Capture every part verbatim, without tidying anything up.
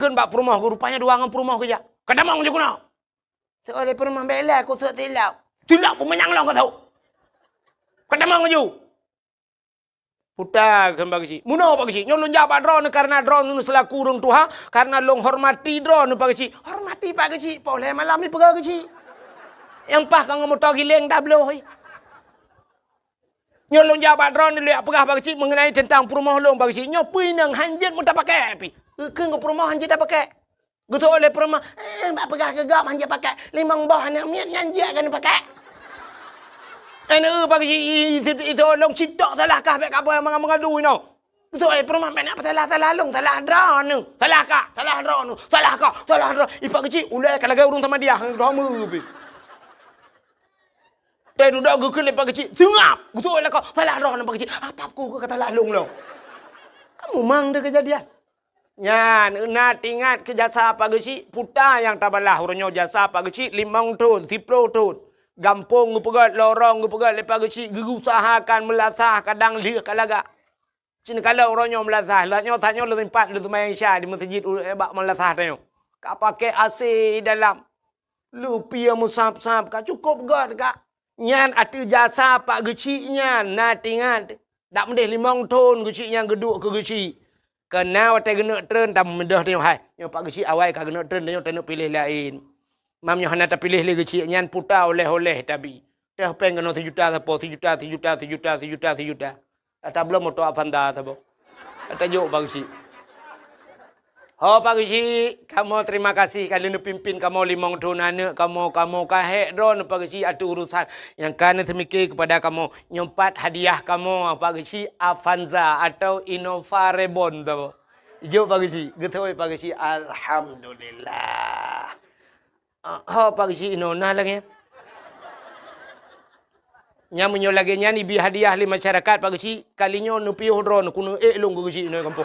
Kheun bak peurumoh geuh, rupanya dua ngon peurumoh geujak. Ka tamong ju keunoe. Seuleh peurumoh bela ku sot tilok. Tilok peumanyang lom ka sot. Ka tamong ju. Puta kheun Pak Geuchik. Meunoe Pak Geuchik. Nyoe lôn jak bak droeneuh karena droeneuh seulaku ureueng tuha, karena lôn hormati droeneuh Pak Geuchik. Hormati Pak Geuchik. Poh lhèe malam ni peugah Geuchik. Nyang paih ka ngon moto giléng dah bloh. Nyoe lôn jak bak droeneuh lôn jak peugah Pak Geuchik mengenai teuntang peurumoh lôn Pak Geuchik. Nyoe peue inong hanjeuet meutapakai pih. Keu peurumoh hanjeuet tapakai. Geutoe lé peurumoh, eh, bak peugah keu gob hanjeuet pakai. Limong boh aneuk miet nyan jeuet keuneuk pakai. Aneuk Pak Geuchik, i, i, i, itolong sitok salah kah bèk kaboh mangat-mangat dui nyoe. Geutoe lé peurumoh bèk nak peusalah-salah lôn, salah droeneuh. Salah kah, salah droeneuh. Salah kah, salah droe. I Pak Geuchik, ulèe ka lagèe ureueng Samadiyah, droeneuh pih. Teuh dudoe geukheun lé Pak Geuchik, seungab. Geutoe lé kah, salah droeneuh Pak Geuchik. Apa ku ka salah lôn lom. Kamu mang deh kejadian. Nyan, na teuingat keu jasa Pak Geuchik, puta nyang tabalah uroe nyoe jasa Pak Geuchik limong thon, siplôh thon. Gampông geupeugöt, lorong geupeugöt lé Pak Geuchik, geuusahakan meulasah kadang lheueh ka lagak. Cit neukalon uroe nyoe meulasah, lheueh nyoe tanyoe lôn sempat lôn seumayang Isya di meuseujid u-, bak meulasah tanyoe. Ka pakai A C dalam. Lupie meusab-sab ka, cukôp göt ka. Nyan ateueh jasa Pak Geuchik nyan, na teuingat. Dak meudeh limong thon Geuchik nyan geuduek keu Geuchik. Keunan watèe geuneuk treun, tameudeh tanyoe hai. Nyoe Pak Geuchik awai ka geuneuk treun, tanyoe taneuk piléh laén. Mam nyoe hana tapiléh lé Geuchik nyan, puta oleh-oleh tabi. Teuh péng keunoe sijuta sapo, sijuta, sijuta, sijuta, sijuta, sijuta. Ata bloe moto Avanza saboh. Ata jok Pak Geuchik. Ho Pak Geuchik, kamoe terima kasih ka lheueh neupimpin kamoe limong thon aneuk kamoe, kamoe ka hék droeneuh Pak Geuchik ateueh urusan nyang ka neuseumiké keupada kamoe. Nyoe pat hadiah kamoe Pak Geuchik Avanza atau Innova Reborn saboh. Jok Pak Geuchik, geutoe Pak Geuchik, alhamdulillah. Ah, ho Pak Geuchik inoe na lagèe nyan. Nyan meunyoe lagèe nyan ibi hadiah lé masyarakat Pak Geuchik, kali nyoe neupiôh droeneuh keuneuk ék lôn keu Geuchik inoe gampông.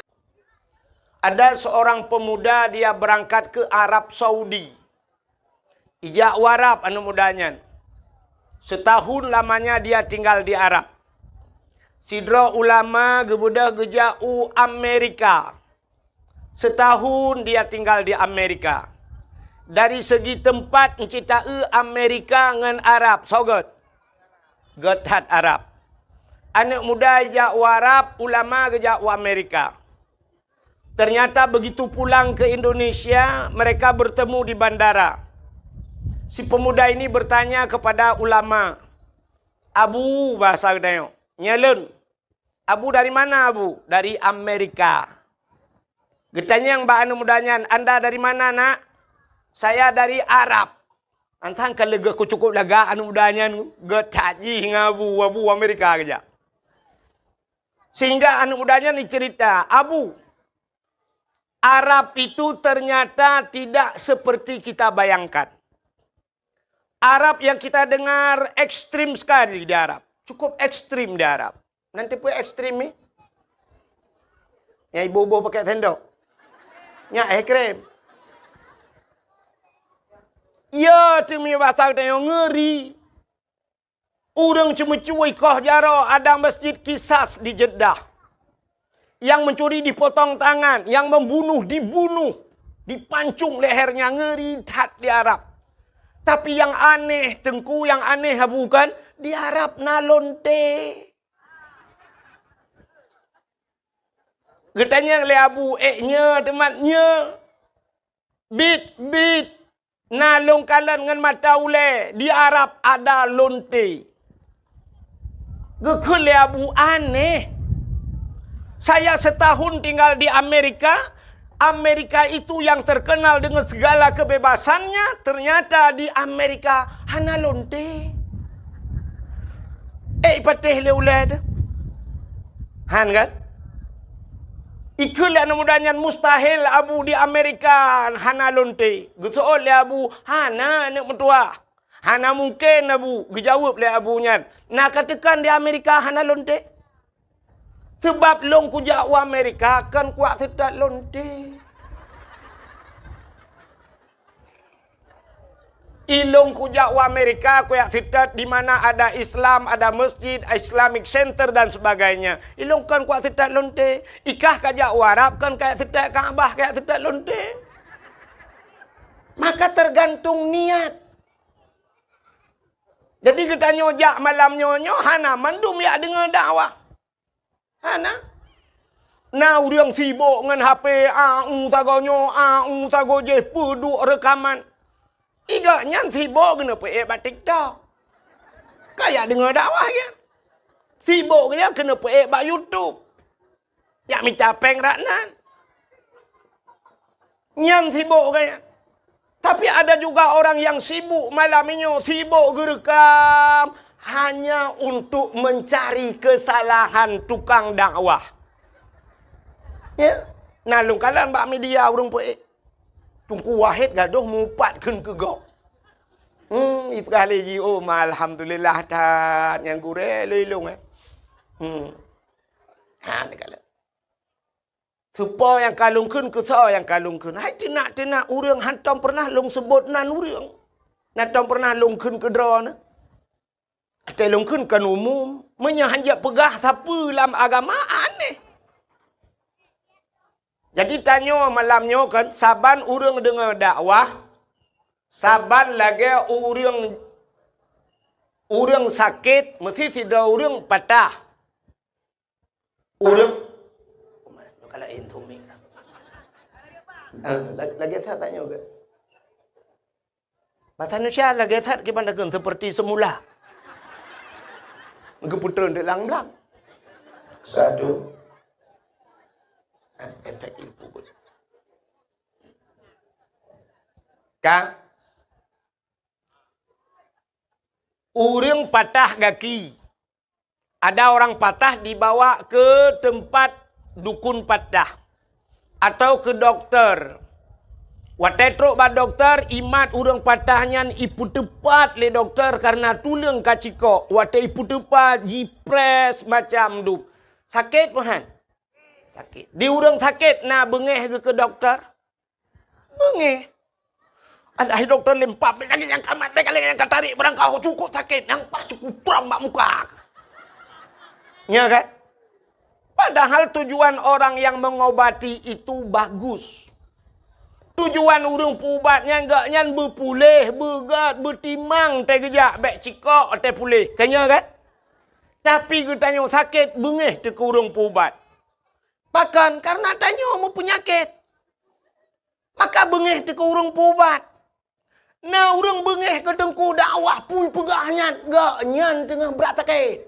Ada seorang pemuda dia berangkat ke Arab Saudi. Ijak u Arab aneuk muda nyan. Setahun lamanya dia tinggal di Arab. Sidroe ulama geubeudôh geujak u Amerika. Setahun dia tinggal di Amerika. Dari segi teumpat, euncit taeu Amerika ngon Arab, soe göt? Göt that Arab. Aneuk muda jak u Arab, ulama geujak u Amerika. Ternyata begitu pulang ke Indonesia, mereka bertemu di bandara. Si pemuda ini bertanya kepada ulama, "Abu," bahasa geutanyoe, "Nyoe lôn." "Abu dari mana, Abu?" "Dari Amerika." Geutanyong bak aneuk muda nyan, "Anda dari mana, Nak?" "Saya dari Arab." Antang ka leugoe ku cukôp lagak aneuk muda nyan, geutat jih ngon Abu, Abu Amerika geujak. Sehingga aneuk muda nyan dicerita, "Abu, Arab itu ternyata tidak seperti kita bayangkan." Arab yang kita dengar ekstrim sekali di Arab. Cukup ekstrim di Arab. Nanti pun ekstrim ni. Yang ibu-ibu pakai sendok. Nyak ekstrim. Ya, teumi bahasa kita yang ngeri. Ureueng ceumeucue koh jaroe ada Masjid Qisas di Jeddah. Yang mencuri dipotong tangan, yang membunuh dibunuh, dipancung lehernya, ngeri that di Arab. Tapi yang aneh, Teungku, yang aneh bukan di Arab na lonte. Geutanyong lé Abu, "Eh, nyoe teumat nyoe?" "Bit, bit, na lôn kalon ngon mata ulèe, di Arab ada lonte." Geukheun lé Abu, "Aneh. Saya setahun tinggal di Amerika, Amerika itu yang terkenal dengan segala kebebasannya, ternyata di Amerika hana lonte." Eh, ipatéh lé ulèe teuh. Han kan? Ikheun lé aneuk muda nyan, "Mustahil, Abu, di Amerika hana lonte." Geuseuôt lé Abu, "Hana, aneuk meutuwah. Hana mungken, Abu." Geujaweueb lé Abu nyan, "Na ka teukan di Amerika hana lonte?" "Seubab lôn kujak u Amerika kon kuwak seutôt lonte." "Ilôn kujak u Amerika, kujak seutôt di mana ada Islam, ada masjid, Islamic Center dan sebagainya. Ilôn kon kujak seutôt lonte. Ikah kajak u Arab kon kajak seutôt Ka'bah, kajak seutôt lonte." Maka tergantung niat. Jadi geutanyoe jak malam nyoe, nyoe hana mandum jak deungoe dakwah. Hana. Na ureuëng sibok ngon H P, a u sagoe nyoe, a u sagoe jih, peuduek reukaman. Igak nyan sibok keuneuk peuék bak TikTok. Ka jak deungoe dakwah nyan. Sibok nyan keuneuk peuék bak YouTube. Jak mita péng rat nan. Nyan sibok gaya. Tapi ada juga orang yang sibuk malam nyoe, sibuk geureukam hanya untuk mencari kesalahan tukang dakwah. Ya, na lôn kalon bak media ureuëng peuék. Teungku Wahid gadoh mupat kheun keu gob. Hmm, ipeugah lé jih, "Oh, ma, alhamdulillah that nyang gurée lôn ilong, eh." Hmm. Ha, ni kalon. Soe po nyang ka lôn kheun, keu soe nyang ka lôn kheun. Hai teunak-teunak ureuëng hántom peureunah lôn seubot nan ureuëng. Hántom peureunah lôn kheun keu droeneuh. Watée lôn kheun kon umum, meunyoe hán jak peugah sapeue lam agama, aneh. Jadi tanyoe malam nyoe kan, saban ureuëng deungoe dakwah, saban lagée ureuëng, ureuëng sakét, meusti sidroe ureuëng patah. Ureuëng, kalau intu mi. Ah, la-, lagée that tanyoe ke? Basa Indonesia lagée that kiban dakeun seperti semula. Geupeutrön di lam blang. Satu. Ah, efek ibu. Ka. Ureuëng patah gaki. Ada orang patah dibawa ke tempat dukun patah atau ke dokter. Watée trok bak dokter, imat ureuëng patah nyan ipeuteupat lé dokter karena tuleueng ka cikok. Watée ipeuteupat, jiprés macam dum. Sakét meuhan? Sakét. Di ureuëng sakét na beungéh geuh keu dokter? Beungéh. Alah, hai dokto, lempam, bék lagée nyang ka mat, bék lagée nyang ka tarék, barangkaho cukôp sakét, nyang paih cukôp prang bak muka. Nya kan? Padahal tujuan orang yang mengobati itu bagus. Tujuan ureuëng peuubat nyan, gobnyan beupuléh, beugét, beutimang, teugeujak bék cikok, teupuléh. Ka nya kan? Tapi geutanyoe sakét, beungéh teuh keu ureuëng peuubat. Pakon? Karena tanyoe meupeunyakét. Maka beungéh teuh keu ureuëng peuubat. Na ureuëng beungéh keu teungku dakwah, peue peugah nyan, gobnyan teungoh brat sakét.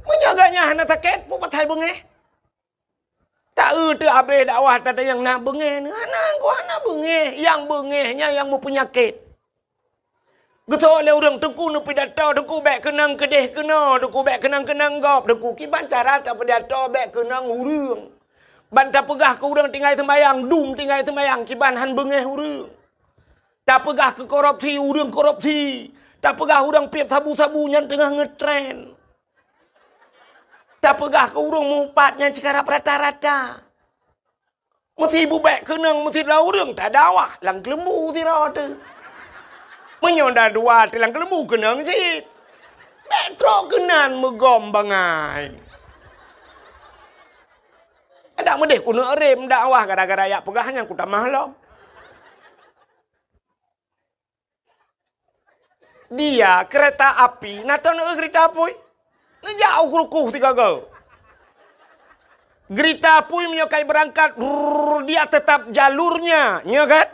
Meunyoe gobnyan hana sakét, peue pasai beungéh? Ta-eu teuh abéh dakwah tatanyong na beungéh, hana, geuh hana beungéh. Nyang beungéh nyan nyang meupeunyakét. Geusok lé ureuëng, "Teungku neupidato, Teungku bék keunong keudeh keunoe, Teungku bék keunong keunong gob, Teungku kiban cara tapidato bék keunong ureuëng. Ban tapeugah keu ureuëng tinggai seumayang, dum tinggai seumayang, kiban hán beungéh ureuëng. Tapeugah keu korupsi, ureuëng korupsi. Tapeugah ureuëng piep sabu-sabu nyan teungoh ngeutren. Tapeugah keu ureuëng meuupat nyan cit karab rata-rata." Meusti bubék keunong, meusti dua ureuëng tadakwah lam keuleumbu sidroe teuh. Meunyoe na dua teuh lam keuleumbu keunong cit. Bék trok keunan meugom bangai. Adak meudeh kuneuk rem dakwah gara-gara jak peugah nyan kutamah lom. Dia kereta api, na teuh neu-eu geurita apui. Neujak u krukuh tiga go. Geurita apui meunyoe kai beurangkat, rrrr, dia tetap jalurnya, nya kan?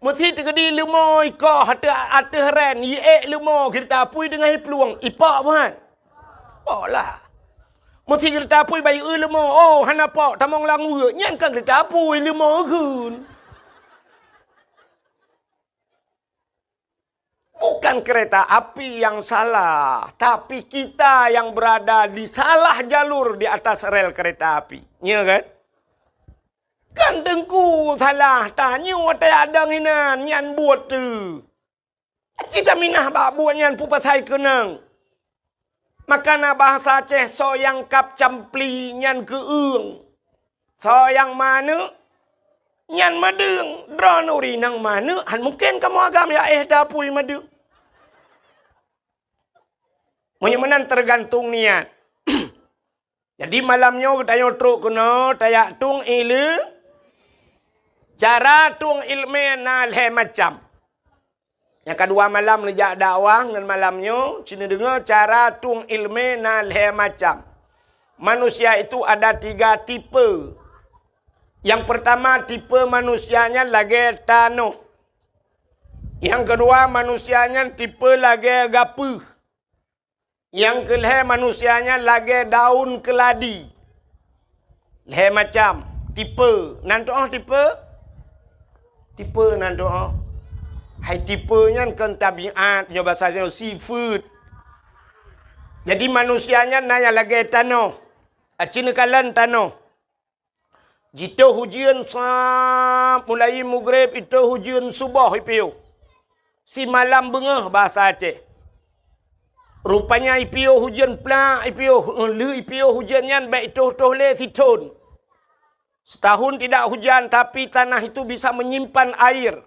Meusti teukeudi leumo ikoh ateueh, ateueh ren, iék leumo geurita apui deungon iplueng, ipok buhan. Pok lah. Meusti geurita apui bayeue leumo, oh, hana pok, tamong lam weue, nyan ka geurita apui leumo geun. Bukan kereta api yang salah, tapi kita yang berada di salah jalur di atas rel kereta api. Nya kan? Kan teungku salah, tanyoe watée adong inan nyan buet teuh. Cit taminah bak buet nyan peue pasai keunong. Maka na bahasa Aceh, soe nyang kab campli nyan keueung. Soe nyang manök nyan meudeueng. Droeneuh ureuëng nyang manök, hán mungken kamoe agam jak éh tapui meudeueng. Meunyoe meunan teugantung niat. Jadi malam nyoe geutanyoe trok keunoe tajak tueng ileumèe. Cara tueng iéleumé na lhée macam. Nyang ka dua malam neujak dakwah ngon malam nyoe, ci neudeungoe cara tueng iéleumé na lhée macam. Manusia itu ada tiga tipe. Nyang peurtama, tipe manusia nyan lagée tanoh. Nyang keudua, manusia nyan tipe lagée gapeuh. Nyang keulhée, manusia nyan lagée daun keuladi. Lhée macam tipe. Nan tuoh tipe? Tipe nan tuoh. Hai tipe nyan kon tabiat, nyoe basa nyoe sifeuet. Jadi manusia nyan na nyang lagée tanoh. Aci neukalon tanoh. Jitoh ujeuen sa-, mulai mugreb itoh ujeuen suboh ipiôh. Simalam beungoh basa Aceh. Rupanya ipiôh ujeuen plak ipiôh, lheueh ipiôh ujeuen nyan bék itoh-toh lé sithon. Setahun tidak hujan, tapi tanah itu bisa menyimpan air.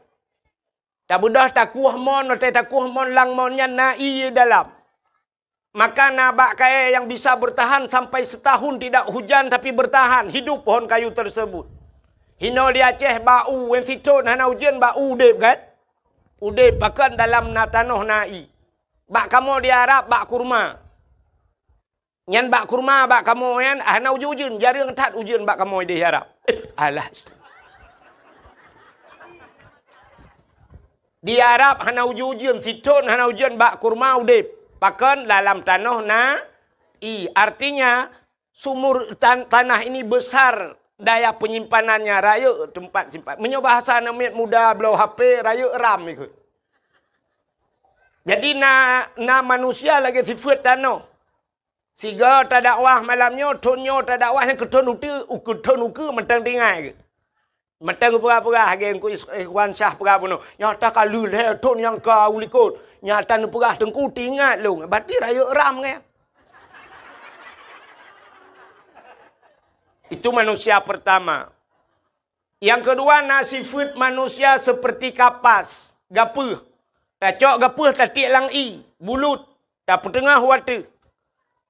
Tabeudôh takueh mon, watée takueh mon lam mon nyan na ie dalam. Maka na bak kayée nyang bisa bertahan sampai setahun tidak hujan tapi bertahan hidup pohon kayu tersebut. Hinoe di Aceh bak u, wen sithon hana ujeuen bak u udeb kan? Udeb pakon dalam na tanoh na ie. Bak kamoe di Arab bak kurma. Nyan bak kurma bak kamoe nyan hana ujeuen-ujeuen, jareueng that ujeuen bak kamoe di Arab. Eh, alah. Di Arab hana ujeuen-ujeuen, sithon hana ujeuen bak kurma udeb. Pakon dalam tanoh na ie. Artinya sumur tan-, tanah ini besar daya penyimpanannya, rayeuk tempat simpan. Meunyoe bahasa aneuk miet muda bloe H P, rayeuk RAM ikot. Jadi na, na manusia lagée sifeuet tanoh. Sigoe tadakwah malam nyoe, thon nyoe tadakwah nyang keu thon uteue, u keu thon ukeue mantong tinggai geuh. Mantong geupeugah-peugah lagée Teungku Is-, Ikhwan Syah peugah bunoe. Nyata ka lheueh lhée thon nyang ka u likot. Nyata neupeugah Teungku teuingat lôn. Berarti rayeuk RAM nyan. Itu manusia pertama. Nyang keudua na sifeuet manusia seperti kapas, gapeuh. Tacok gapeuh tatiek lam ie, bulut, tapeuteungoh u ateueh.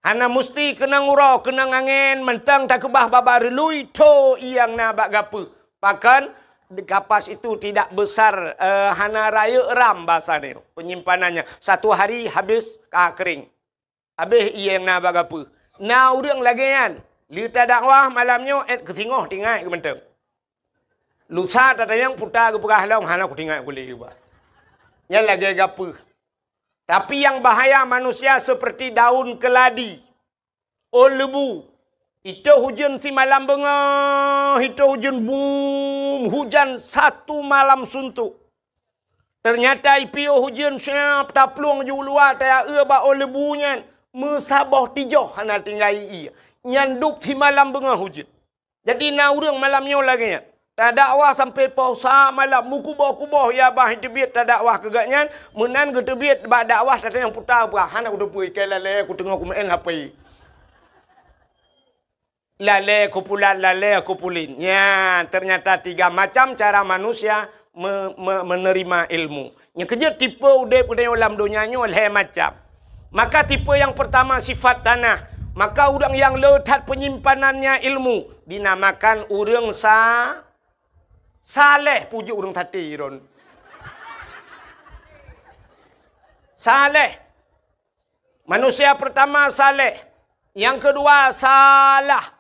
Hana musti keunong uroe, keunong angén, mantong takeubah babah reului, tho ie nyang na bak gapeuh. Pakon? Kapas itu tidak besar, eh, hana rayeuk RAM basa nyoe, penyimpanannya. Satu hari habis ka kering. Habéh ie nyang na bak gapeuh. Na ureuëng lagée nyan, lheueh tadakwah malam nyoe, ék keu singoh teuingat keu mantong. Lusa tatanyong puta geupeugah lom, hana kuteuingat kulét geuba. Nyan lagée gapeuh. Tapi nyang bahaya manusia seperti daun keladi, ôn leubu. Itoh ujeuen simalam beungoh, itoh ujeuen bum, hujan satu malam suntuk. Teunyata ipiôh ujeuen siab taplueng ju luwa tayaue bak ôn leubu nyan, meusaboh tijoh hana tinggai ie. Nyan dub simalam beungoh ujeuen. Jadi na ureuëng malam nyoe lagée nyan, tadakwah sampoe poh sa malam, meukuboh-kuboh ya bah teubiet tadakwah keu gobnyan, meunan geuteubiet bak dakwah tatanyong puta bah, hana kuteupeue, ikei lalée kuteungoh kumeu'en hapé. Lalée kupulat, lalée kupulin. Nyan, teunyata tiga macam cara manusia me-, me-, menerima ilmu. Nyang keujeuet tipe udeb geutanyoe lam donya nyoe lhée macam. Maka tipe nyang peurtama sifat tanah. Maka ureuëng nyang le that peunyimpanan nyan ilmu dinamakan ureuëng sa-, saleh, pujoe ureuëng saté ron. Saleh. Manusia peurtama saleh, nyang keudua salah,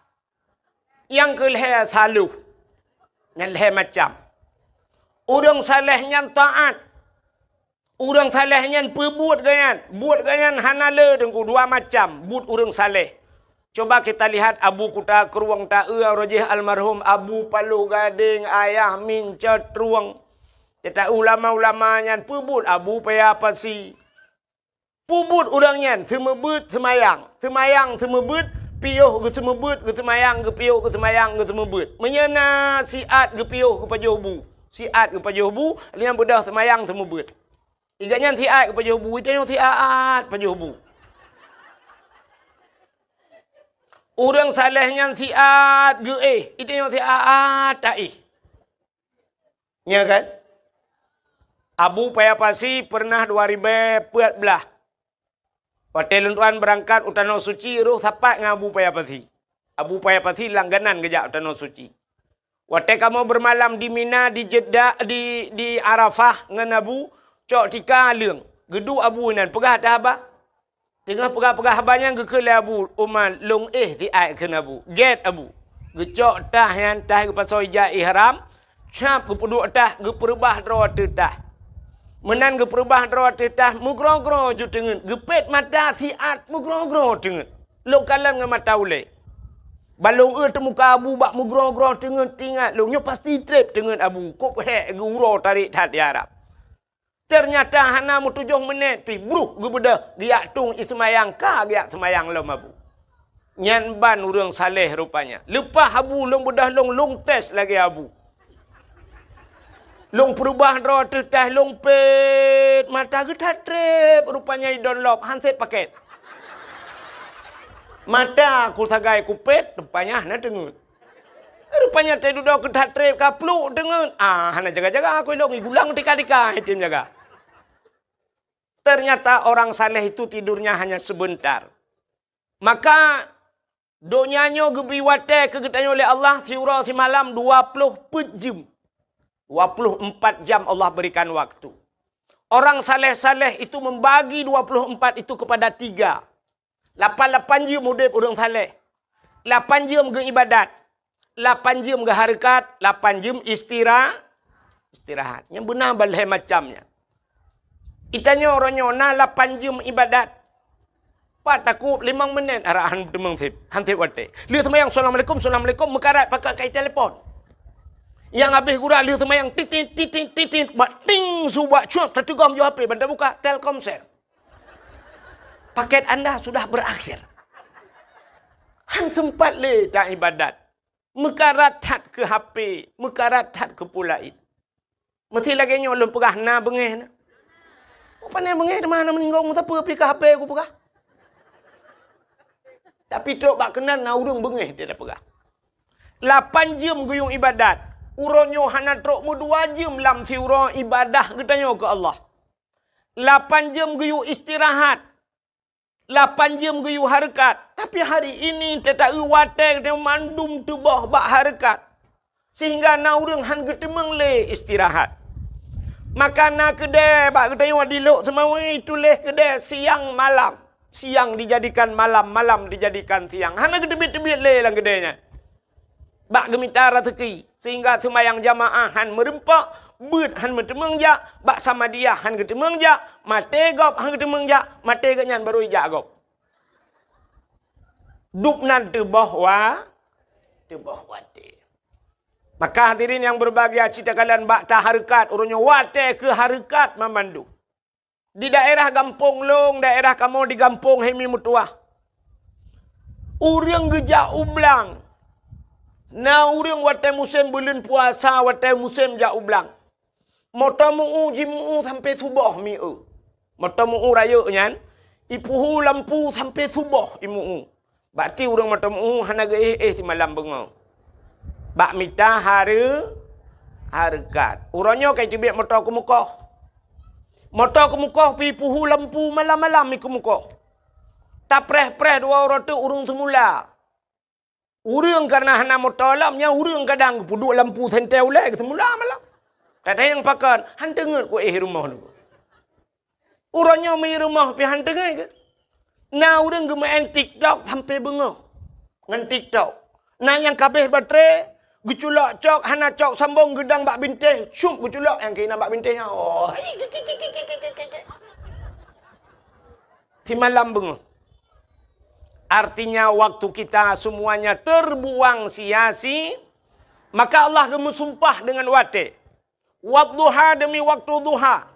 nyang keulhée saloh. Nyan lhée macam. Ureuëng saleh nyan taát. Ureuëng saleh nyan peubuet gobnyan. Buet gobnyan hana le teungku dua macam buet ureuëng saleh. Coba kita lihat Abu Kuta Krueng taeu rojih almarhum Abu Paloh Gadeng Ayah Mincot Trueng. Kita ulama-ulama nyan peubuet Abu Paya Pasi. Peubuet ureuëng nyan seumeubeuet seumayang, seumayang seumeubeuet, piôh geuseumeubeuet, geuseumayang geupiôh, geuseumayang geuseumeubeuet. Meunyoe na siat geupiôh geupajoh bu, siat geupajoh bu, nyan beudôh seumayang seumeubeuet. Iga nyan siat geupajoh bu, itanyoe siat pajoh bu. Ureuëng saleh nyan siat geuéh, itanyoe siat taéh. Nya kan? Abu Paya Pasi pernah dua ribée peuet blah. Watée lôn tuan beurangkat u Tanoh Suci, roh sapat ngon Abu Paya Pasi. Abu Paya Pasi langganan geujak u Tanoh Suci. Watée kamoe beumalam di Mina, di Jeddah, di, di Arafah ngon Abu, cok tika leueng. Geuduek Abu inan, peugah that haba. Teungoh peugah-peugah haba nyan geukheun lé Abu Umar, "Lôn éh siat," kheun Abu. Gét Abu. Geucok tah nyan, tah geupasoe ija ihram, cap geupeuduek tah, geupeureubah droe ateueh tah. Meunan geupeureubah droe ateueh tah, meugroe-groe ju teungeut, geupét mata siat meugroe-groe teungeut. Lôn kalon ngon mata ulée. Ban lôn eu teumuka Abu bak meugroe-groe teungeut, teuingat lôn, nyoe pasti treb teungeut Abu, kôp hék geu-uroe tarék that di Arab. Teunyata hana meutujoh meunét pih, bruh geubeudôh, geujak tueng ie seumayang, ka geujak seumayang lom Abu. Nyan ban ureuëng saleh rupanya. Leupah Abu lôn beudôh lôn, lôn tes lagée Abu. Lôn peureubah droe ateueh tah, lôn pét mata, geuthat treb rupanya idon lop, han sép pakét. Mata kusagai kupét, rupanya hana teungeut. Rupanya teududoe geuthat treb ka pluek teungeut. Ah, hana jaga-jaga aku ilong, igulang tika-tika item jaga. Ternyata orang saleh itu tidurnya hanya sebentar. Maka donya nyoe geubri watée keu geutanyoe lé Allah siuroe simalam dua ploh peuet jeuem. Dua ploh empat jam Allah berikan waktu. Orang saleh-saleh itu membagi dua ploh empat itu kepada tiga. Lapan-lapan jeuem udeb ureuëng saleh. Lapan jeuem geuibadat. Lapan jeuem geuhareukat, lapan jeuem istira-, istirahat. Nyang beuna balhée macam nyan. Itanyoe uroe nyoe na lapan jeuem ibadat. Pat takub limong menit arahan teumeung seb, han seb watée. Lheueh seumayang, "Assalamualaikum, assalamualaikum," meukarat pakat kai telepon. Nyang habéh gura lheueh seumayang, titit, titit, titit, bak ting su bak cuak, tateugom ju H P, ban tabuka, Telkomsel. Paket anda sudah berakhir. Han sempat lé ta ibadat. Meukarat that keu H P, meukarat that keu peue laén. Meusti lagée nyoe lôn peugah na beungéh na. Pane beungéh teuma hana meuninggai meusapeue pih keu H P kupeugah. Tapi trok bak keunan na ureuëng beungéh dia peugah. Lapan jeuem geuyue ibadat. Uroe nyoe hana trok meudua jeuem lam siuroe ibadah geutanyoe keu Allah. Lapan jeuem geuyue istirahat. Lapan jeuem geuyue hareukat. Tapi hari ini teuta-eu watée geutanyoe mandum teuboh bak hareukat. Sehingga na ureuëng han geuteumeung lé istirahat. Maka na keudée bak geutanyoe di Lhokseumawe tuléh keudée siang malam. Siang dijadikan malam, malam dijadikan siang. Hana geuteubiet-teubiet lé lam keudée nyan. Bak geumita raseuki, sehingga seumayang jamaah han meureumpok, beuet han meuteumeung jak, bak Samadiyah han geuteumeung jak, maté gob han geuteumeung jak, maté geuh nyan barô ijak gob. Dub nan teuboh wa-, teuboh watée. Maka hadirin nyang berbahagia, cit takalon bak tahareukat, uroe nyoe watée keu hareukat mamandum. Di daerah gampông lôn, daerah kamoe di gampông Hemi Meutuwah. Ureuëng geujak u blang. Na ureuëng watée musém buleuen puasa, watée musém jak u blang. Moto meu-u, jimu-u sampoe suboh mi-eu. Moto meu-u rayeuk nyan, ipuhu lampu sampoe suboh imu-u. Bak ti ureuëng moto meu-u hana geuéh-éh simalam beungoh. Bak mita hareu-, hareukat. Uroe nyoe ka iteubiet moto keumukoh. Moto keumukoh pih ipuhu lampu malam-malam mi keumukoh. Tapreh-preh dua uroe teuk ureuëng seumula. Ureuëng kareuna hana moto lom, nyan ureuëng kadang geupeuduek lampu sentée ulée geuh seumula malam. Tatanyong pakon, han teungeut ku éh rumoh nyoe. Uroe nyoe mi rumoh pih han teungeut keu. Na ureuëng geumeu'en TikTok sampoe beungoh ngon TikTok. Na nyang kabeh baterai, geuculok cok, hana cok sambong geudang bak bintéh, cup geuculok nyang keunan bak bintéh nyan. Oh. Simalam beungoh. Artinya waktu kita semuanya terbuang sia-si, maka Allah geumeusumpah dengan watée. Wadduha demi waktu duha.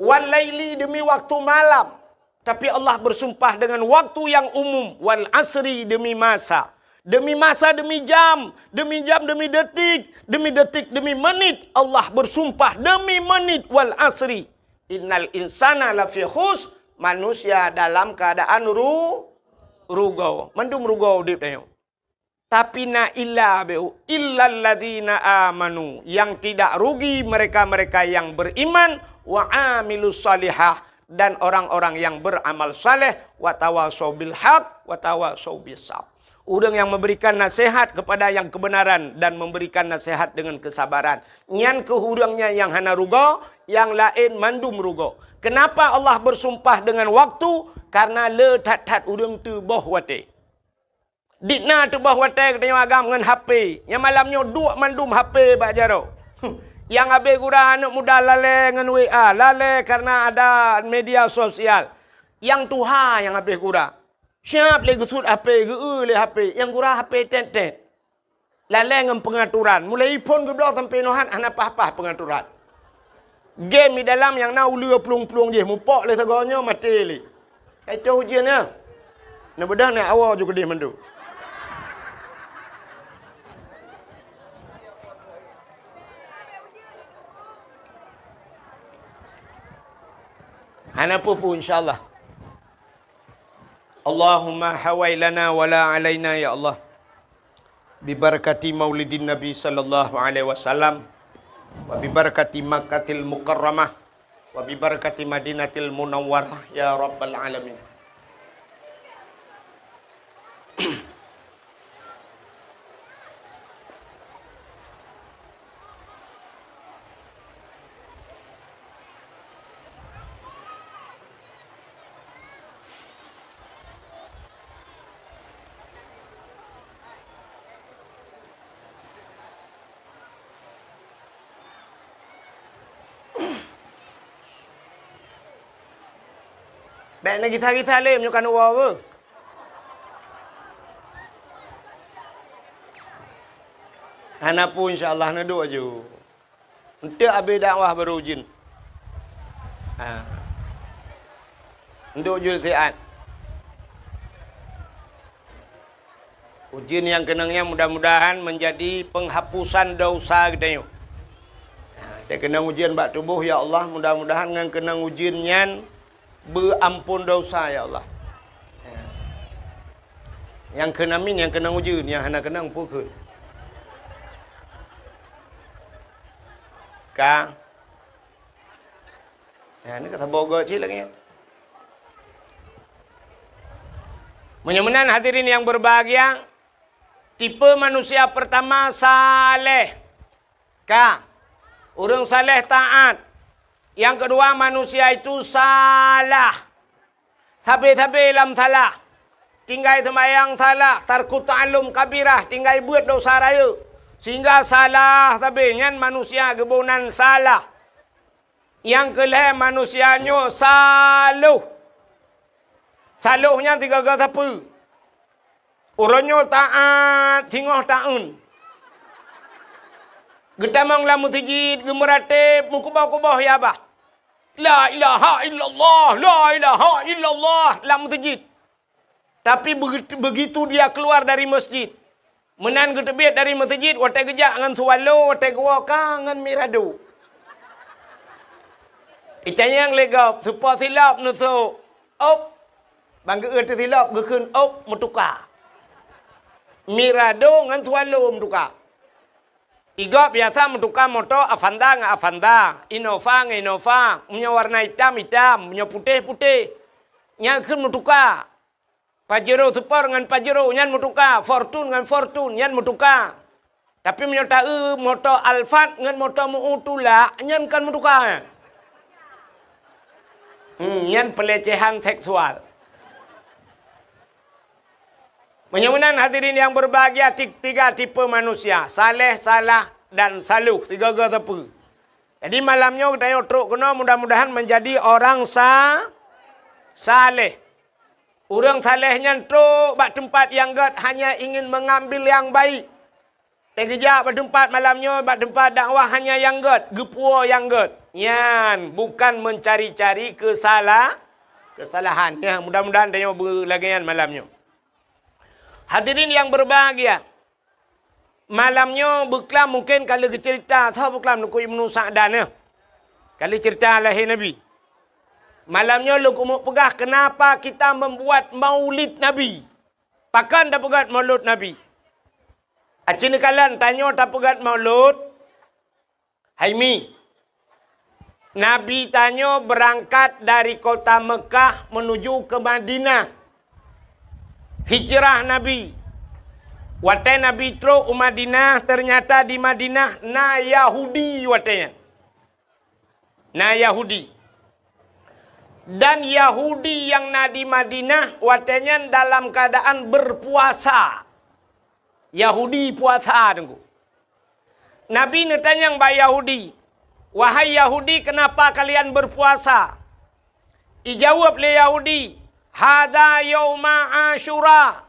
Wal laili demi waktu malam. Tapi Allah bersumpah dengan waktu yang umum. Wal asri demi masa. Demi masa, demi jam. Demi jam, demi detik. Demi detik, demi menit. Allah bersumpah demi menit. Wal asri. Innal insana lafi khus. Manusia dalam keadaan ru-, rugoe. Mandum rugoe udeb tanyoe. Tapi na illa beu, illalladzina amanu, yang tidak rugi mereka-mereka yang beriman, wa amilus salihah, dan orang-orang yang beramal saleh, wa tawasau bil haq, wa tawasau bis sabr. Ureuëng nyang meuberikan naseuhat keupada nyang keubeunaran dan meuberikan naseuhat deungon keusabaran. Nyan kheueh ureuëng nyan nyang hana rugoe, nyang laén mandum rugoe. Keunapa Allah beusumpah deungon waktu? Karena le that-that ureuëng teuboh watée. Dikna teuboh watée geutanyoe agam ngon H P. Nyang malam nyoe duek mandum H P bak jaroe. Nyang habéh gura aneuëk muda lalée ngon W A, lalée karena ada media sosial. Nyang tuha nyang habéh gura. Siab lé geusuet H P, geu-eu lé H P, nyang gura H P tét-tét. Lalée ngon peungaturan, mulai iphon geubloe sampoe nohat hana paih-paih peungaturan. Game di dalam nyang na uleue plueng-plueng jih, mupok lé sagoe nyoe maté lé. Ka itoh ujeuen nyoe. Neubeudôh nyoe awoe ju keudeh mandum. Hana peue-peue, insya Allah. Allahumma hawai lana wa la alaina, ya Allah. Bibarakati maulidin Nabi sallallahu alaihi wasallam, wa bibarakati Makkatil Mukarramah, wa bibarakati Madinatil Munawwarah, ya Rabbal Alamin. Bék neugisa-gisa lé meunyoe ka neuwoe beuh. Hana peue, insya Allah, neuduek aju. Eunteuk abéh dakwah barô ujeuen. Ha. Eunteuk ujeuen siat. Ujeuen nyang keunong nyan mudah-mudahan meunjadi peunghapusan desya geutanyoe. Ha, teukeunong ujeuen bak tuboh, ya Allah, mudah-mudahan ngon keunong ujeuen nyan beuampon desya, ya Allah. Ya. Nyang kheun amin, nyang keunong ujeuen, nyang hana keunong peue kheun. Ka. Ya, ni ka saboh goe cit lagée nyan. Meunyoe meunan hadirin yang berbahagia, tipe manusia pertama saleh. Ka. Ureuëng saleh taat. Nyang keudua, manusia itu salah. Sabe-sabe lam salah. Tinggai seumayang salah, tarku ta'allum kabirah, tinggai beuet desya rayeuk. Sehingga salah sabe nyan manusia geuboh nan salah. Nyang keu lhée manusia nyoe saloh. Saloh nyan sigaga sapeue? Uroe nyoe taát singoh taeun. Geutamong lam meuseujid, geumeuratéb, meukuboh-kuboh ya bah. La ilaha illallah, la ilaha illallah lam meuseujid. Tapi begitu, begitu dia keluar dari masjid, meunan geuteubiet dari meuseujid, watée geujak ngon swallow, watée geuwoe ka ngon mirado. Itanyong lé gob, seupôt silop neusok, op. Ban geu-eu teusilop geukheun op meutuka. Mirado ngon swallow meutuka. Igob biasa meutuka moto Avanza ngon Avanza, Innova ngon Innova, meunyoe warna itam, itam, meunyoe putéh, putéh. Nyan kheun meutuka. Pajero Sport ngon Pajero nyan meutuka, Fortuner ngon Fortuner nyan meutuka. Tapi meunyoe taeu moto Alphard ngon moto meu tulak, nyan kon meutuka nyan. Hmm, nyan pelecehan seksual. Meunyoe meunan hadirin yang berbahagia, ti-, tiga tipe manusia, saleh, salah, dan saloh, sigaga sapeue. Jadi malam nyoe geutanyoe trok keunoe mudah-mudahan menjadi orang sa-, saleh. Ureuëng saleh nyan trok bak teumpat nyang gét hanya ingin mengambil yang baik. Teugeujak bak teumpat malam nyoe, bak teumpat dakwah hanya nyang gét, geupuwoe nyang gét. Nyan bukan mencari-cari kesala-, kesalahan. Ya, mudah-mudahan tanyoe beulagée nyan malam nyoe. Hadirin yang berbahagia, malam nyoe beuklam mungken ka lheueh geuceurita, soe beuklam Teungku Ibnu Sa'dan nyoe. Ka lheueh ceurita lahé Nabi. Malam nyoe lôn keumeung peugah kenapa kita membuat maulid Nabi. Pakon tapeugét maulud Nabi? Aci neukalon tanyoe tapeugét maulud, hai mi. Nabi tanyoe beurangkat dari kota Meukah menuju ke Madinah. Hijrah Nabi. Watée Nabi trok u Madinah, teunyata di Madinah na Yahudi watée nyan. Na Yahudi. Dan Yahudi nyang na di Madinah watée nyan dalam keuadaan beupuasa. Yahudi puasa, Teungku. Nabi neutanyong bak Yahudi, "Wahai Yahudi, keunapa kalian beupuasa?" Ijaweueb lé Yahudi, "Hadza yauma Asyura."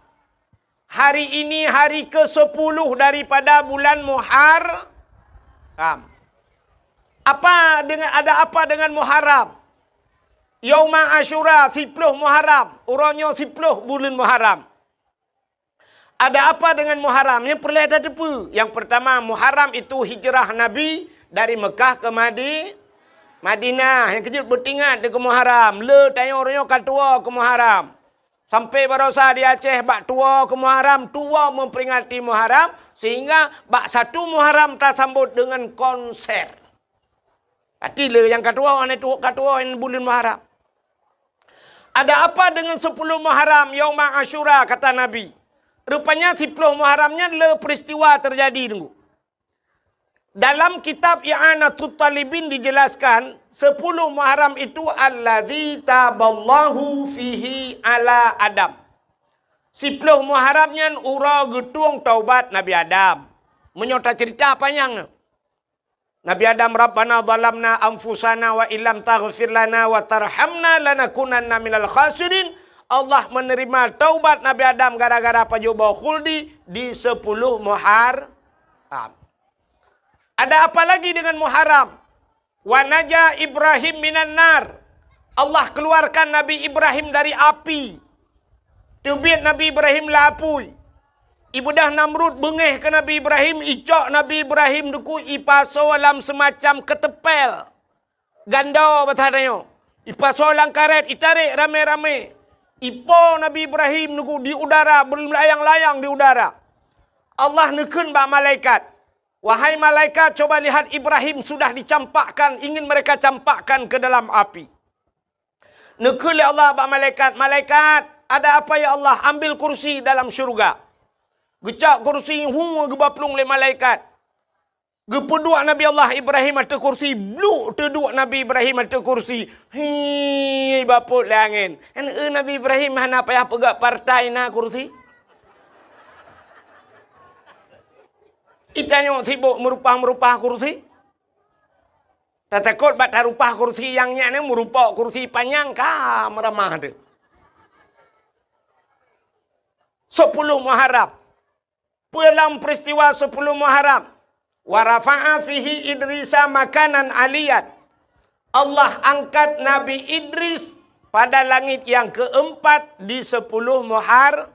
Hari ini hari kesepuluh daripada bulan Muharram. Apa dengan, ada apa dengan Muharram? Yauma Asyura, siploh Muharram. Uroe nyoe siploh buleuen Muharram. Ada apa dengan Muharram? Nyang peureulée tateupeue. Yang pertama, Muharram itu hijrah Nabi dari Mekah ke Madi-, Madinah. Nyang keujeuet beutingat di keu Muharram. Le tanyoe uroe nyoe ka tuwoe keu Muharram. Sampai barosa di Aceh bak tuwoe keu Muharram, tuwoe memperingati Muharram, sehingga bak satu Muharram tasambot dengan konser. Pati le nyang ka tuwoe, aneuk tuwoe ka tuwoe buleuen Muharram. Ada apa dengan sepuluh Muharram, Yauma Asyura, kata Nabi. Rupanya siploh Muharram nyan le peristiwa terjadi, Teungku. Dalam kitab I'anatut Talibin dijelaskan, sepuluh Muharram itu alladzi taballahu fihi ala Adam. Siploh Muharram nyan uroe geutueng taubat Nabi Adam. Meunyoe taceurita panyang nyoe. Nabi Adam, "Rabbana zalamna anfusana wa illam taghfir lana wa tarhamna lanakunanna minal khasirin." Allah menerima taubat Nabi Adam gara-gara pajoh boh khuldi di sepuluh Muharram. Ada apa lagi dengan Muharram? "Wa naja Ibrahim minan nar." Allah keluarkan Nabi Ibrahim dari api. Teubiet Nabi Ibrahim lam apui. Ibeudôh Namrud beungéh keu Nabi Ibrahim, icok Nabi Ibrahim dikeue ipasoe lam seumacam keuteumpél. Gando basa tanyoe. Ipasoe lam karét, itarek ramé-ramé. Ipo Nabi Ibrahim dikeue di udara, beulayang-layang di udara. Allah neukheun bak malaikat, "Wahai malaikat, coba lihat Ibrahim sudah dicampakkan, ingin mereka campakkan ke dalam api." Neukheun lé Allah bak malaikat, "Malaikat, ada apa ya Allah? Ambil kursi dalam syurga." Geucok kursi, hu, geuba plueng lé malaikat. Geupeuduek Nabi Allah Ibrahim ateueh kursi, bluk teuduek Nabi Ibrahim ateueh kursi. Hi, bapot lé angén. Kan, eh, Nabi Ibrahim hana payah peugah partai na kursi. Itanyoe sibok meurupah-meurupah kursi. Tatakot bak tarupah kursi nyang nyan, meurupok kursi panyang ka meuramah teuh. Sepuluh Muharram. Peue lam peristiwa sepuluh Muharram? "Wa rafa'a fihi Idrisa makanan aliyan." Allah angkat Nabi Idris pada langit yang keempat di sepuluh Muhar-,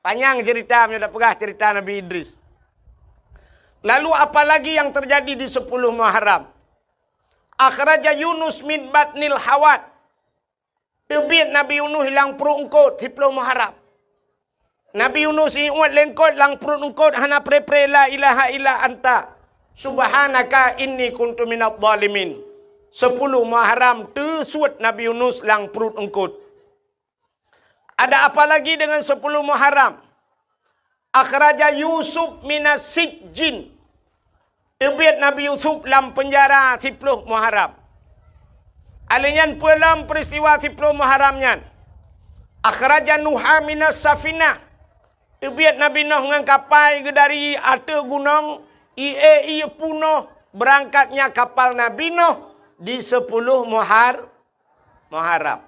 panyang cerita, meunyoe tapeugah cerita Nabi Idris. Lalu apa lagi yang terjadi di sepuluh Muharram? "Akhraja Yunus min batnil hawat." Teubiet Nabi Yunus lam pruet eungkot siploh Muharram. Nabi Yunus iuet lé eungkot, lam pruet eungkot hana pre-pre la ilaha illa anta subhanaka inni kuntu minadh dhalimin. Sepuluh Muharram teusuet Nabi Yunus lam pruet eungkot. Ada apa lagi dengan sepuluh Muharram? "Akhraja Yusuf minas sijjin." Teubiet Nabi Yusuf lam peunjara siploh Muharram. Alèh nyan peue lom peristiwa siploh Muharram nyan? "Akhraja Nuha minas safinah." Teubiet Nabi Noh ngon kapai geuh dari ateueh gunong, ié-ié punoh beurangkatnya kapal Nabi Noh di sepuluh Muhar-, Muharram.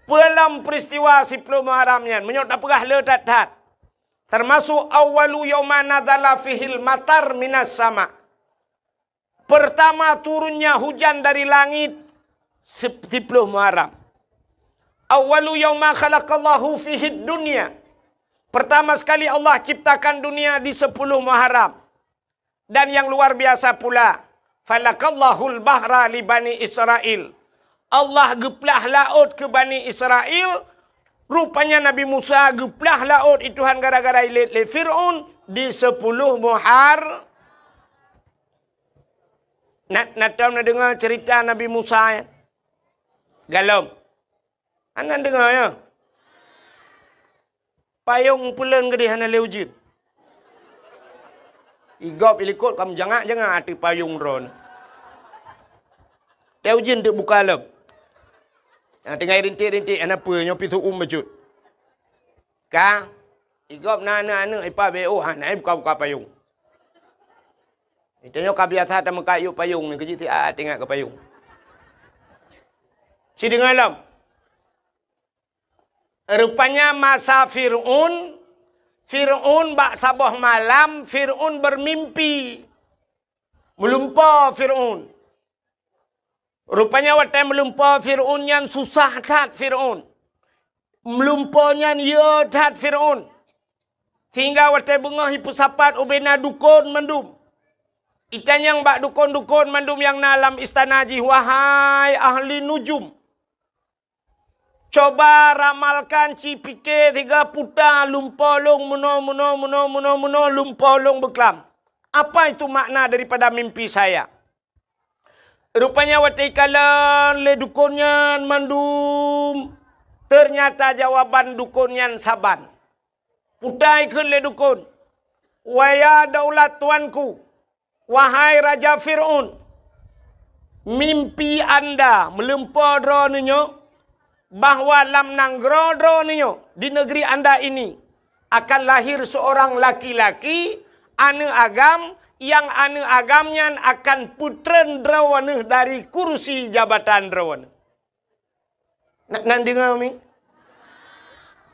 Peue lom peristiwa siploh Muharram nyan? Meunyoe tapeugah le that-that. Teumasok awwalu yauma nazala fihil matar minas sama. Pertama turunnya hujan dari langit sep-, siploh Muharram. Awwalu yauma khalaqallahu fihid dunya. Pertama sekali Allah ciptakan dunia di sepuluh Muharram. Dan yang luar biasa pula, falakallahul bahra li Bani Israel. Allah geuplah laôt keu Bani Israel, rupanya Nabi Musa geuplah laôt i Tuhan gara-gara ilét lé Fir'aun di sepuluh Muhar-, na, na tom na deungoe cerita Nabi Musa, ya? Galom. Hana deungoe, ya? Payong peuleuen keudeh hana lé ujeuen. Igob ilikot ka meujangak-jangak ateueh payong droeneuh. Teuh ujeuen teuk buka lom. Nyang tinggai rintik-rintik hana peue, nyoe pih seu-uem bacut. Ka, igob na aneuk-aneuk ipa B O hana buka-buka payong. Tanyoe ka biasa tameukat yub payong, nyoe keujeuet siat ingat keu payong. Sideungoe lom. Rupanya masa Fir'aun, Fir'aun bak saboh malam, Fir'aun beumimpi. Meulumpoe Fir'aun. Rupanya watée meulumpoe Fir'aun nyan susah that Fir'aun. Meulumpoe nyan yö that Fir'aun. Sehingga watée beungoh jipeusapat ubena dukon mandum. Itanyong bak dukon-dukon mandum nyang na lam istana jih, "Wahai ahli nujum, coba ramalkan, ci pike siga puta lumpoe lôn meunoe, meunoe, meunoe, meunoe, meunoe, lumpoe lôn beuklam. Apa itu makna daripada mimpi saya?" Rupanya watée ikalon lé dukon nyan mandum, teunyata jawaban dukon nyan saban. Puta ikheun lé dukon, "Waya daulat tuanku, wahai Raja Fir'aun, mimpi anda meulumpoe droeneuh nyoe bahwa lam nanggroe droeneuh nyoe, di negeri anda ini, akan lahir seorang laki-laki, aneuk agam, nyang aneuk agam nyan akan peutreun droeneuh dari kursi jabatan droeneuh." Na, na neudeungoe mi?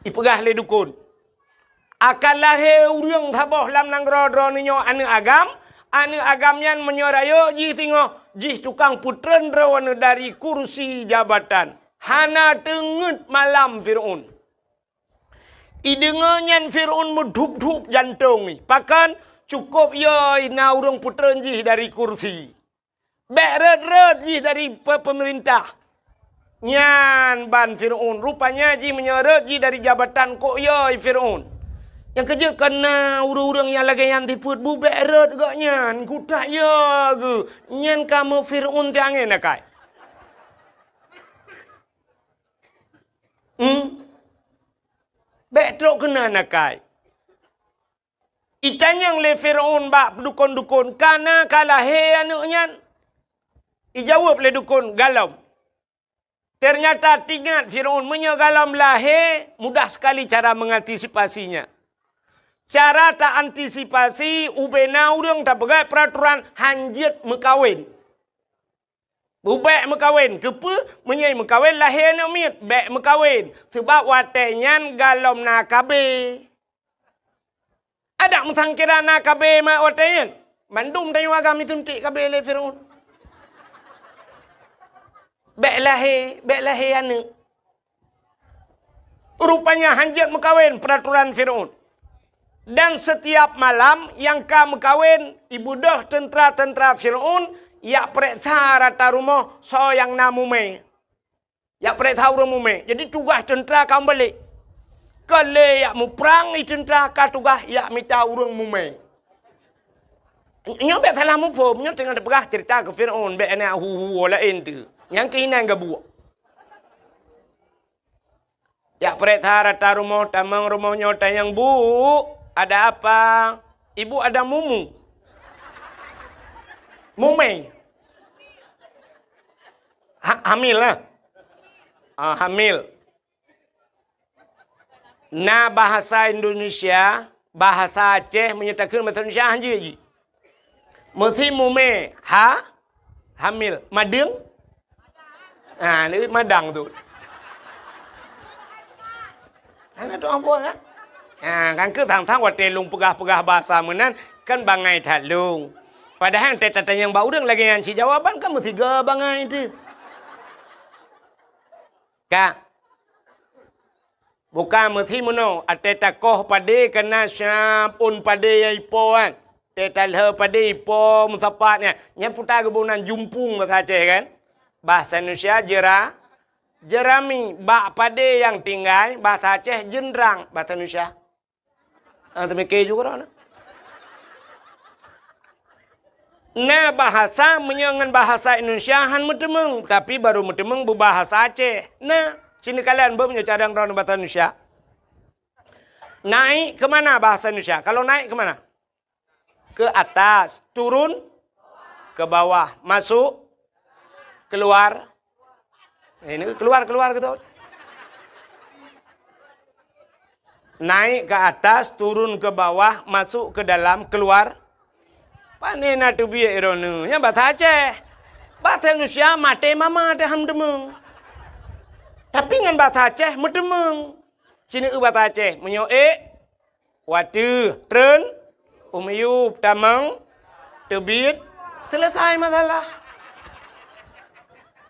Ipeugah lé dukon, "Akan lahé ureuëng saboh lam nanggroe droeneuh nyoe aneuk agam, aneuk agam nyan meunyoe rayeuk jih singoh, jih tukang peutreun droeneuh dari kursi jabatan." Hana teungeut malam Fir'aun. Ideungoe nyan Fir'aun meudhup-dhup jantong jih. Pakon? Cukôp yö na ureuëng peutreun jih dari kursi. Bék rhot-rhot jih dari pe-, peumeurintah. Nyan ban Fir'aun. Rupanya jih meunyoe rhot jih dari jabatan kok yö Fir'aun. Nyang keujeuet keu na ureuëng-ureuëng nyang lagée nyan sifeuet bu bék rhot gobnyan. Kutak yö geuh. Nyan kamoe Fir'aun tiangén akai. Hmm? Bék trok keunan akai. Itanyong lé Fir'aun bak dukon-dukon, "Ka na ka lahé aneuk nyan?" Ijaweueb lé dukon, "Galom." Teunyata teuingat Fir'aun, meunyoe galom lahé, mudah sekali cara mengantisipasinya. Cara ta-antisipasi, ubena ureuëng tapeugah peuraturan hanjeuet meukawen. Bék meukawen, keupeue? Meunyoe meukawen lahé aneuk miet, bék meukawen. Sabab watée nyan galom na K B. Adak meusangkira na K B mak watée nyan. Mandum tanyoe agam isuntik K B lé Fir'aun. Bék lahé, bék lahé aneuk. Rupanya hanjeuet meukawen peuraturan Fir'aun. Dan setiap malam nyang ka meukawen, ibeudôh teuntra-teuntra Fir'aun jak peureksa rata rumoh soe nyang na mumé. Jak peureksa ureuëng mumé. Jadi tugaih teuntra ka meubalek. Ka lé jak muprang i teuntra ka tugaih jak mita ureuëng mumé. Nyoe bék salah muphom, nyoe teungoh teupeugah cerita keu Fir'aun, bék na hu-hu laén tu. Nyang keuinan gabuek. Jak peureksa rata rumoh, tamong rumoh nyoe tanyong, "Bu, ada apa?" "Ibu ada mumu." Mumé. Ha, hamil lah. Ah, hamil. Na bahasa Indonesia, bahasa Aceh, meunyoe takheun bahasa Indonesia hanjeuet jih. Meusi mumé, ha? Hamil. Madeueng? Ha, lé madang tu. Hana tu ambo kan? Ha, kan keu sang-sang watée lôn peugah-peugah bahasa meunan, kan bangai that lôn. Padahai teutatanyong bak ureuëng lagée nyan cit jawaban kan meusiga bangai tu. Ka. Bukan meusi meunoe, até takoh padé kana syabun padé nyang ipo kan. Até talheu padé ipo meusapat nyan. Nyan puta geuboh nan jumpung bahasa Aceh kan. Bahasa Indonesia jera-, jerami. Bak padé nyang tinggai, bahasa Aceh jeundrang, bahasa Indonesia. Ah, teumike juga dah. Na bahasa meunyoe ngon bahasa Indonesia han meuteumeung, tapi barô meuteumeung beubahasa Aceh. Na, sinoe kalon beuh meunyoe carong droeneuh bahasa Indonesia. Naik ke mana bahasa Indonesia? Kalau naik ke mana? Ke atas, turun ke bawah, masuk, keluar. Ini keluar, keluar gitu. Naik ke atas, turun ke bawah, masuk ke dalam, keluar. Pane na teubiet droeneuh? Nyan bahasa Aceh. Bahasa Indonesia maté mama teuh han meuteumèe. Tapi ngon bahasa Aceh meuteumèe. Sineuk bahasa Aceh, meunyoe ék, watèe, treun, u miyueb, tamong, teubiet, selesai masalah.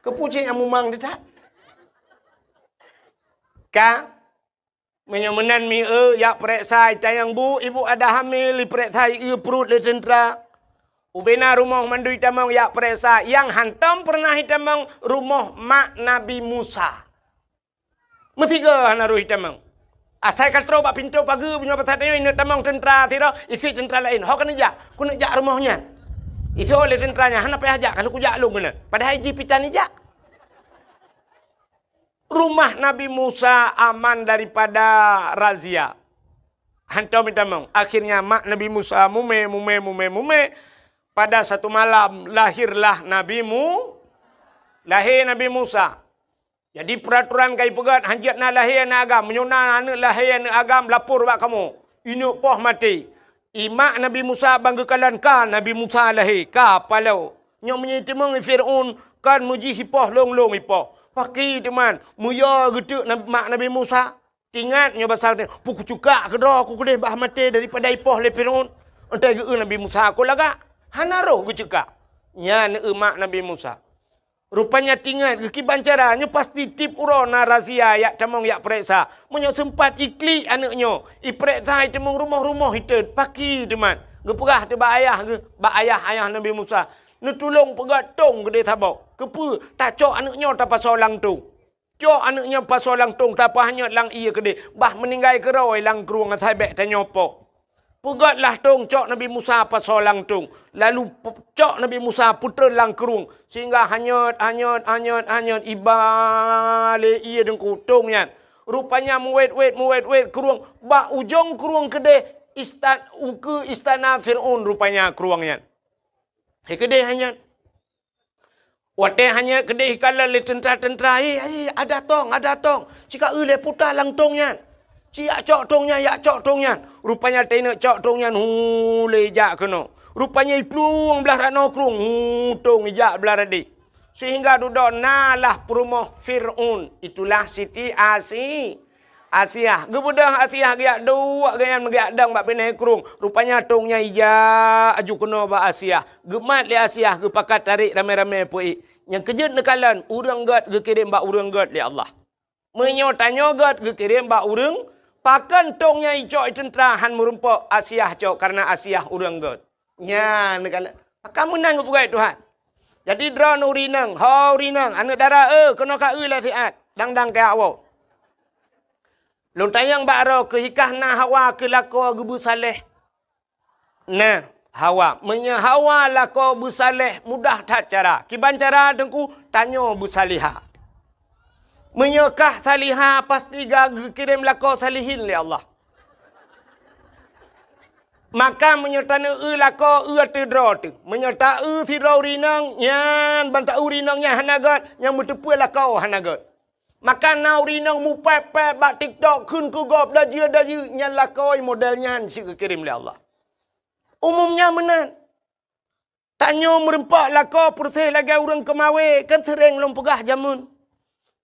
Keupeue cit nyang mumang teutat? Ka, meunyoe meunan mieu, jak peureksa i tayang bu, ibu ada hamil, ipeureksa i pruet lé teuntra. Ubena rumoh mandum itamong jak peureksa, nyang hantom peureunah itamong rumoh mak Nabi Musa. Meusigoe hana roh itamong. Asai ka troh bak pintoe pageue, meunyoe basa tanyoe ineuk tamong teuntra sidroe, ikheun teuntra laén, "Ho keuneuk jak, keuneuk jak rumoh nyan." Ijok lé teuntra nyan, "Hana payah jak, ka lheueh kujak lôn meunan." Padahai jih pih tan ijak. Rumah Nabi Musa aman daripada razia. Hantom itamong. Akhirnya mak Nabi Musa mumè, mumè, mumè, mumè. Pada satu malam lahirlah Nabi Mu-, lahé Nabi Musa. Jadi peuratoran ka ipeugèt, hanjeuet na lahé aneuk agam. Meunyoe na aneuk lahé aneuk agam, lapor bak kamoe. Ineuk poh maté. I mak Nabi Musa ban geukalon ka Nabi Musa lahé, ka paloe. Nyoe meunyoe iteumong i Fir'aun, kon meujih ipoh lôn-lôn ipoh. Pakri teuma, meuyue geuteuk nab-, mak Nabi Musa. Tingat nyoe basa, "Peue kucukak keudroe ku keudeh bah maté daripada ipoh lé Fir'aun." Enteuk geu Nabi Musa, "Kon lagak?" Hana roh geucukak. Nyan eu mak Nabi Musa. Rupanya tingat geukiban cara, nyoe pasti tiep uroe na razia jak tamong jak peureksa. Meunyoe seumpat iklik aneuk nyoe, ipeureksa itamong rumoh-rumoh itot, pakri teuma. Geupeugah teuh bak ayah geuh, bak ayah-ayah Nabi Musa, "Neutulông peugèt tông keudeh saboh. Keupeue? Tacok aneuk nyoe tapasoe lam tông." Cok aneuk nyan pasoe lam tông, tapeuhanyot lam ié keudeh, bah meuninggai keudroe lam krueng asai bèk tanyoe poh. Peugètlah tông, cok Nabi Musa pasoe lam tông, lalu pe-, cok Nabi Musa peutreun lam krueng, sehingga hanyot, hanyot, hanyot, hanyot, iba lé ié deungku tông nyan. Rupanya meuwét-wét, meuwét-wét krueng, bak ujong krueng keudeh istan-, ukeue istana Fir'aun rupanya krueng nyan. Hai keudeh hanyot. Watèe hanyot keudeh ikalon lé teuntra-teuntra, "Hei, hei, ada tông, ada tông! Ci ka eu lé puta lam tông nyan! Ci jak cok tông nyan, jak cok tông nyan!" Rupanya teuneuk cok tông nyan, hu, lé jak keunoe. Rupanya iplueng blah ranoe krueng, hu, tông ijak blah radeh. Sehingga dudoe na lah peurumoh Fir'aun, itulah Siti Asi-, Asiah. Geubeudôh Asiah geujak duek gobnyan meugeuyak dong bak binéh krueng. Rupanya tông nyan ijak aju keunoe bak Asiah. Geumat lé Asiah geupakat tarek ramé-ramé peuék. Nyang keujeuet neukalon, ureuëng gét geukirém bak ureuëng gét lé Allah. Meunyoe tanyoe gét geukirém bak ureuëng, pakon tông nyan icok i teuntra han meurumpok Asiah cok kareuna Asiah ureuëng gét. Nyan neukalon. Maka meunan geupeugah Tuhan. Jadi droeneuh ureuëng inong, ho ureuëng inong, aneuëk dara, eh, keunoe ka eu lé siat, dang-dang keu awak. Lôn tanyong bak droe keuh, hikah na Hawa keu lakoe geubeusaléh? Nah, Hawa. Meunyoe Hawa lakoe beusaléh, mudah that cara. Kiban cara teungku, tanyoe beusaléha. Meunyoe kah saléha, pasti ka geukirém lakoe salihin lé Allah. Maka meunyoe taneueu lakoe, eu ateueh droe teuh. Meunyoe taeu sidroe ureuëng inong, nyan ban taeu ureuëng inong nyan hana gét, nyang meuteupeue lakoe hana gét. Maka na ureuëng inong mupéb-péb bak TikTok kheun keu gob dajeu-dajeu, nyan lakoe model nyan cit geukirém lé Allah. Umumnya meunan. Tanyoe meurumpok lakoe peureséh lagée ureuëng keumawé, kan seuréng lôn peugah jameun.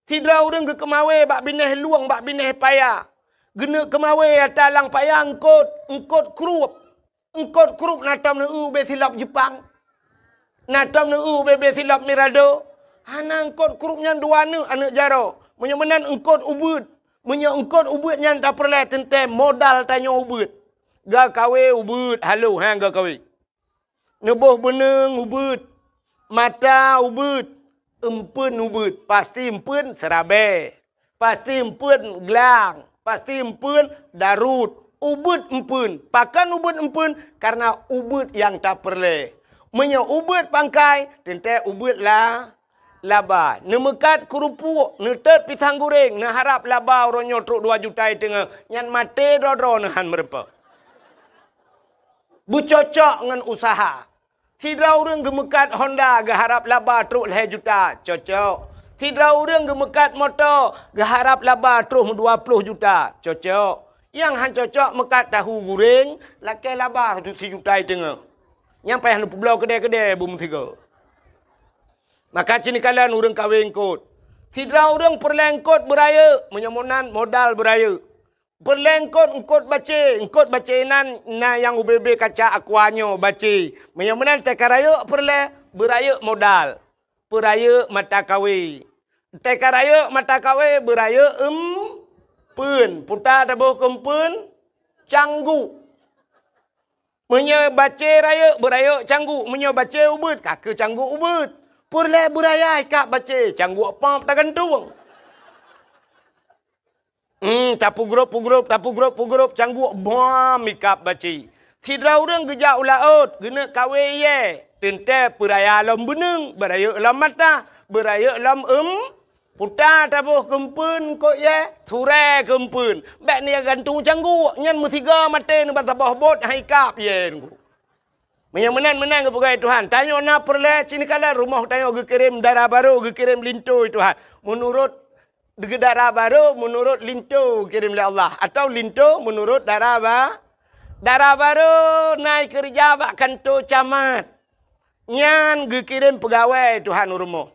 Sidroe ureuëng geukeumawé bak binéh lueng, bak binéh paya. Geuneuk keumawé ata lam paya eungkot, eungkot krueb. Eungkot krueb na tom neueu ubé silop Jeupang. Na tom neueu ubé-bé silop Mirado. Hana eungkot krueb nyan dua neuk aneuëk jaroe. Meunyoe meunan eungkot ubeuet. Meunyoe eungkot ubeuet nyan tapeureulée teuntée modal tanyoe ubeuet. Gakawé ubeuet haloh, ha, gakawé. Neuboh beuneueng ubeuet, mata ubeuet, eumpeuen ubeuet, pasti eumpeuen seurabée, pasti eumpeuen glang, pasti eumpeuen daruet, ubeuet eumpeuen. Pakon ubeuet eumpeuen? Kareuna ubeuet nyang tapeureulée. Meunyoe ubeuet pangkai, teuntée ubeuet la-, laba, neumeukat keurupuk, neutot pisang goreng, neuharab laba uroe nyoe trok dua juta i teungoh, nyan maté droe-droe neuhan meurumpok. Beucocok ngon useuha. Sidroe ureuëng geumeukat Honda geuharab laba trok lhée juta, cocok. Sidroe ureuëng geumeukat moto geuharab laba trok dua ploh juta, cocok. Nyang han cocok meukat tahu goreng, lakée laba sijuta i teungoh. Nyang payah neupeubloe keudée-keudée beumeusigoe. Maka cit neukalon ureuëng kawé eungkot. Sidroe ureuëng peureulée eungkot beurayeuk, meunyoe meunan modal beurayeuk. Peureulée eungkot, eungkot bacé, eungkot bacé nan na nyang ubé-bé kaca aqua nyoe bacé. Meunyoe meunan teuka rayeuk peureulée, beurayeuk modal, peurayeuk mata kawé. Teuka rayeuk mata kawé, beurayeuk eumpeuen, puta taboh keu eumpeuen, cangguk. Meunyoe bacé rayeuk, beurayeuk cangguk. Meunyoe bacé ubeuet, ka keu cangguk ubeuet. Peureulée beuraya ikab bacé, cangguk pop tagantung. Hmm, tapeugrop-peugrop, tapeugrop-peugrop, cangguk bom ikab bacé. Sidroe ureuëng geujak u laôt, geuneuk kawé yée, teuntée peuraya lom beuneung, beurayeuk lom mata, beurayeuk lom eum, puta taboh keu eumpeuen eungkot yée, surée keu eumpeuen. Bék neugantung cangguk, nyan meusigoe maté neuba saboh bot han ikab yée nunggu. Meunyoe meunan, meunan geupeugah Tuhan, tanyoe na peureulée cit neukalon rumoh tanyoe geukirém dara barô, geukirém linto Tuhan. Meunurot dara barô, meunurot linto geukirém lé Allah, atawa linto meunurot dara ba-, dara barô na keureuja bak kanto camat. Nyan geukirém peugawée Tuhan u rumoh.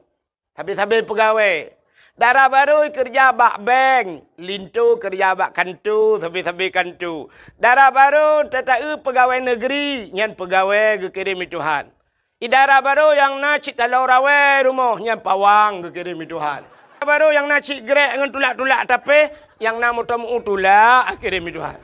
Sabe-sabe peugawée. Dara barô keureuja bak bank, linto keureuja bak kanto, sabe-sabe kanto. Dara barô tataeu peugawée negeri, nyan peugawée geukirém lé Tuhan. Idara barô nyang na cit taloe rawée rumoh, nyan pawang geukirém lé Tuhan. Dara barô nyang na cit grek ngon tulak-tulak tapéh, nyang na moto meu tulak geukirém lé Tuhan.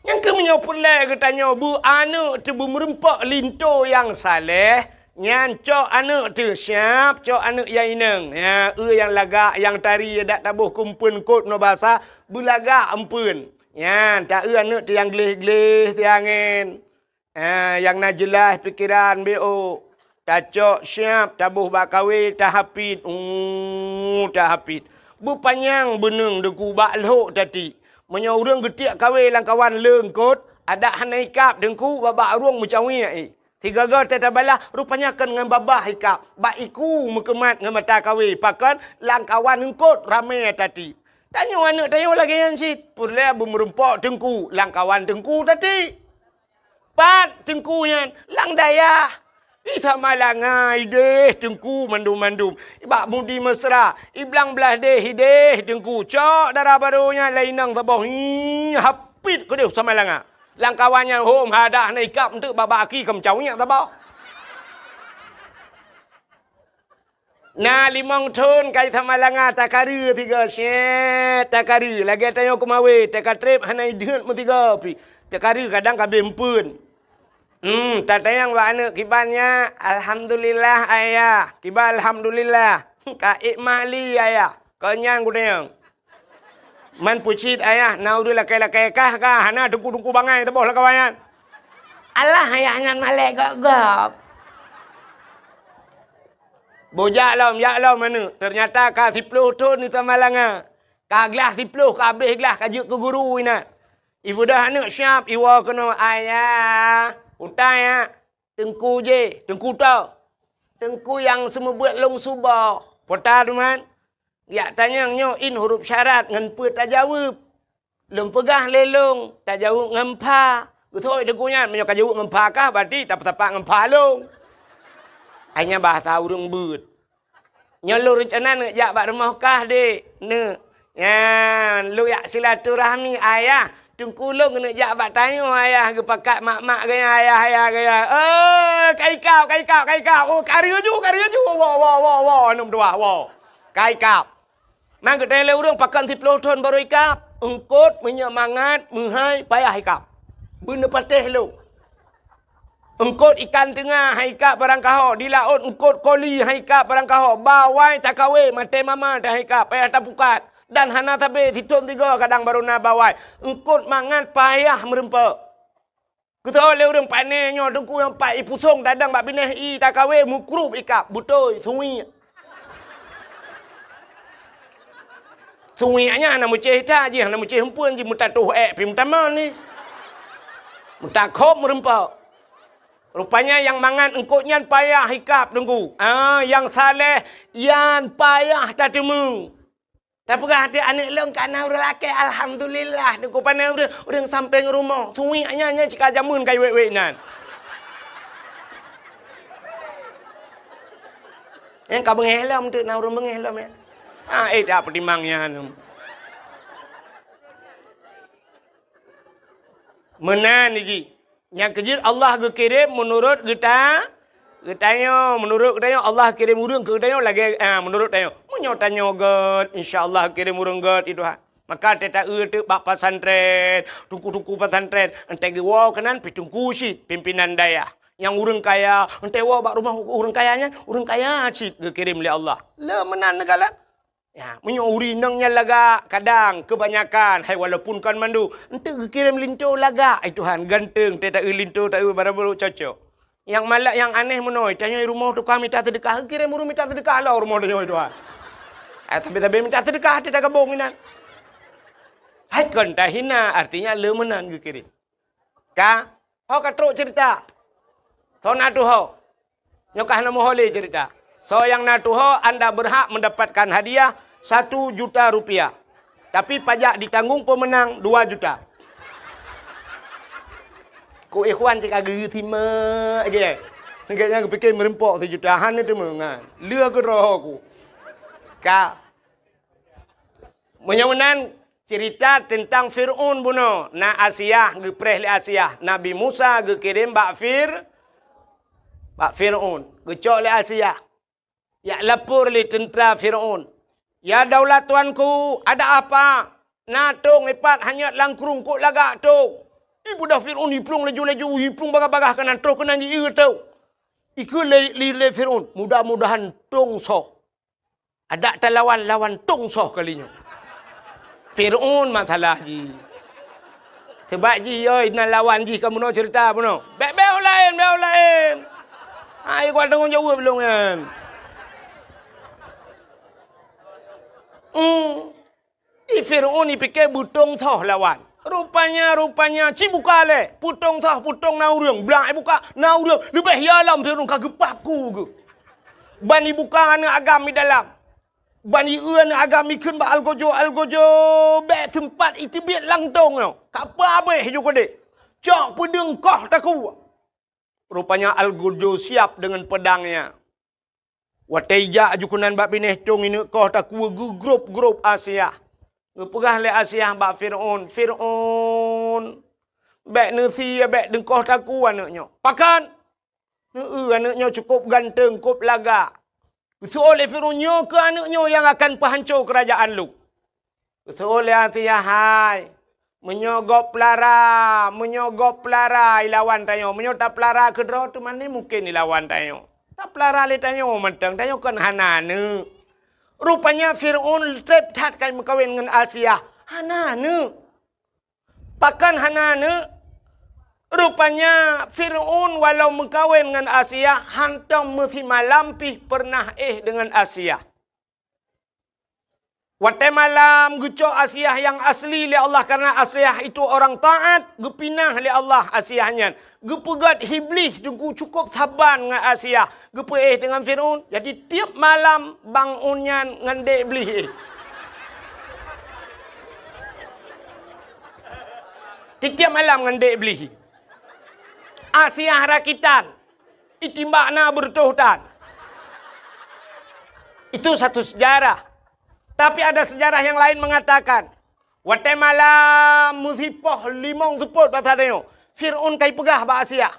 Nyang keuh meunyoe peureulée geutanyoe beu aneuëk teuh beumeureumpok linto nyang saléh, nyan cok aneuëk teuh siab, cok aneuëk nyang inong. Ya, eu nyang lagak, nyang tari, dak taboh keu eumpeuen eungkot ngon basa, beulagak eumpeuen. Nyan, ta eu aneuëk teuh nyang gleh-gleh siangén. Ah, nyang na jeulaih pikeran B O. Tacok siab, taboh bak kawé, tahapit. Uh, tahapit. Beupanyang beuneung deungoe bak lhok tati. Meunyoe ureuëng geutiek kawé lamkawan le eungkot, adak hana ikab deungoe bak-bak ureuëng meucawiek, eh. Sigoe-goe teuh tabalah, rupanya kon ngon babah ikab, bak iku meukeumat ngon mata kawé, pakon lamkawan eungkot ramé tati. Tanyoe aneuëk tanyoe lagée nyan cit, peureulée beumeureumpok teungku, lamkawan teungku tati. Pat teungku nyan, lam dayah. Di Samalanga ideh teungku mandum-mandum. Bak Mudi Mesra, i blang blaih deh ideh teungku. Cok dara barô nyan lé inong saboh. Hi, hapit keudeh Samalanga. Lamkawan nyan hom hadah na ikab eunteuk bak-bak aki keu meucawiek saboh. Na limong thon ka i Samalanga takareue sigoe, syet takareue, lagée tanyoe keumawé, takatreb hana ideuet meusigoe pih. Takareue kadang ka abéh eumpeuen. Hmm, tatanyong bak aneuëk kiban nyan, "Alhamdulillah, Ayah." Kiban alhamdulillah. "Ka ék mak li, Ayah?" Kon nyan kutanyong. Man peucit ayah, na ureuëng lakée-lakée kah ka, hana teungku-teungku bangai saboh lam kawan nyan. Alah ayah nyan malée gob-gob. Boh jak lom, jak lom aneuëk. Teunyata ka siploh thon di Samalanga. Ka glah siploh, ka abéh glah, ka jeuet keu guru inan. Ibeudôh aneuëk siab, iwoe keunoe, "Ayah, utai ya, teungku jih, teungku toh. Teungku nyang seumeubeuet lôn suboh." Pota duman. Jak tanyong nyoe in huruf syarat ngon peue tajaweueb. Lôn peugah lé lôn, tajaweueb ngon pha. Geuthôi teungku nyan, meunyoe ka jaweueb ngon pha kah, berarti tapeusapat ngon pha lôn. Hanya bahasa ureuëng beuet. Nyoe lôn reuncana neuk jak bak rumoh kah, Dek. Neuk. Nyan, lôn jak silaturahmi, Ayah. Teungku lôn keuneuk jak bak tanyoe, Ayah, geupakat mak-mak gaya, Ayah, Ayah gaya. Eh, ka ikab, ka ikab, ka ikab. Oh, ka reuju, ka reuju. Wo, wo, wo, wo, aneuk meutuah, wo. Ka ikab. Man geutanyong lé ureuëng pakon siploh thon barô ikab. Eungkot, meunyoe mangat, meuhai, payah ikab. Beuneupatéh lôn. Eungkot ikan teunga han ikab barang kaho, di laôt eungkot koli han ikab barang kaho, bawai takawé maté mama han ikab, payah tapukat, dan hana sabé sithon sigoe kadang barô na bawai. Eungkot mangat payah meurumpok. Beutôi lé ureuëng pane nyoe, Teungku, nyang pat ipusong tadong bak binéh i takawe, mukrup ikab, beutôi, suwiek. Suwiek nyan hana meucéh that jih, hana meucéh eumpeuen jih, meutatoh ék pih meutamong ni. Meutakhob meureumpok. Rupanya nyang mangat eungkôt nyan payah ikab, Teungku. Ah, nyang saleh, nyan payah tateumé. Tapeugah até aneuëk lôn ka na ureuëng lakée, alhamdulillah, Teungku, pane ureuëng, ureuëng sampéng rumoh. Suwiek nyan, nyan cit ka jameun ka iwék-wék nan. Nyang ka beungéh lom teuk na ureuëng beungéh lom, ya. Ah, eh, tak peutimang nyan. Meunan jih. Nyang keujeuet Allah geukirém meunurot geuta-, geutanyoe. Meunurot geutanyoe, Allah kirém ureuëng keu geutanyoe lagée, ah, meunurot tanyoe. Meunyoe tanyoe gét, insya Allah kirém ureuëng gét, ya Tuhan. Maka teuta-eu teuk bak pesantren, teungku-teungku pesantren, entée geuwoe keunan pih teungku cit, pimpinan dayah. Nyang ureuëng kaya, entée woe bak rumoh ureuëng kaya nyan, ureuëng kaya cit geukirém lé Allah. Le meunan neukalon. Ya, meunyoe ureuëng inong nyan lagak, kadang, keubanyakan, hai walaupun kon mandum, enteuk geukirém linto lagak, ai Tuhan, ganteng, teuta-eu linto, ta-eu barang barô cocok. Nyang malak, nyang aneh meunoe, tanyoe rumoh tukang mita seudeukah, geukirém ureuëng mita seudeukah lom rumoh tanyoe, Tuhan. Ah, tapi-tapi mita seudeukah, teuta gabong inan. Hai kon tahina, artinya le meunan geukirém. Ka, ho ka trok cerita. Soe na tuho? Nyoe ka hana muho lé cerita. Soe nyang na tuho, anda berhak mendapatkan hadiah satu juta rupiah. Tapi pajak ditanggung pemenang dua juta. Ku ikhwan cit ka geusimak je. Gét nyang geupike meureumpok sijuta, hana teuma nyan. Lheueh keudroe ku. Ka. Meunyoe meunan, cerita teuntang Fir'aun bunoe, na Asiah, geupreh lé Asiah. Nabi Musa geukirém bak Fir-, bak Fir'aun. Geucok lé Asiah. Jak lapor lé teuntra Fir'aun. "Ya daulat tuanku, ada apa? Na tong ipat hanyot lam krueng, kok lagak tong?" Ibeudôh Fir'aun, iplueng laju-laju, iplueng bagah-bagah keunan, troh keunan jieu tong. Ikheun lé, lé, lé Fir'aun, "Mudah-mudahan tong soh." Adak talawan, lawan tong soh kali nyoe. Fir'aun masalah jih. Sebab jih yoi na lawan jih ka bunoe cerita bunoe. Bék, bék laén, bék laén. Hai, kuat tanggong jaweueb lôn nyan. Hmm. I Fir'aun ipike beutong soh lawan. Rupanya, rupanya, ci buka lé. Putong soh, putong na ureuëng. Blang ibuka, na ureuëng. Leubeh ya lom Fir'aun ka geupap ku geuh. Ban ibuka aneuëk agam i dalam. Ban ieu aneuëk agam ikheun bak algojo, algojo, bék seumpat iteubiet lam tong nyoe. Ka peuabéh ju keudeh. Cok peudeung koh takue. Rupanya algojo siap deungon peudangnya. Watée ijak ju keunan bak binéh tong ineuk koh takue geugrôp-grôp Asiah. Geupeugah lé Asiah bak Fir'aun, "Fir'aun, bék neusie, bék deungkoh takue aneuëk nyoe." Pakon? Neu-eu aneuëk nyoe cukôp ganteng, kôp lagak. Geuseuôt lé Fir'aun, "Nyoe keuh aneuëk nyoe nyang akan peuhanco keurajeuen lôn." Geuseuôt lé Asiah, "Hai, meunyoe gob peulara, meunyoe gob peulara ilawan tanyoe, meunyoe tapeulara keudroe teuma ni mungken ilawan tanyoe. Tapeulara lé tanyoe mantong, tanyoe kon hana aneuëk." Rupanya Fir'aun treb that ka meukawen ngon Asiah, hana aneuëk. Pakon hana aneuëk? Rupanya Fir'aun walau meukawen ngon Asiah, hantom meusimalam pih peureunah éh deungon Asiah. Watée malam geucok Asiah nyang asli lé Allah, karena Asiah itu orang taat, geupinah lé Allah Asiah nyan. Geupeugét Iblih teungku cukôp saban ngon Asiah, geupeuéh deungon Fir'aun. Jadi, tieb malam Bang Un nyan ngon Dek Iblih éh. Tieb-tieb malam ngon Dek Iblih. Asiah rakitan, itimbak na beureutoh tan. Itu satu sejarah. Tapi ada sejarah yang lain mengatakan, watée malam meusipoh limong seupôt basa tanyoe, Fir'aun ka ipeugah bak Asiah.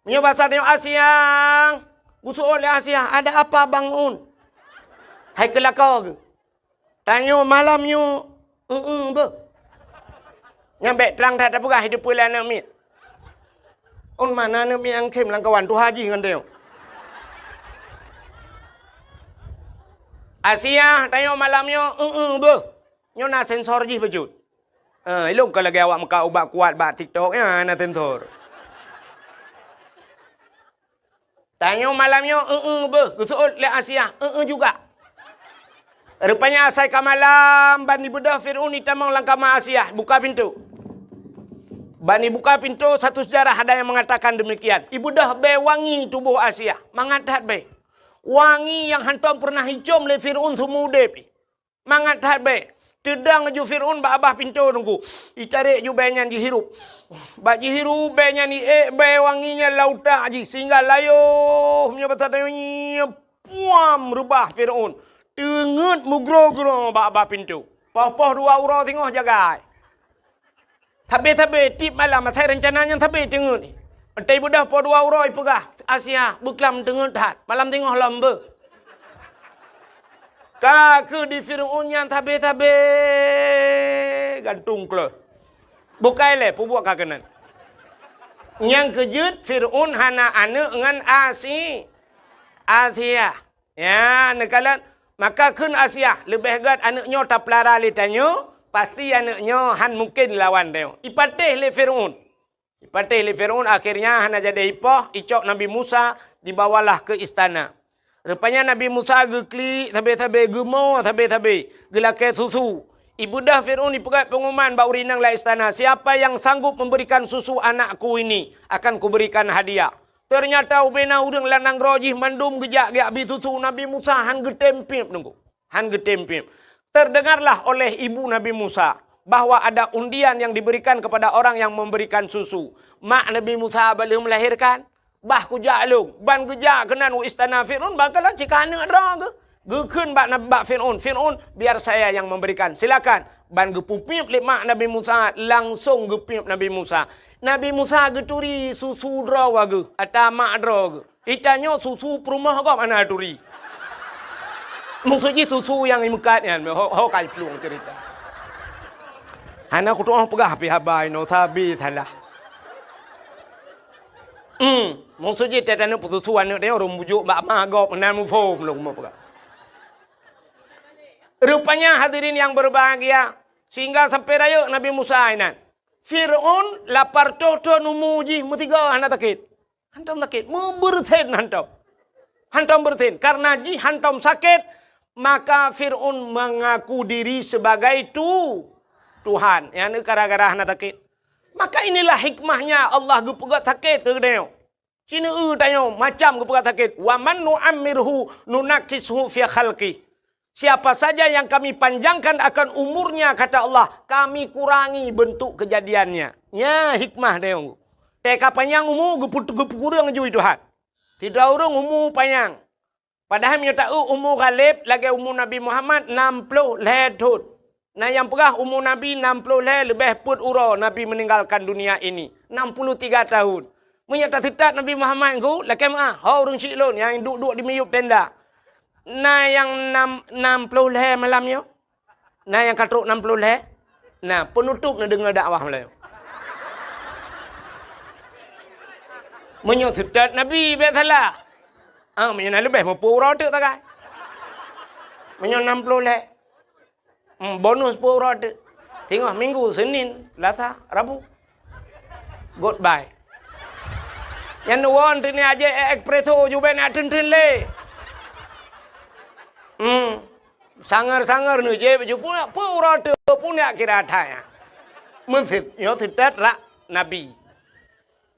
Meunyoe basa tanyoe Asiah, geuseuôt lé Asiah, "Ada apa, Bang Un?" Hai keu lakoe geuh. Tanyoe malam nyoe, eu-eu beuh. Nyan bék trang that tapeugah, hideup peue lé aneuëk miet. Un mana aneuëk miet nyang khém lam kawan tuha jih ngon tanyoe. Asiah, tanyoe malam nyoe, eu-eu beuh. Nyoe na sensor jih bacut. Eh, ilong ka lagée awak meukat ubat kuat bak TikTok, ya, na sensor. Tanyoe malam nyoe, eu-eu beuh, geuseuôt lé Asiah, eu-eu juga. Rupanya asai ka malam, ban ibeudôh Fir'aun itamong lam kama Asiah, buka pintoe. Ban ibuka pintoe, satu sejarah ada yang mengatakan demikian. Ibeudôh bèe wangi tuboh Asiah, mangat that bèe. Wangi nyang hántom peureunah icôm lé Fir'aun seumeu udép. Mangat that bèe. Teudong ju Fir'aun bak babah pintoe teungku. Itarek ju bèe nyan jihirup. Bak jihirup bèe nyan, iék bèe wangi nyan lam utak jih, sehingga layoh meunyoe basa tanyoe nyan, puam, reubah Fir'aun. Teungeut meugroe-groe bak babah pintoe. Poh-poh dua uroe singoh jagai. Sabé-sabé tiep malam asai reuncana nyan sabé teungeut. Enteuk ibeudôh poh dua uroe ipeugah, "Asiah, beuklam teungeut that, malam singoh lom beuh." Ka keuh di Fir'aun nyan sabé-sabé gantung kleuh. Bukai lé peubuet ka keunan. Nyang keujeuet Fir'aun hana aneuk ngon Asi-, Asiah. Ya, neukalon. Maka kheun Asiah, leubeh gèt aneuk nyoe tapeulara lé tanyoe, pasti aneuk nyoe hán mungken lawan tanyoe. Ipatéh lé Fir'aun. Ipatéh lé Fir'aun, akhirnya hana jadi ipoh, icok Nabi Musa, dibawalah ke istana. Rupanya Nabi Musa geuklik sabé-sabé, geumoe sabé-sabé, geulakèe susu. Ibeudôh Fir'aun ipeugèt pengumuman bak ureueng inong lam istana, "Siapa yang sanggup memberikan susu anakku ini, akan kuberikan hadiah." Teunyata ubé na ureueng lam nanggroe jih mandum geujak geubri susu, Nabi Musa hán geutem piep teungku. Hán geutem piep. Terdengarlah oleh ibu Nabi Musa bahwa ada undian yang diberikan kepada orang yang memberikan susu. Mak Nabi Musa bak lheueh melahirkan, bah kujak lôn, ban geujak keunan u istana Fir'aun, bah kalon cit ka aneuk droe geuh. Geukheun bak Nab-, bak Fir'aun, "Fir'aun, biar saya yang memberikan. Silakan." Ban geupeupiep lé mak Nabi Musa, langsong geupiep Nabi Musa. Nabi Musa geuturi susu droe geuh, ata mak droe geuh. Itanyoe susu peurumoh gob hana turi. Maksud jih susu nyang imeukat nyan, ho, ho ka iplueng cerita. Hana kutu'oh peugah pih haba inoe sabe salah. Hmm, maksud jih teutanyoe peususu aneuk tanyoe ureueng bujok bak ma gob meunan muphom lôn kupeugah. Rupanya hadirin yang berbahagia, sehingga sampai rayeuk Nabi Musa inan. Fir'aun lapar toh-toh umu jih meusigoe hana sakét. Hántom sakét, meubeureusen hántom. Hántom beureusen, karena jih hántom sakét, maka Fir'aun mengaku diri sebagai tu-, Tuhan. Nyan gara-gara hana sakét. Maka inilah hikmahnya Allah geupeugah sakét keu geutanyoe. Ci neu-eu tanyoe macam geupeugah sakét, "Wa man nu'ammirhu nunakkishu fi khalqih." Siapa saja yang Kami panjangkan akan umurnya, kata Allah, Kami kurangi bentuk kejadiannya. Nya hikmah tanyoe. Teuka panyang umu geupeu-, geupeukureueng ju Tuhan. Sidroe ureueng umu panyang. Padahai meunyoe ta-eu umu ghaleb lagèe umu Nabi Muhammad nam ploh lhèe thon. Na nyang peugah umu Nabi nam ploh lhèe leubeh peuet uroe Nabi meninggalkan dunia ini. Enam puluh tiga tahun. Meunyoe taseutat Nabi Muhammad ngon lakèe meu'ah, ho ureueng chik lôn nyang duek-duek di miyueb tenda. Na nyang nam, nam ploh lhèe malam nyoe? Na nyang ka trok nam ploh lhèe? Na, peunutôp neudeungoe dakwah malam nyoe. Meunyoe seutat Nabi bèk salah. Ah, meunyoe na leubeh meupeu uroe teuk sagai. Meunyoe nam ploh lhèe. Hmm, bonus peuet uroe teuk. Singoh Minggu, Senin, Selasa, Rabu. Goodbye. Nyan won teuk ni aje espresso jubèn ateunteunt lé. Hmm. Sanger-sanger neujép ju peuet uroe teuk pun yak kira that nyan. Meuseuet, nyoe seutet rak Nabi.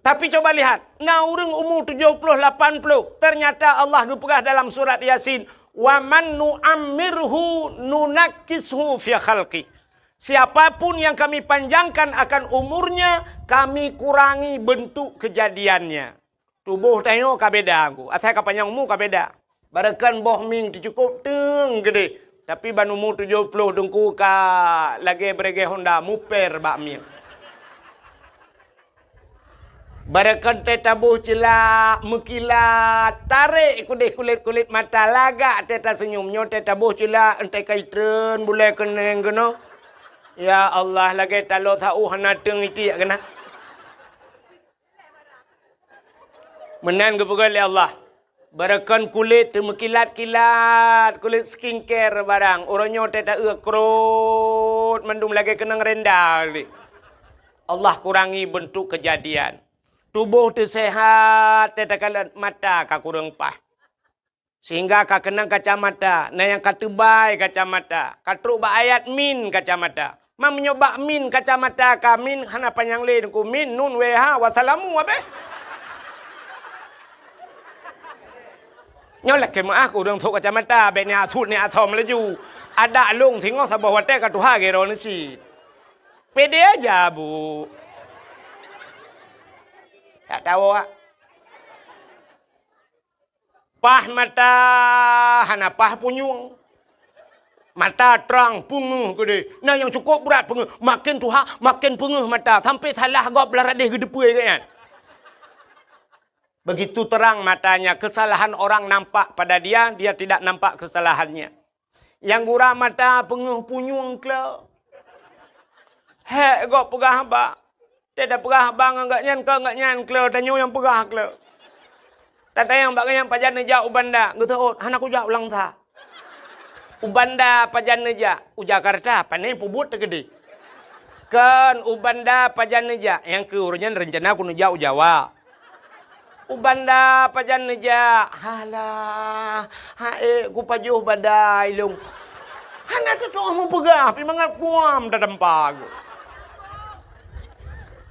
Tapi coba lihat, na ureueng umu tujoh ploh, lapan ploh, ternyata Allah geupeugah dalam surat Yasin, "Wa man nu'ammirhu nunakkishu fi khalqih." Siapa pun yang Kami panjangkan akan umurnya, Kami kurangi bentuk kejadiannya. Tuboh tanyoe ka beda, Teungku. Asai ka panyang umu ka beda. Barokon boh mieng teucukôp teueng geudeh, tapi ban umu tujoh ploh Teungku ka lagèe beuregèe honda muper bak mieng. Barokon teuh taboh ceulak meukilat, tarek keudeh kulét-kulét mata, lagak teuh taseunyum. Nyoe teuh taboh ceulak, enteuk ka itreun bulèe keuneng keunoe. Ya Allah, lagèe taloe saôh hana teueng itiek keunan. Meunan geupeugah lé Allah, barokon kulét teumeukilat-kilat, kulét skincare barang. Uroe nyoe teuh ta-eu krot mandum lagèe keunong renda lé. Allah kurangi bentuk kejadian. Tuboh teuh seuhat, teuh takalon mata ka kureueng paih. Sehingga ka keunong kacamata, na nyang ka teubai kacamata, ka trok bak ayat min kacamata. Ma meunyoe bak min kacamata ka min hana panyang lé Teungku, min, nun, wee, ha, wassalamu, abéh. Nyoe lakée meuáh keu ureuëng trok kacamata, bék ni asut ni asom laju. Adak lông singoh saboh watée ka tuha gero neusi. Pede aja, Bu. Tak tahu, ah. Paih mata hana paih punyueng. Mata trang, peungeuh keudeh. Na nyang cukôp brat peungeuh. Makin tuha, makin peungeuh mata. Sampai salah gob lam radeh geuteupeue geuh nyan. Begitu terang matanya, kesalahan orang nampak pada dia, dia tidak nampak kesalahannya. Nyang gura mata peungeuh punyueng klo. Hék gob peugah haba. Teuh tapeugah haba ngon gobnyan, kon gobnyan klo, tanyoe nyang peugah klo. Tatanyong bak gobnyan pajan neujak u Banda, geuteuôt, hana kujak u Langsa. U Banda pajan neujak, u Jakarta, pane peubuet teukeudeh. Kon u Banda pajan neujak, nyang keu uroe nyan reuncana kuneujak u Jawa. U Banda pajan neujak, halah, ha'ék kupajoh badai lông. Hana teutoh meupeugah, pi mangat puam tatampa geuh.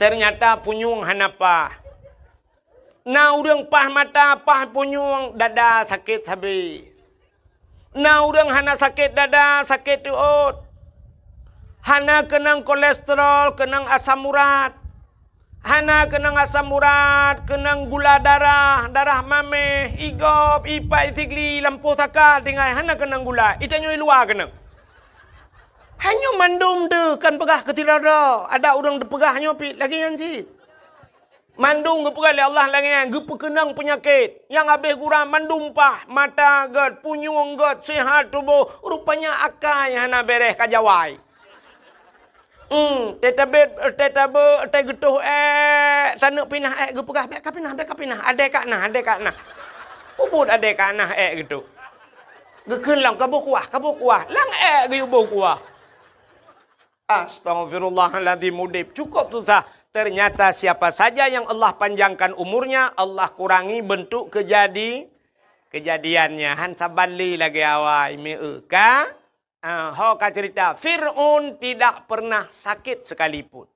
Ternyata punyueng hana paih. Na ureuëng paih mata, paih punyueng, dada sakét sabe. Na ureuëng hana sakét dada, sakét teuôt. Hana keunong kolesterol, keunong asam urat. Hana keunong asam urat, keunong gula darah, darah maméh, igob, ipai sigli, lampôh saka tinggai, hana keunong gula. Itanyoe i luwa keunong. Hanyoe mandum teuh kan peugah keu sidroe-droe. Ada ureuëng teupeugah nyoe pih lagée nyan cit. Mandum geupeugah lé Allah lagée nyan, geupeukeunong peunyakét. Nyang habéh gura mandum paih, mata gét, punyueng gét, seuhat tuboh, rupanya akai hana béreh ka jawai. Hmm, teutabét, teutabé, teugeutôh ék, taneuk pinah ék, geupeugah, "Bék kapinah, bék kapinah, adé ka na, adé ka na." Peubuet adé ka na ék geutôh. Geukheun lom, "Kaboh kuah, kaboh kuah." Lam ék geuyue boh kuah. Astaghfirullahaladzim, udeb cukup susah. Ternyata siapa saja yang Allah panjangkan umurnya, Allah kurangi bentuk kejadi-, kejadiannya. Han saban lé lagée awai, meu ka? Ah, ho ka cerita, Fir'aun tidak pernah sakit sekalipun.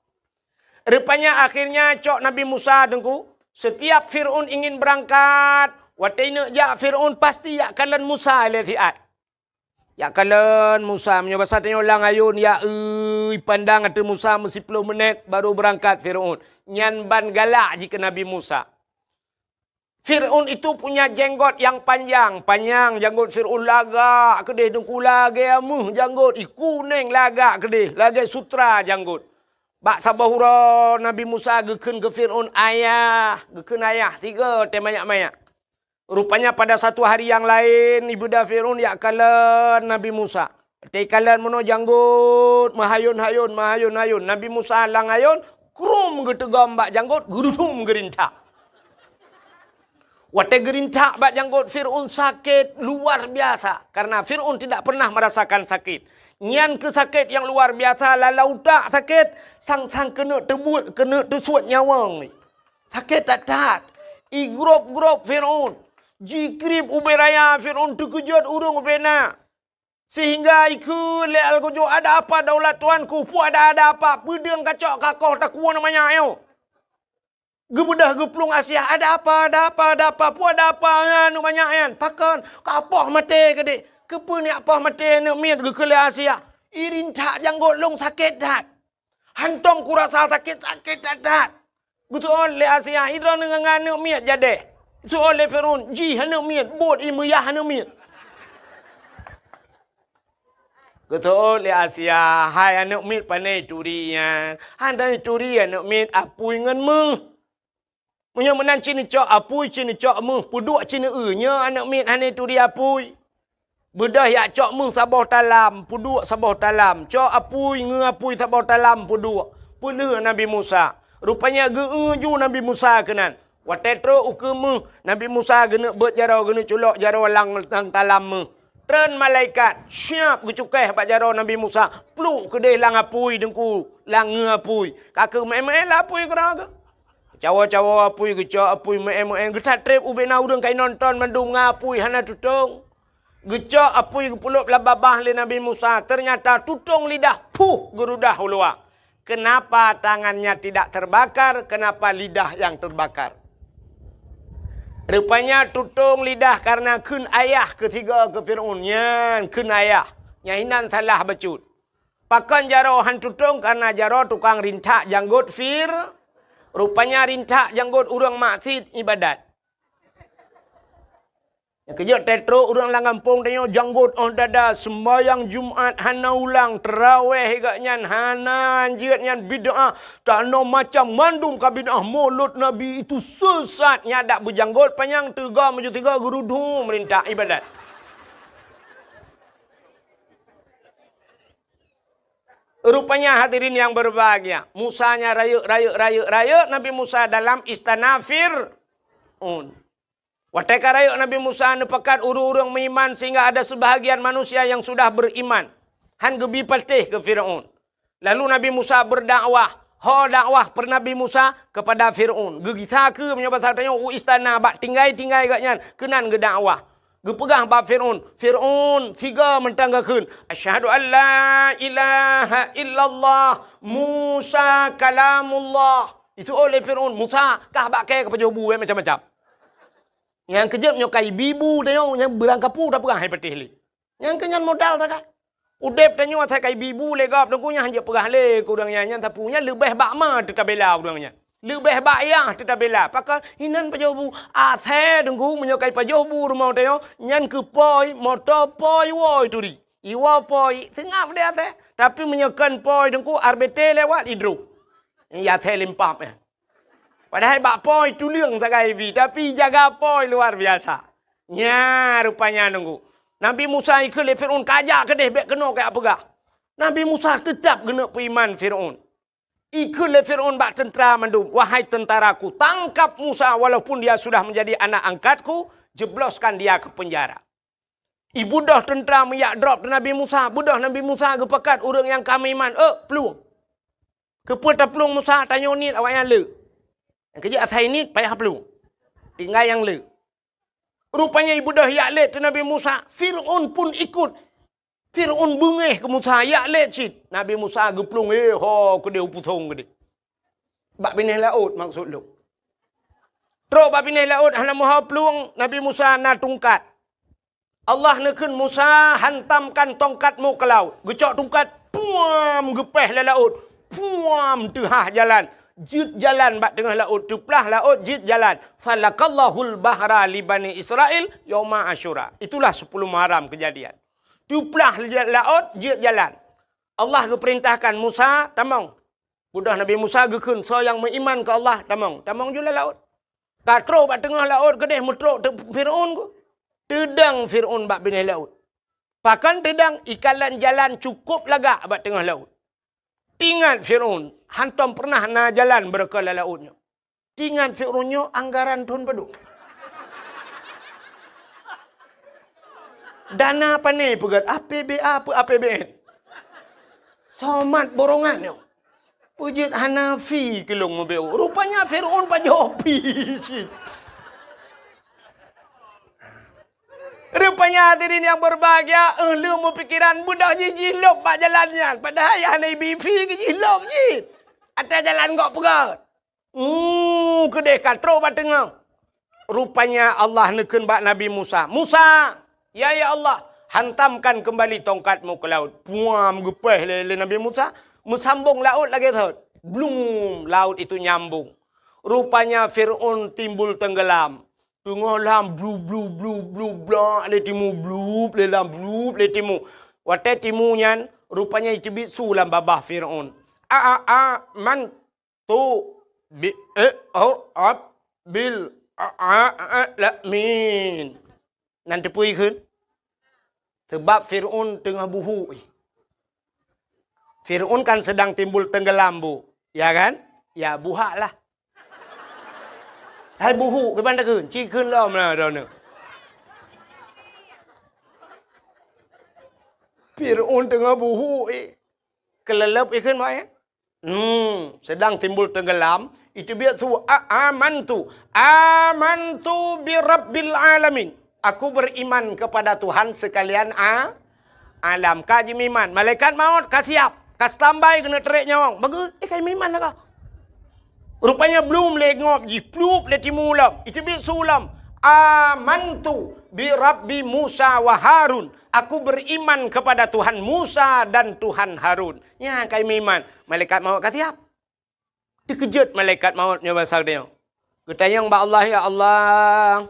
Rupanya akhirnya cok Nabi Musa, Teungku, setiap Fir'aun ingin berangkat, watée neuk jak Fir'aun pasti jak kalon Musa lé siat. Jak kalon Musa, meunyoe basa tanyoe lam ayôn, jak eu, ipandang ateueh Musa meusiplôh minét baru beurangkat Fir'aun. Nyan ban galak jih keu Nabi Musa. Fir'aun itu punya jenggot yang panjang, panyang janggot Fir'aun, lagak keudeh, Teungku, lagée ameuh janggot, ikuneng lagak keudeh, lagée sutra janggot. Bak saboh uroe Nabi Musa geukheun keu Fir'aun, "Ayah," geukheun ayah, tiga teuh manyak-manyak. Rupanya pada satu hari yang lain, ibeudôh Fir'aun jak kalon Nabi Musa. Watée kalon meunoe janggot, meuhayôn-hayôn, meuhayôn-hayôn. Nabi Musa lam ayôn, krum geuteugom bak janggot, geurudum geurintak. Watée geurintak bak janggot Fir'aun sakét luar biasa, karena Fir'aun tidak pernah merasakan sakit. Nyan keuh sakét nyang luar biasa, lalau utak sakét, sang-sang keuneuk teubuet, keuneuk teusuet nyawöng. Sakét that-that. Igrôb-grôb Fir'aun. Jikrieb ubé raya, Fir'aun teukeujot ureuëng ubé na. Sehingga ikheun lé algojo, "Ada apa daulat tuanku? Peue ada-ada apa? Peudeueng kacok kakoh takue aneuk manyak nyoe?" Geubeudôh geuplueng Asia, "Ada apa, ada apa, ada apa? Peue ada apa nyan aneuk manyak nyan? Pakon? Ka poh maté keudeh?" "Keupeue neujak poh maté aneuk miet?" geukheun lé Asia. "Irintak janggot lôn sakét that. Hantom kurasa sakét, sakét that-that." Geuseuôt lé Asia, "Idroe ngon aneuk miet jadeh?" Seuôt lé Fir'aun, "Jih aneuk miet, buet ié meuyah aneuk miet." Geuseuôt lé Asia, "Hai aneuk miet, pane turi nyan?" "Hana turi aneuk miet, apui ngon méuh." Meunyoe meunan ci neucok apui, ci neucok méuh, peuduek ci neueu, nyoe aneuk miet hana turi apui. Beudôh jak cok méuh saboh talam, peuduek saboh talam, cok apui, ngeu apui saboh talam, peuduek, peulheueh Nabi Musa. Rupanya geu-eu ju Nabi Musa keunan. Watée trok ukeue méuh, Nabi Musa geuneuk beuet jaroe, geuneuk culok jaroe lam, lam talam méuh. Treun malaikat, siab geucukéh bak jaroe Nabi Musa, pluek keudeh lam apui Teungku, lam ngeu apui. Ka keuh meu'én-meu'én lam apui keudroe geuh. Cawoe-cawoe apui, geucok apui, meu'en-meu'en, geuthat treb ubena ureuëng ka inonton mandum ngon apui hana tutong. Geucok apui geupulop lam babah lé Nabi Musa, ternyata tutong lidah puh geurudah u luwa. Kenapa tangannya tidak terbakar? Kenapa lidah yang terbakar? Rupanya tutong lidah karena kheun ayah ketiga ke Fir'aun. Nyan kheun ayah. Nyan hinan salah bacut. Pakon jaroe han tutong karena jaroe tukang rintak janggot Fir. Rupanya rintak janggot ureuëng maksiet ibadat. Nyang keujeuet teutro ureuëng lam gampông tanyoe janggot óh dada, sembahyang Jumat hana ulang, teurawéh gak nyan hana, anjeut nyan bid'ah, tanoh macam mandum ka bid'ah, mulod Nabi itu sesat, nyan dak beujanggot panyang teuga meujeuet tiga geurudu meurintak ibadat. Rupanya hadirin yang berbahagia, Musa nya rayeuk, rayeuk, rayeuk, rayeuk Nabi Musa dalam istana Fir'aun. Watée ka rayeuk Nabi Musa neupakat ureuëng-ureuëng meuiman sehingga ada sebahagian manusia yang sudah beriman. Han geubi patéh keu Fir'aun. Lalu Nabi Musa berdakwah. Ho dakwah per Nabi Musa kepada Fir'aun. Geugisa keu meunyoe basa tanyoe u istana bak tinggai-tinggai gak nyan keunan geudakwah. Geupeugah bak Fir'aun, "Fir'aun, tiga mantong geukheun, 'Asyhadu an la ilaha illallah, Musa kalamullah.'" Itu oleh Fir'aun, "Musa, kah bak kée ka pajoh bu, eh, macam-macam." Nyang keujeuet nyoe kai bibu tanyoe nyang beurangkapu tapeugah hai patéh lé. Nyang keu nyan modal sagai. Udeb tanyoe asai kai bibu lé gob teungku nyan hanjeuet peugah lé keu ureuëng nyan, nyan sapeue nyan leubeh bak ma teutabela ureuëng nyan. Leubeh bak yah teutabela. Pakon hinan pajoh bu asai teungku meunyoe kai pajoh bu rumoh tanyoe nyan keu poi, moto poi woi turi. Iwoe poi seungab deh asai. Tapi meunyoe kon poi teungku R B T lewat idrop. Ya asai limpap ya. Padahai bak poi tuleueng sagai bi, tapi jaga poi luar biasa. Nya rupanya nunggu. Nabi Musa ikheun lé Fir'aun kajak keudeh bék keunoe kajak peugah. Nabi Musa teutap geuneuk peuiman Fir'aun. Ikheun lé Fir'aun bak teuntara mandum, "Wahai tentaraku, tangkap Musa walaupun dia sudah menjadi anak angkatku, jebloskan dia ke penjara." Ibeudôh teuntara meuyak drob teu Nabi Musa, beudôh Nabi Musa geupakat ureuëng nyang ka meuiman, "Eh, plueng." Keupeue taplueng Musa, tanyoe niet awaknyan le. Nyang keujeuet asai niet payah plueng. Tinggai nyang le. Rupanya ibeudôh yak lét teu Nabi Musa, Fir'aun pun ikut. Fir'aun beungéh keu Musa, yak lét cit. Nabi Musa geuplueng, eh, ho keudeh u pusong keudeh. Bak binéh laôt maksud lôn. Trok bak binéh laôt hana meuho plueng, Nabi Musa na tungkat. Allah neukheun Musa, "Hantamkan tongkatmu ke laut." Geucok tungkat, puam, geupéh lam laôt. Puam, teuhah jalan. Jeuet jalan bak teungoh laôt, teuplah laôt, jeuet jalan. "Falakallahul bahra li Bani Israil yauma Asyura." Itulah sepuluh Muharram kejadian. Teuplah laôt, jeuet jalan. Allah geupeurintahkan Musa, "Tamong." Beudôh Nabi Musa geukheun, "Soe nyang meuiman keu Allah, tamong." Tamong ju lam laôt. Ka trok bak teungoh laôt keudeh meutrok teu Fir'aun ku. Teudong Fir'aun bak binéh laôt. Pakon teudong, ikalon jalan cukôp lagak bak teungoh laôt. Teuingat Fir'aun, hantom peureunah na jalan beureukoh lam laôt nyoe. Teuingat Fir'aun nyoe anggaran thon padum. Dana pané peugét, A P B A peu A P B N. Somat borongan nyoe. Peujeuet hana fi keu lôn meubeu. Rupanya Fir'aun pajoh fi cit. Rupanya hadirin yang berbahagia, eh, lheueh meupikiran beudôh jih jilôb bak jalan nyan. Padahai hana ibi fi keu jilôb cit. Até jalan gok peugét. Hmm, keudeh ka trok bak teungoh. Rupanya Allah neukheun bak Nabi Musa, "Musa, ya, ya Allah, hantamkan kembali tongkatmu ke laut." Puam, geupéh lé, lé Nabi Musa, meusambong laôt lagée thot. Blum, laut itu nyambung. Rupanya Fir'aun timbul tenggelam. Teungoh lam blu, blu, blu, blu, blak lé timu, blup lé lam, blup lé timu. Watée timu nyan, rupanya iteubiet su lam babah Fir'aun. A, a, a, man tu bi, eh, oh, ab, bil, a, a, a, la, min. Nan teupeue kheun? Sebab Fir'aun teungoh buhuk. Fir'aun kan sedang timbul tenggelam, Bu. Ya kan? Ya, buhak lah. Hai buhuk, kiban takheun? Ci kheun lom lah droeneuh. Fir'aun teungoh buhuk, eh. Keuleuleub ikheun, Mak, eh. Hmm, sedang timbul tenggelam, Iteubiet su, a-, amantu. Amantu bi rabbil alamin. Aku beriman kepada Tuhan sekalian a-, alam. Ka jimeuiman. Malaikat maut ka siap. Ka standby keuneuk trek nyawöng. Bagus, eh, ka jimeuiman lah ka. Rupanya blum lé ngop jih, plup lé timu lom. Iteubiet su lom. Amantu bi rabbi Musa wa Harun. Aku beriman kepada Tuhan Musa dan Tuhan Harun. Nyan ka jimeuiman. Malaikat maut ka siap. Teukeujot malaikat maut nyoe basa geutanyoe. Geutanyong bak Allah, "Ya Allah,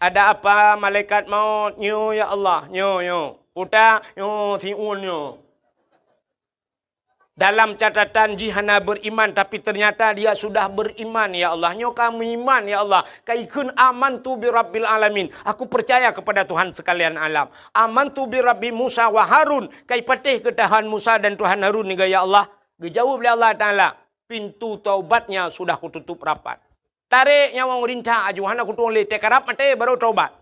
ada apa malaikat maut nyoe, ya Allah? Nyoe, nyoe. Kuta, nyoe, siun nyoe. Dalam catatan jih hana beriman, tapi ternyata dia sudah beriman, ya Allah. Nyoe ka meuiman, ya Allah. Ka ikheun amantu bi rabbil alamin. Aku percaya kepada Tuhan sekalian alam. Amantu bi rabbi Musa wa Harun. Ka ipatéh keu Tuhan Musa dan Tuhan Harun nyoe, ya Allah." Geujaweueb lé Allah Taala, pintu taubatnya sudah kututup rapat. Tarek nyawöng rintak aju, hana kutueng lé, teukarab maté baru taubat.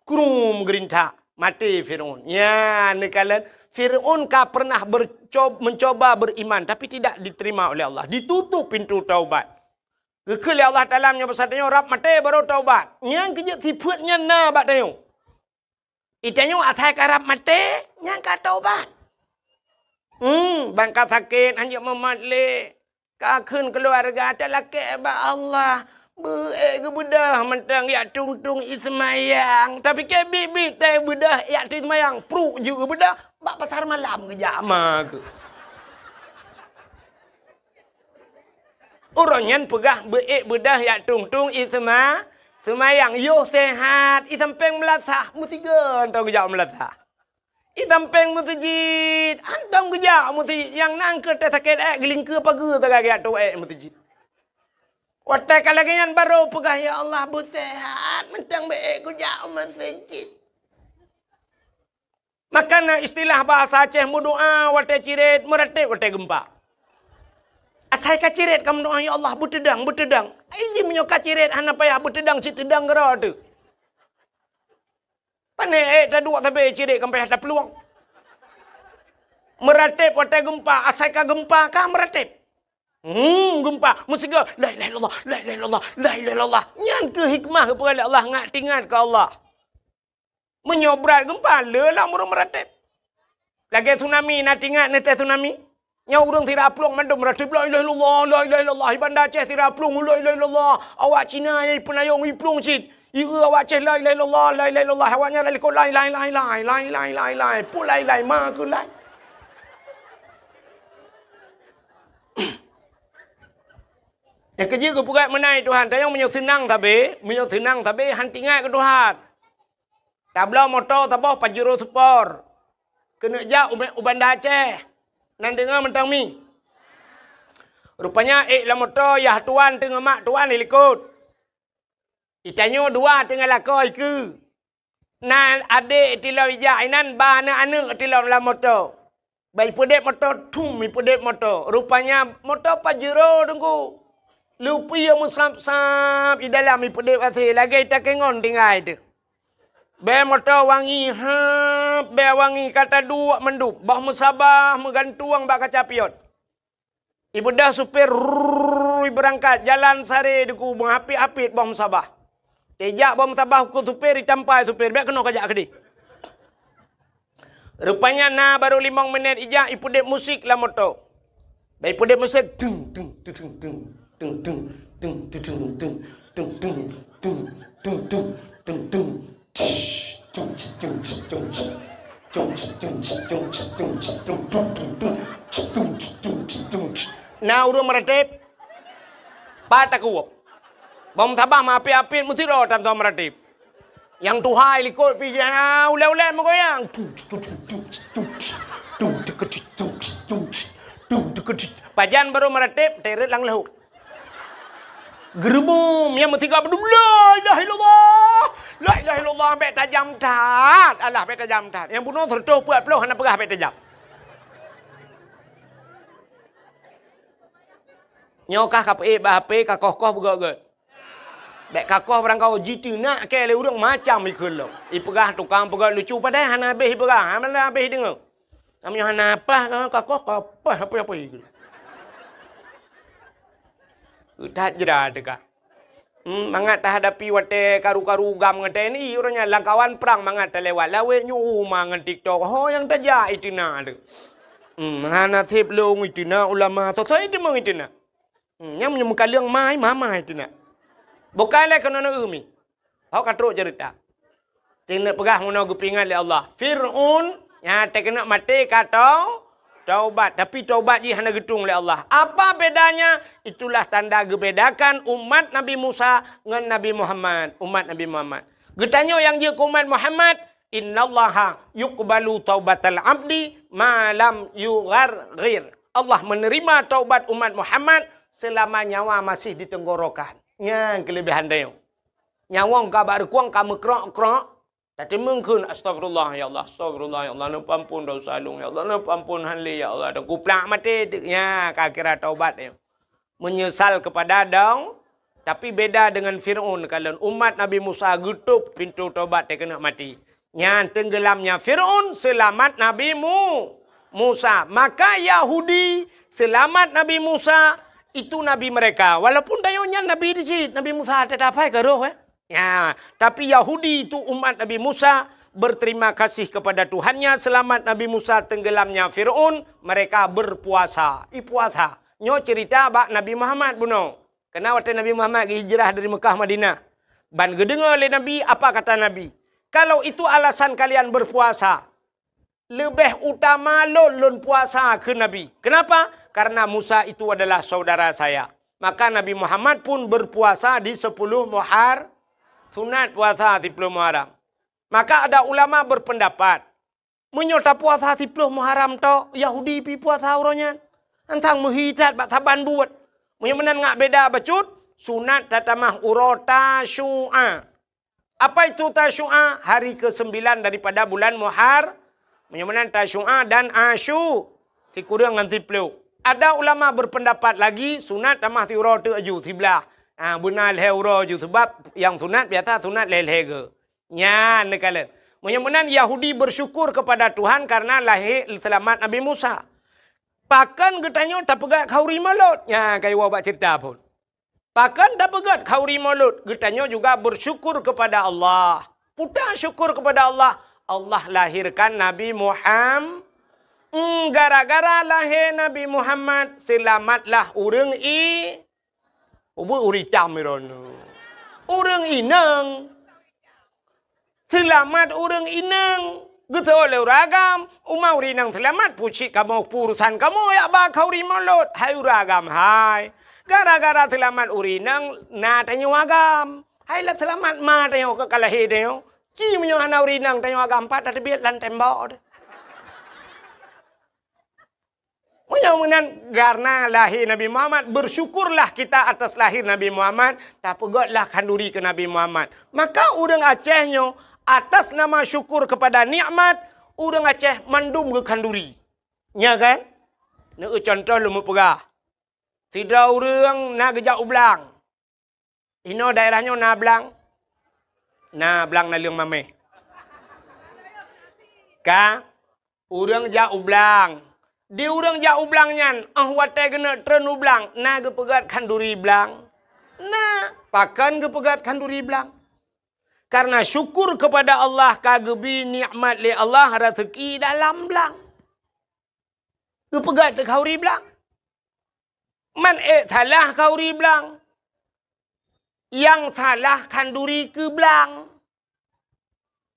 Krum geurintak, maté Fir'aun. Nyan neukalon, Fir'aun ka pernah berco-, mencoba beriman, tapi tidak diterima oleh Allah. Ditutup pintu taubat. Geukheun lé Allah Taala meunyoe basa tanyoe rab maté baru taubat. Nyan keujeuet sifeuet nyan na bak tanyoe. Itanyoe asai karab maté, nyan ka taubat. Hmm, ban ka sakét, hanjeuet mumat lé. Ka kheun keuluwarga talakée bak Allah. Beu-ék geubeudôh mantong jak tueng-tueng ie seumayang. Tapi keu biet-biet tai beudôh jak tueng seumayang. Pruek jeuet geubeudôh, bak pasar malam geujak ma keuh. Uroe nyan peugah beu-ék beudôh jak tueng-tueng ie seuma-, seumayang. Yoh seuhat, ie sampéng meulasah, meusigoe mantong geujak meulasah. Ie sampéng meuseujid, mantong geujak meuseujid. Nyang na keu teu sakét ék, geulingkeue pageue sagai geujak tueng ék meuseujid. Watée ka lagée nyan barô peugah, "Ya Allah, beu seuhat, mantong beu-ék geujak meuseujid." Maka na istilah bahasa Aceh meudoá watée cirét, meuratéb watée geumpa. Asai ka cirét ka meudoá, "Ya Allah, beuteudang, beuteudang." Ai jih meunyoe ka cirét hana payah beuteudang, cit teudang keudroe teuh. Pane ék taduek sabe cirét ka payah taplueng. Meuratéb watée geumpa, asai ka geumpa ka meuratéb. Hmm, geumpa, meusigoe, "La ilaha illallah, la ilaha illallah, la ilaha illallah." Nyan keuh hikmah geupeugah lé Allah, ngat teuingat keu Allah. Meunyoe brat geumpa, le lam ureuëng meuratéb. Lagée tsunami, na teuingat neutée tsunami? Nyoe ureuëng sira plueng mandum meuratéb, "La ilaha illallah, la ilaha illallah." Di Banda Aceh sira plueng, "La ilaha illallah." Awak Cina nyang ipeunayong iplueng cit. Ieu awak Aceh, "La ilaha illallah, la ilaha illallah." Awak nyan likot, "Lai, lai, lai, lai, lai, lai, lai, lai." Peue lai, lai, ma keuh lai. Nyang keujeuet geupeugah meunan Tuhan, tanyong meunyoe seunang sabe, meunyoe seunang sabe, han teuingat keu Tuhan. Tabloe moto saboh Pajero Sport. Keuneuk jak u, u Banda Aceh. Nan deungoe mantong mi. Rupanya ék lam moto yah tuan teungoh mak tuan di likot. Itanyoe dua teungoh lakoe ikeue. Na adék tilom ijak inan ba aneuëk-aneuëk tilom lam moto. Ba ipeudeb moto, thum ipeudeb moto. Rupanya moto Pajero teungku. Lupie meusab-sab i dalam ipeudeb asée lagée takengon tinggai teuh. Bée moto wangi hab, bée wangi ka taduek mandum, boh meusabah meugantueng bak kaca pion. Ibeudôh supir, rrrr, ibeurangkat, jalan sare deuku meuhapit-hapit boh meusabah. Tejak boh meusabah ukeue supir, itampai supir, bék keunoe kajak keudeh. Rupanya na barô limong minét ijak ipeudeb musik lam moto. Bék ipeudeb musik, tung, tung, tung, tung. Na ureuëng meuratéb, pat takuwöb. Boh meusabah meuapit-apit meusidroe tan soe meuratéb. Nyang tuha i likot pih, ah, ulée-ulée meugoyang. Pajan barô meuratéb, teret lam leuhok. Geureuboh, nyang meusigoe beudôh, "La ilaha illallah! La ilaha illallah!" Bék tajam that. Alah, bék tajam that. Nyang bunoe seureutôh peuet ploh hana peugah bék tajam. Nyoe kah ka peuék bak H P, ka koh-koh beugöt-göt. Bék ka koh barangkaho jiteunak kée lé ureuëng macam ikheun lom. Ipeugah tukang peugöt lucu padahai hana habéh ipeugah, hana habéh ideungoe. Meunyoe hana apah, ka koh, ka apah, apah, apah ikheun. That jra teuka. Hmm, mangat tahadapi watée karu-karu GAM ngon T N I, uroe nyan lam kawan prang mangat talewat lawét nyoe uma ngon TikTok. Ho nyang tajak iteunak tu. Hmm, hana sép lôn iteunak ulama. Soe-soe iteumeung iteunak. Hmm, nyang meunyoe meukaleueng mai, mama iteunak. Bukai lé keunoe umi. Ho ka trok ceurita. Teuneuk peugah meunoe geupeuingat lé Allah. Fir'aun nyang teukeunok maté ka tau, taubat, tapi taubat jih hana geutueng lé Allah. Apa bedanya? Itulah tanda geubedakan umat Nabi Musa ngon Nabi Muhammad, umat Nabi Muhammad. Geutanyoe nyang jeuet keu umat Muhammad, "Innallaha yuqbalu taubatal abdi ma lam yugharghir." Allah menerima taubat umat Muhammad selama nyawa masih di tenggorokan. Nyan keulebihan tanyoe. Nyawöng ka bak reukueng ka meukrok-krok, tateumeung kheun, "Astagfirullah, ya Allah, astagfirullah, ya Allah, neupeuampon desya lôn, ya Allah, neupeuampon han lé, ya Allah." Dan kuplak maté, nya ka kira taubat nyoe. Menyesal kepada dong, tapi beda dengan Fir'aun, kalon umat Nabi Musa geutôp pintoe taubat teukeunok maté. Nyan tenggelamnya Fir'aun, seulamat Nabi Mu-, Musa. Maka Yahudi seulamat Nabi Musa, itu nabi mereka. Walaupun tanyoe nyan nabi di cit, Nabi Musa teutab hai ka roh, eh. Ya, tapi Yahudi itu umat Nabi Musa berterima kasih kepada Tuhannya, selamat Nabi Musa tenggelamnya Fir'aun, mereka berpuasa. I puasa. Nyoe cerita bak Nabi Muhammad bunoe. Kena watée Nabi Muhammad geuhijrah dari Mekah Madinah. Ban geudeungoe lé Nabi, apa kata Nabi? "Kalau itu alasan kalian berpuasa, leubeh utama lôn, lôn puasa," kheun Nabi. Kenapa? "Karena Musa itu adalah saudara saya." Maka Nabi Muhammad pun berpuasa di sepuluh Muhar-, sunat puasa sepuluh Muharram. Maka ada ulama berpendapat, meunyoe tapuasa siploh Muharram tok, Yahudi pi puasa uroe nyan. Antang meuhi that bak saban buet. Meunyoe meunan ngat beda bacut, sunat tatamah uroe Tasyu'a. Apa itu Tasyu'a? Hari kesembilan daripada bulan Muhar-, meunyoe meunan Tasyu'a dan Asyu, sikureueng ngon siploh. Ada ulama berpendapat lagi, sunat tamah siuroe teuk aju, siblah. Ha, beuna lhée uroe aju, sebab nyang sunat biasa sunat lhée-lhée geu. Nyan neukalon. Meunyoe meunan Yahudi bersyukur kepada Tuhan karena lahé seulamat Nabi Musa. Pakon geutanyoe tapeugét khauri Maulud? Nyan ka iwoe bak ceurita phon. Pakon tapeugét khauri Maulud? Geutanyoe juga bersyukur kepada Allah. Peue syukur kepada Allah? Allah lahirkan Nabi Muham-, hmm, gara-gara lahé Nabi Muhammad, seulamatlah ureuëng i-, Ubé ureuëng itam droeneuh. Ureuëng inong. Seulamat ureuëng inong. Geusoe lé ureuëng agam, uma ureuëng inong seulamat, pucit kamoe, urusan kamoe, yak ba khauri Maulud. Hai ureuëng agam, hai. Gara-gara seulamat ureuëng inong, na tanyoe agam. Hai lah seulamat ma tanyoe ka lahé tanyoe. Ci meunyoe hana ureuëng inong tanyoe agam, pat tateubiet lam tembok. Meunyoe meunan, karena lahé Nabi Muhammad, bersyukurlah kita atas lahir Nabi Muhammad, tapeugötlah khanduri keu Nabi Muhammad. Maka ureuëng Aceh nyoe, atas nama syukur kepada nikmat, ureuëng Aceh mandum geukhanduri. Nya kan? Neueu contoh lôn meupeugah. Sidroe ureuëng na geujak u blang. Inoe daerah nyoe na blang? Na blang naleueng mamèh. Ka, ureuëng jak u blang. Di ureuëng jak u blang nyan, óh watèe geuneuk treun u blang, na geupeugöt khanduri blang? Na, pakon geupeugöt khanduri blang? Karena syukur kepada Allah ka geubri nikmat lé Allah raseuki dalam blang. Geupeugöt khanduri blang. Man ék salah khanduri blang. Nyang salah khanduri keu blang.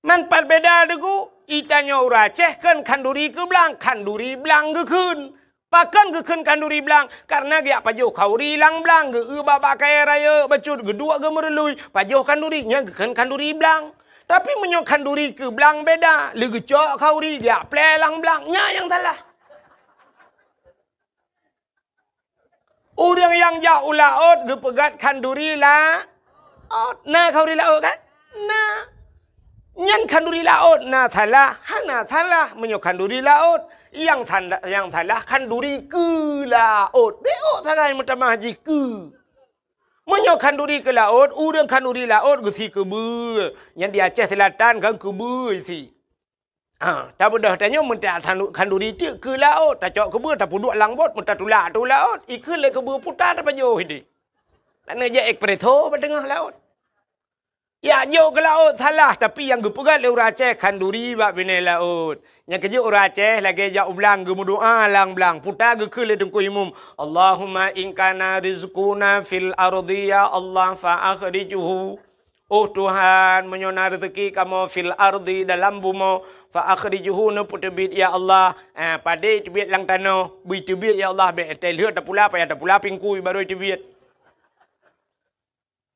Man pat beda deungon geutanyoe ureuëng Aceh kheun khanduri keu blang, khanduri blang geukheun. Pakon geukheun khanduri blang? Karena geujak pajoh khanduri lam blang, geueu bak-bak kayèe rayeuk bacut, geuduek geumeurului, pajoh khanduri, nyan geukheun khanduri blang. Tapi meunyoe khanduri keu blang beda, lé geucok khanduri geujak plè lam blang, nyan nyang salah. Ureuëng nyang jak u laôt geupeugöt khanduri laôt. Na khanduri laôt kan? Na. Nyan khanduri laôt na salah? Hana salah meunyoe khanduri laôt. Nyang sanda-, nyang salah khanduri keu laôt. Beuôt sagai meutamah jih keu. Meunyoe khanduri keu laôt, ureuëng khanduri laôt geusi keubeue. Nyan di Aceh Selatan kan keubeue isi. Ha, tabeudôh tanyoe meuntak khanduri teuk keu laôt, tacok keubeue tapeuduek lam bot, meutatulak ateueh laôt, ikheun lé keubeue puta tapajoh idéh. Laneuk jak espresso bak teungoh laôt. Jak jok keu laôt salah, tapi nyang geupeugah lé ureuëng Aceh khanduri bak binéh laôt. Nyang keujeuet ureuëng Aceh lagée jak u blang geumeudoá lam blang. Puta geukheun lé Teungku Imum, "Allahumma in kana rizquna fil ardi ya Allah fa akhrijhu." Oh Tuhan, meunyoe na reuzeuki kamoe fil ardi dalam bumoe, fa akhrijhu neupeuteubiet ya Allah. Ah, padé teubiet lam tanoh, bui teubiet ya Allah, bék teuh lheueh tapula, payah tapula pingkui barô teubiet.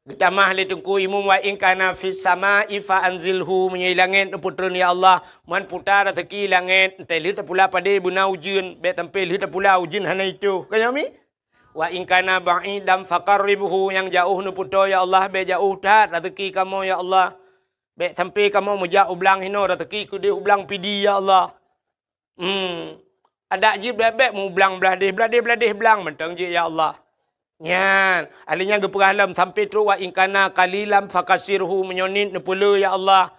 Geutamah lé Teungku Imum, "Wa in kana fis sama'i fa anzilhu," meunyoe i langét neupeutreun ya Allah, man puta reuzeuki langét, teuh lheueh tapula padé beuna ujeuen, bék sampoe lheueh tapula ujeuen hana itoh. Ka nyoe mi? "Wa in kana ba'idan faqarribhu," nyang jaoh neupeutoe ya Allah, bék jaoh that reuzeuki kamoe ya Allah. Bék sampoe kamoe meujak u blang hinoe reuzeuki keudeh u blang Pidie ya Allah. Hmm. Adak jih bék-bék meublang blah deh, blah deh, blah deh blang mantong jih ya Allah. Nyan, alé nyan geupeugah lom sampoe trok, "Wa in kana qalilan fakasirhu," meunyoe niet neupeulé ya Allah.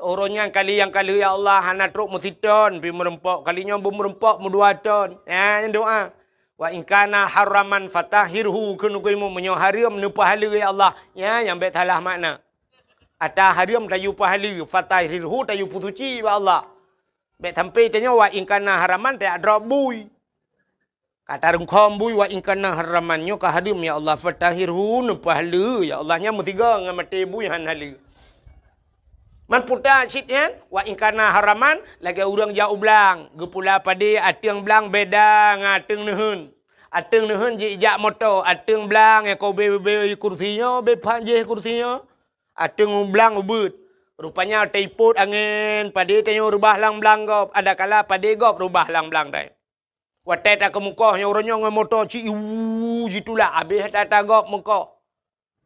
Uroe nyan kali nyang ka lheueh ya Allah hana trok meusiton pi meurumpok, kali nyoe beumeureumpok meudua ton. Nyan doá. "Wa in kana haraman fatahhirhu," kheun Teungku Imum, meunyoe hareuem neupeuhaleue ya Allah. Nyan nyang bék salah makna. Ata hareuem tayue peuhaleue, fatahhirhu tayue peusuci bak Allah. Bék sampoe tanyoe "wa in kana haraman" tajak drob bui. Ka tarungkhom bui "wa in kana haraman" nyoe ka hareuem ya Allah, fatahhirhu neupeuhaleue ya Allah, nyan meusigoe ngon maté bui han haleue. Man puta cit nyan, "wa in kana haraman" lagée ureuëng jak u blang, geupula padé ateueng blang beda ngon ateueng neuheun. Ateueng neuheun jijak moto, ateueng blang nyang ka ubé-ubé kursi nyoe, bé phan jéh kursi nyoe. Ateueng u blang ubeuet. Rupanya teupot angén, padé tanyoe reubah lam blang gob, adakala padé gob reubah lam blang tanyoe. Watée takeumeukoh nyoe uroe nyoe ngon moto ci iwu jitulak, abéh that-that gob meukoh.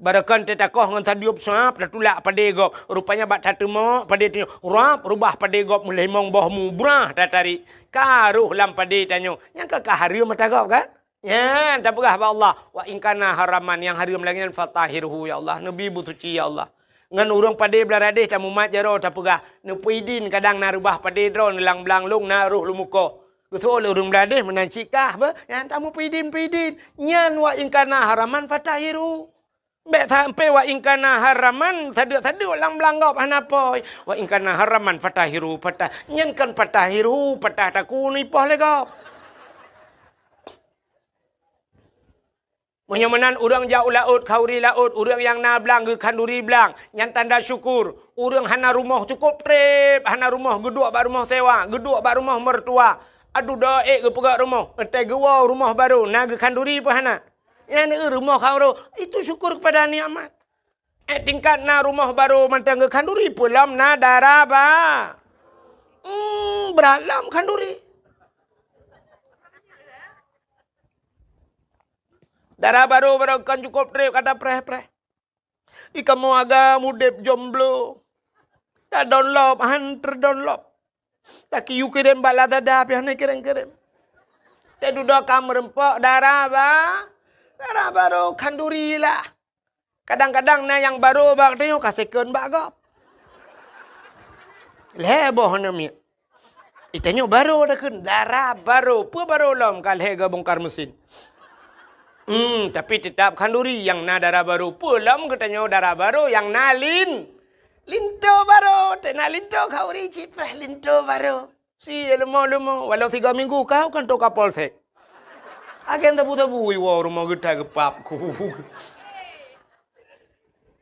Barokon teuh takoh ngon sadeueb sab tatulak padé gob. Rupanya bak tateumok padé tanyoe, rab reubah padé gob meulimong boh mubrah tatarék. Ka roh lam padé tanyoe. Nyang ka, ka hareuem ata gob kan? Nyan tapeugah bak Allah, "Wa in kana haraman," nyang hareuem lagée nyan, "fatahhirhu ya Allah," neubi beusuci ya Allah. Ngon ureuëng padé blah radeh tamumat jaroe tapeugah, "Neupeuidin kadang na reubah padé droeneuh lam blang lôn na roh lôn meukoh." Geuseuôt lé ureuëng blah radeh meunan cit kah beuh, nyan tameupeuidin-peuidin. Nyan "wa in kana haraman fatahhirhu." Bék sampoe "wa in kana haraman" sadeueb-sadeueb lam blang gob hana poi. "Wa in kana haraman fatahhirhu," patah. Nyan kon "fatahhirhu," patah takue neuipoh lé gob. Meunyoe meunan ureuëng jak u laôt, khanduri laôt, ureuëng nyang na blang geukhanduri blang, nyan tanda syukur. Ureuëng hana rumoh cukôp treb, hana rumoh geuduek bak rumoh sewa, geuduek bak rumoh mertua. Aduh, do ék geupeugét rumoh, ék teuh geuwoe rumoh barô, na geukhanduri peue hana? Nyan rumoh khanduri, itu syukur kepada nikmat. Eh, tingkat na rumoh barô mantong geukhanduri, peue lom na dara ba-, hmm, brat lom khanduri. Dara barô, barô kon cukôp treb ka tapreh-preh. Di kamoe agam udeb jomblo. Tadonlop, han teudonlop. Takiyue kirém bak Lazada, pih hana kirém-kirém. Teududoe ka meureumpok dara ba-, dara barô khanduri lah. Kadang-kadang na nyang barô bak tanyoe ka second bak gob. Lhée boh aneuk miet. Itanyoe barô takheun, dara barô. Peue barô lom ka lhée geubongkar mesin. Hmm, tapi teutap khanduri nyang na dara barô. Peue lom geutanyoe dara barô nyang na lin-, linto barô. Teuna linto khanduri cit preh linto barô. Si leumo-leumo, walau tiga minggu kau kan toka polsek. Agen tabu-tabu iwoe rumoh geuta geupap ku.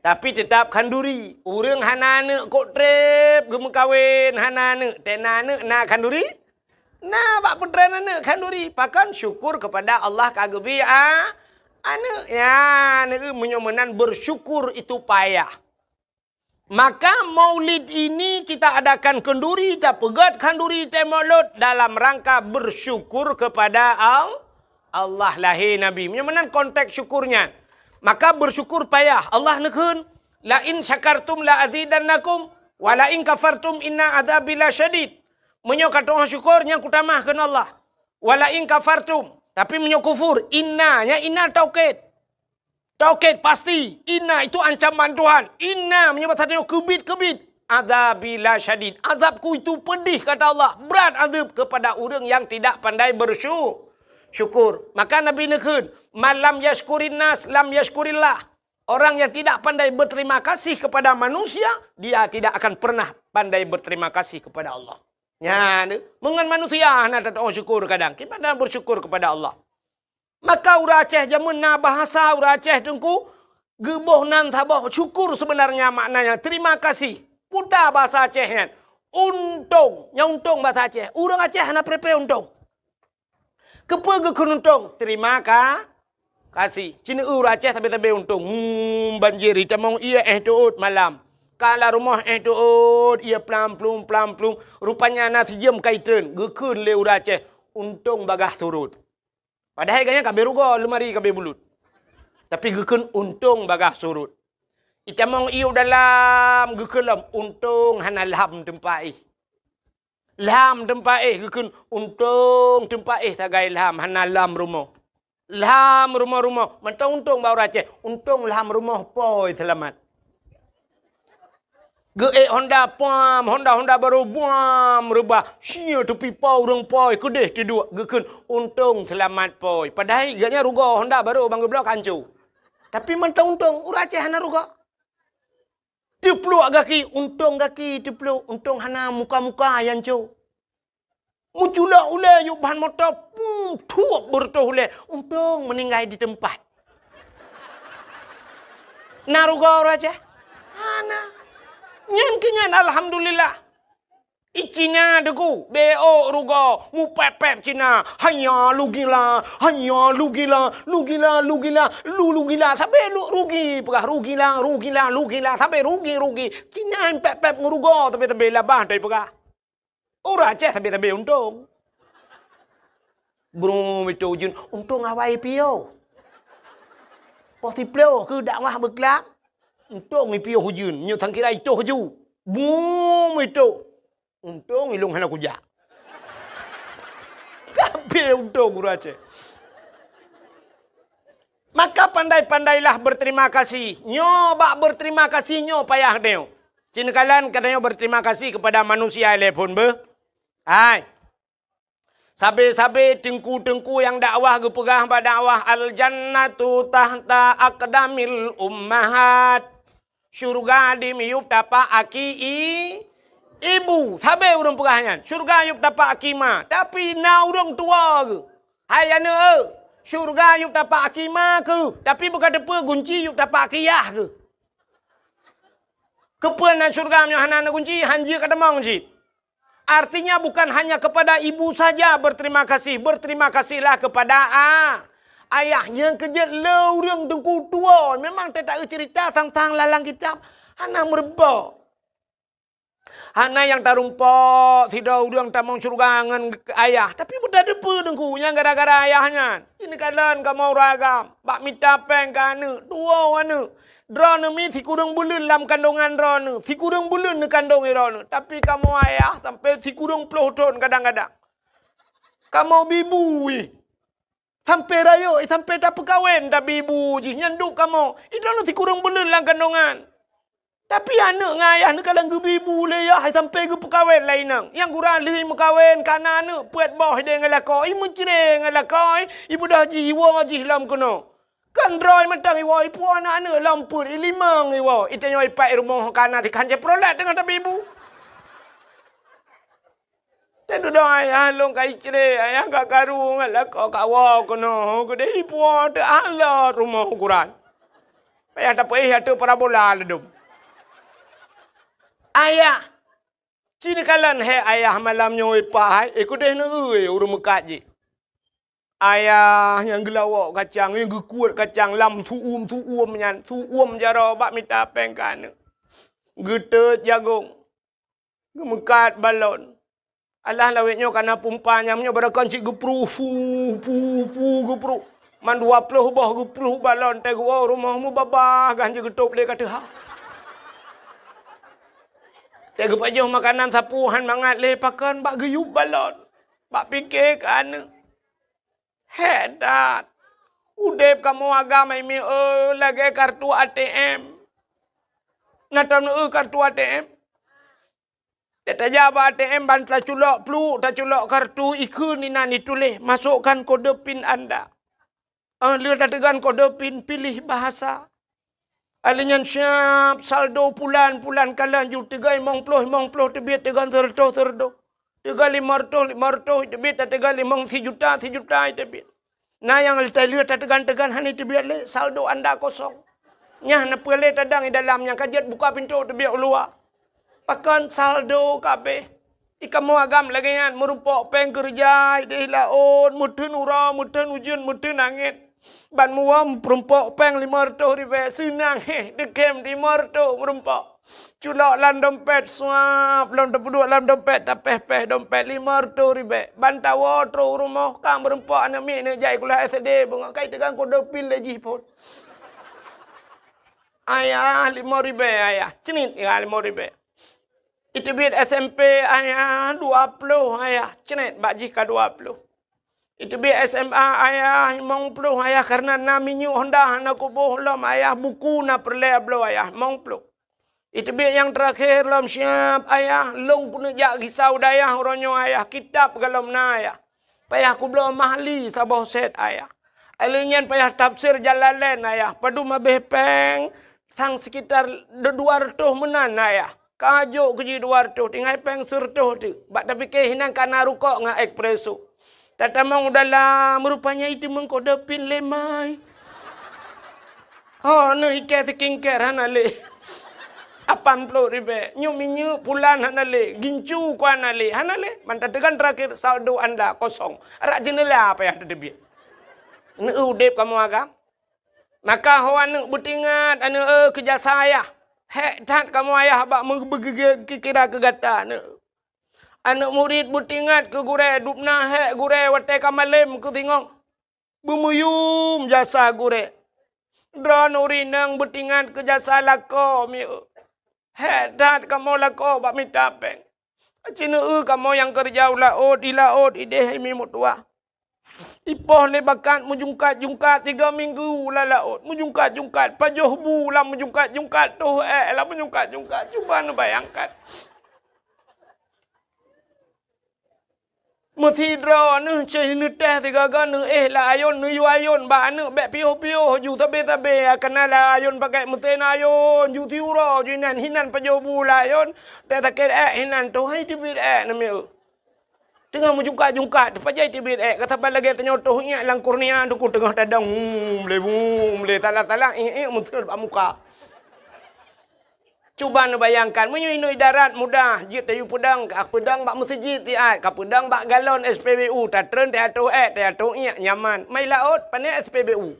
Tapi teutap khanduri. Ureuëng hana aneuk kok treb geumeukawen, hana aneuk, teuna aneuk na khanduri? Na bak peutren aneuk khanduri. Pakon? Syukur kepada Allah ka geubri a-, aneuk. Ya, aneuk meunyoe meunan bersyukur itu payah. Maka maulid ini kita adakan khanduri, tapeugét khanduri teuh maulud dalam rangka bersyukur kepada Al-, Allah lahé Nabi. Meunyoe meunan konteks syukurnya. Maka bersyukur payah. Allah neukheun, "La in syakartum la azidannakum, wa la in kafartum inna adzabi lasyadid." Meunyoe ka tu'oh syukur, nyan kutamah kheun Allah. "Wa la in kafartum." Tapi meunyoe kufur, inna, nyan inna taukid. Taukid pasti, inna itu ancaman Tuhan. Inna meunyoe basa tanyoe keubiet-keubiet. Adzabi lasyadid. Azabku itu pedih, kata Allah. Berat azab kepada ureuëng yang tidak pandai bersyu-, syukur. Maka Nabi neukheun, "Man lam yashkurin nas, lam yashkurillah." Orang yang tidak pandai berterima kasih kepada manusia, dia tidak akan pernah pandai berterima kasih kepada Allah. Nyan, meungon manusia hana tatu'oh syukur kadang. Kiban na bersyukur kepada Allah. Maka ureuëng Aceh jameun na bahasa ureuëng Aceh teungku, geuboh nan saboh syukur sebenarnya maknanya terima kasih. Puta bahasa Aceh nyan. Untông. Nyang untông bahasa Aceh. Ureuëng Aceh hana pre-pre untông. Keupeue geukheun untông? Terima ka-, kasih. Ci neu-eu ureuëng Aceh sabe-sabe untông. Hmm, banjir itamong ié éh teuôt malam. Ka lam rumoh éh teuôt ié plam-plum, plam-plum. Rupanya na sijeuem ka itreun. Geukheun lé ureuëng Aceh, untông bagaih surot. Padahai gobnyan ka abéh rugoe, leumari ka abéh bulut. Tapi geukheun untông bagaih surot. Itamong ié u dalam geukheun lom, untông hana lham teumpat éh. Lham teumpat éh geukheun, untông teumpat éh sagai lham, hana lham rumoh. Lham rumoh-rumoh, mantong untông bak ureuëng Aceh, untông lham rumoh pôi seulamat. Geuék honda puam, honda-honda barô buam reubah. Sia teupipa ureuëng pôi keudeh teuduek geukheun untông seulamat pôi. Padahai gobnyan rugoe honda barô ban geubloe ka hanco. Tapi mantong untông, ureuëng Aceh hana rugoe. Teupluek gaki, untông gaki teupluek, untông hana muka-muka nyang hanco. Meuculok ulée yub ban moto, pum, thuep beureutoh ulée, untông meuninggai di teumpat. Na rugoe ureuëng Aceh? Hana. Nyan keuh nyan alhamdulillah. I Cina teungku, bék rugoe, mupép-pép Cina, hanya lugila, hanya lugila, lugila, lugila, lu lugila, sabe lu rugi, peugah rugila, rugila, lugila, sabe rugi, rugi. Cina pép-pép ngon rugoe, sabe-sabe labah tai peugah. Ureuëng Aceh sabe-sabe untông. Brum itôh ujeuen, untông awai piôh. Poh siplôh keu dakwah beuklam, untông ipiôh ujeuen, nyoe sangkira itôh ju. Brum itôh, untông ilông hana kujak. Sabe untông ureuëng Aceh. Maka pandai-pandailah berterima kasih. Nyoe bak berterima kasih nyoe payah tanyoe. Ci neukalon ka tanyoe berterima kasih kepada manusia ilée phon beuh. Hai. Sabe-sabe teungku-teungku nyang dakwah geupeugah bak dakwah, "Al-jannatu tahta aqdamil ummahat." Syurga di miyueb tapak aki i-, ibu. Sabe ureuëng peugah nyan, syurga yueb tapak aki ma. Tapi na ureuëng tuwoe geuh. Hai aneuëk, syurga yueb tapak aki ma keuh. Tapi beuka teupeue gunci yueb tapak aki yah keuh. Keupeue na syurga meunyoe hana na gunci, han jeuet ka tamong cit. Artinya bukan hanya kepada ibu saja berterima kasih, berterima kasihlah kepada a-, ayah. Nyang keujeuet le ureuëng teungku tuwoe, memang teuta cerita sang-sang lalang kitab hana meurumpok. Hana nyang tarumpok sidroe ureuëng tamong syeuruga ngon ayah, tapi beutateupeue teungku nyang gara-gara ayah nyan. Ini kalon kamoe ureuëng agam bak mita péng keu aneuëk, tuwoe aneuëk. Droeneuh mi sikureueng buleuen lam kandongan droeneuh, sikureueng buleuen neukandong droeneuh, tapi kamoe ayah sampai sikureueng ploh thon kadang-kadang. Kamoe bi bu ih. Sampai rayeuk, ih, sampai tapeukawen tabi bu jih nyan duek kamoe. Ih, droeneuh sikureueng buleuen lam kandongan. Tapi aneuëk ngon ayah neukalon geubi bu lé yah, ih, sampai geupeukawen lé inong. Nyang gura lheueh meukawen kana aneuëk peuet boh ideh ngon lakoe, ih, meucre ngon lakoe, ih, ibeudôh jih iwoe jih lom keunoe. Kan droe mantong iwoe, ipuwoe aneuëk-aneuëk lom peuet, ilimong iwoe, itanyoe ipat i rumoh ka na sikan ceprolet teungoh tabi bu. Teududoe ayah lôn ka icre, ayah ka karu ngon lakoe kawoe keunoe, keudeh ipuwoe teualot rumoh ukuran. Payah tapeuéh ateueh parabola ladom. Ayah, ci neukalon hai ayah malam nyoe ipat hai, eh, keudeh neueu ureuëng meukat jih. Ayah nyang geulawok kacang, nyang geukuet kacang lam su'um-su'um nyan, su'um jaroe bak mita péng keu aneuëk. Geuteut jagong, geumeukat balon. Alah lawét nyoe kana pumpa nyang nyoe barokon cit geupruh, pu, pu, pu, geupruh. Man dua ploh boh geupruh balon, teuh geuwoe rumoh meubabah gan jeuet geutôb lé ka teuha. Teuh geupajoh makanan sapeue han mangat lé pakon bak geuyub balon, bak pike keu aneuëk. Hék that! Udeb kamoe agam hai mié lagée kartu A T M. Na taneueu kartu A T M? Tajak bak A T M ban taculok pluek, taculok kartu, ikheun inan ituléh, "Masukkan kode pin Anda." Óh lheueh tateugon kode pin, pilih bahasa. Alèh nyan siap saldo pulan-pulan kalon ju teuga limong ploh, limong ploh teubiet, teuga sireutôh, sireutôh. Teuga limong reutôh, limong reutôh teubiet, teuga limong sijuta, sijuta teubiet. Na nyang teuga-teuga hana teubiet lé, saldo anda kosong. Nyan na peue lé tadang di dalam nyang ka jeuet buka pintoe teubiet u luwa. Pakon saldo ka abéh. Di kamoe agam lagèe nyan, meurumpok péng keureuja idéh laôt, meutheun uroe, meutheun ujeuen, meutheun angèn. Ban muwöm meurumpok péng limong reutôh ribèe, seunang héh, deukem limong reutôh meurumpok. Culok lam dompet, suap, lom tapeuduek lam dompet, tapéh-péh dompet limong reutôh ribèe. Ban tawoe trôh u rumoh, ka meurumpok aneuk miet neuk jak sikula S D, beungoh ka iteugang kode pin lé jih phôn. Ayah, limong ribèe, ayah. Cnit, ya, limong ribèe. Iteubiet S M P, ayah, dua ploh, ayah. Cnit, bak jih ka dua ploh. Iteubiet S M A, ayah, limong ploh, ayah, karena na minyeuk Honda hana kuboh lom, ayah, buku na peureulèe bloe, ayah, limong ploh. Iteubiet nyang teurakhé lom siap, ayah, lôn keuneuk jak gisa u dayah uroe nyoe, ayah, kitab golom na, ayah. Payah kubloe Mahli saboh sét, ayah. Alèh nyan payah tafsir Jalalain, ayah. Padum abéh péng, sang sekitar dua reutôh meunan, ayah. Ka jok keu jih dua reutôh, tinggai péng sireutôh teuk. Bak tapike hinan ka na rukok ngon espresso. Tatamong u dalam, rupanya iteumeung kode pin lé mai. Ho, nyoe ikèe skincare hana lé. Lapan ploh ribèe. Nyoe minyeuk pulan hana lé. Gincu ku hana lé. Hana lé. Mantong teugan terakhir saldo anda kosong. Rot jeuneula payah tateubiet. Neu udép kamoe agam. Maka ho aneuk beutingat, aneuk, eh, keu jasa ayah. Hék that kamoe ayah bak meubeugeugét kira keu gata, aneuk. Aneuk murit beutingat keu gurèe, dubna hék gurèe watèe ka malém keu singoh. Beumuyum jasa gurèe. Droeneuh ureueng inong beutingat keu jasa lakoe, mieu. Hék that kamoe lakoe bak mita péng. Aci neueu kamoe nyang keureuja u laôt, di laôt, idéh hai mi meutuwah. Ipoh lé bakat meujungkat-jungkat tiga minggu lam laôt, meujungkat-jungkat, pajoh bu lam meujungkat-jungkat, toh ék lam meujungkat-jungkat. Cuba neubayangkan. Meusidroe neuh cit neuteh sigaga neuéh lam ayôn, neuyue ayôn bak aneuk bèk piôh-piôh ju sabe-sabe, kana lam ayôn pakai meusén ayôn, ju siuroe ju inan, hinan pajoh bu lam ayôn, teuh sakét ék hinan, toh hai teubiet ék namiet. Teungoh meujungkat-jungkat, teuh pajoh teubiet ék, ka saban lagèe tanyoe toh iék lam kurnia, teungku teungoh tadong, hum, lé, hum, lé, salah-salah, iék, iék, meusén bak muka. Cuba neubayangkan, meunyoe inoe idarat mudah, jeuet tayue peudong, ka peudong bak meuseujid siat, ka peudong bak galon S P B U, tatreun teuatoh ék, teuatoh iék, nyaman. Mai laôt, pané S P B U.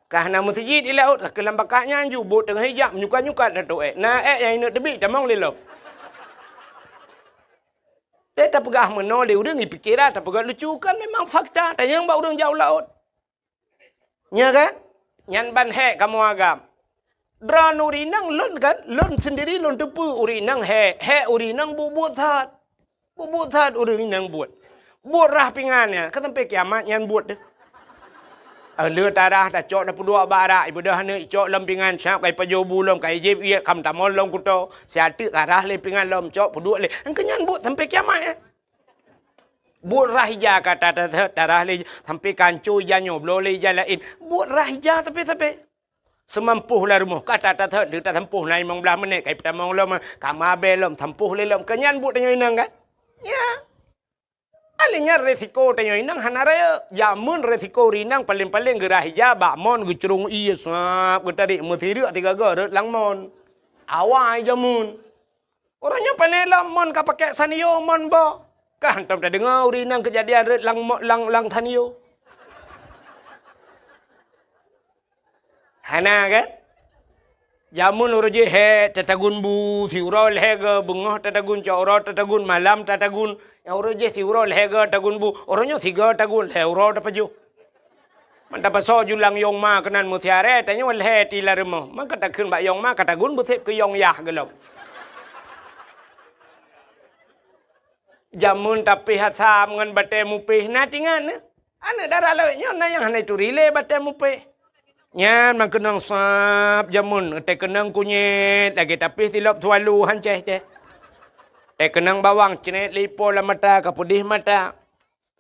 Ka hana meuseujid di laôt, ka keulam bakat nyan ju, bot teungoh ijak, menyukat-nyukat teuatoh ék. Na ék nyang ineuk teubiet, tamong lé lom. Teuh tapeugah meunoe lé ureueng, ipike that tapeugah lucu, kan memang fakta, tanyong bak ureueng jak u laôt. Nya kan? Nyan ban hék kamoe agam. Droeneuh ureueng inong lôn kan, lôn sendiri lôn teupeue ureueng inong hék, hék ureueng inong buet-buet that. Buet-buet that ureueng inong buet. Buet rhah pingan nyan, ka sampai kiamat nyan buet deh. Eh, le tarhah tacok tapeuduek bak rak, ibeudôh aneuk icok lom pingan, siap ka ipajoh bu lom, ka ijieb iék, ka meutamong lom kuto, siat teuk ka rhah lé pingan lom, cok peuduek lé. Engkeu nyan buet sampai kiamat nyan. Buet rhah ija ka ta-, ta-, ta-, tarhah lé, sampai ka hanco ija nyoe, bloe lé ija laén. Buet rhah ija sabe-sabe. Seumampoh lam rumoh, ka ta-, ta-, ta-, tasampôh na limong blaih menit, ka ipeutamong lom, ka mabée lom, sampôh lé lom. Keu nyan buet tanyoe inong kan? Ya. Alèh nyan resiko tanyoe inong hana rayeuk. Jameun resiko ureueng inong paleng-paleng geurhah ija bak mon geucrông ié sab, geutarek meusireuk sigaga rot lam mon. Awai jameun. Uroe nyoe pané lom mon ka pakék sanyo mon boh. Ka hantom tadeungoe ureueng inong keujadian rot lam mo-, lam, lam sanyo. Hana kan? Jameun uroe jih hék tatagun bu, siuroe lhèe goe, beungoh tatagun, cot uroe tatagun, malam tatagun. Nyang uroe jih siuroe lhèe goe tagun bu, uroe nyoe sigoe tagun, lhèe uroe tapajoh. Mantong pasoe ju lam yong ma keunan meusiaré, tanyoe lhèe ti lam rumoh. Maka takheun bak yong ma ka tagun beusép keu yong yah gohlom. Jameun tapéh asam ngon batée mupéh na tingat nyoe. Aneuk dara lawét nyoe na nyang hana ituri lé batée mupéh. Nyan meukeunong sab jameun, teukeunong kunyét lagée tapéh silop sualu hancéh céh. Teukeunong bawang cret lé ipo lam mata ka peudeh mata.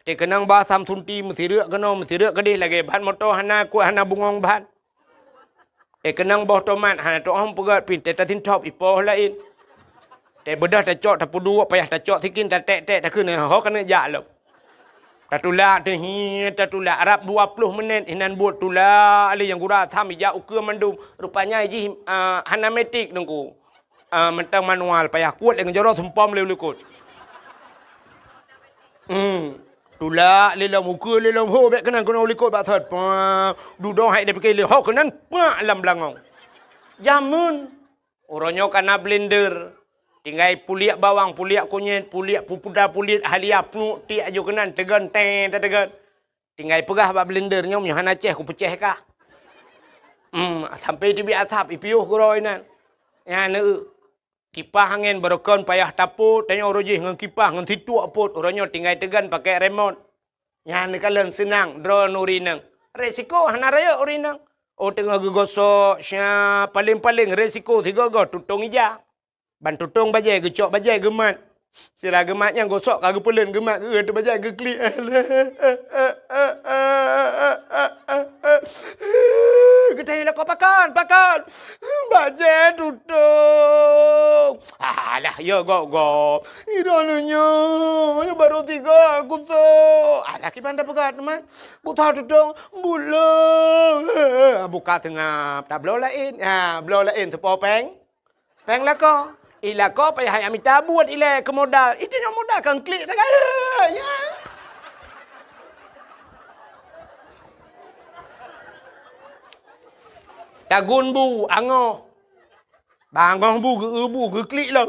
Teukeunong ba asam sunti meusireuk keunoe meusireuk keudeh lagée ban moto hana kuat hana bungong ban. Eh, keunong boh tomat hana tu'oh peugét pih, teuh tasintop ipoh laén. Teuh beudoh tacok, tapeuduek, payah tacok sikin, tatek-tek, takheun ho keuneuk jak lom. Tatulak teuh hi, tatulak rab dua ploh menit, inan buet tulak lé nyang gura tham ijak ukeue mandum. Rupanya jih, ah, hana metik Teungku. Ah, mantong manual, payah kuet lé ngon jaroe seumpom lé u likot. Hmm. Tulak lé lom, ukeue lé lom, ho bék keunan keunoe u likot bak thot. Pah, dudoe hai dipike lé, ho keunan pak lam beulangong. Jameun. Uroe nyoe kana blender. Tinggai puliek bawang, puliek kunyet, puliek pupuda, puliek halia, pnuek tiek aju keunan, teugon tée tateugon. Tinggai peugah bak blender nyoe, nyoe hana céh, kupeucéh kah. Hmm, sampai teubiet asap, ipiôh keudroe inan. Nyan, eu. Kipah angén barokon payah tapot, tanyoe uroe jih ngon kipah, ngon situek pot, uroe nyoe tinggai teugon pakai remote. Nyan neukalon seunang droeneuh ureueng inong. Resiko hana rayeuk ureueng inong. Oh, teungoh geugosok, sya, paléng-paléng resiko sigoe-goe tutong ija. Ban tutong bajée, geucok bajée geumat. Sira geumat nyang gosok ka geupeuleuen, geumat geueu teuh bajée geuklik. Geutanyoe lakoe pakon, pakon. Bajée tutong. Alah, ya gok-gok. Droeneuh nyoe, nyoe barô tiga gusok. Alah, kiban tapeugah teuma. Bukon tutong, bulo. Buka seungab, tabloe laén. Ha, bloe laén teupo péng. Péng lakoe. Ih, lakoe payah jak mita buet ilée keu modal. Ih, tanyoe modal kan klik sagai. Ya. Tagun bu, angoh. Bangoh bu, geu-, bu, geuklik lah.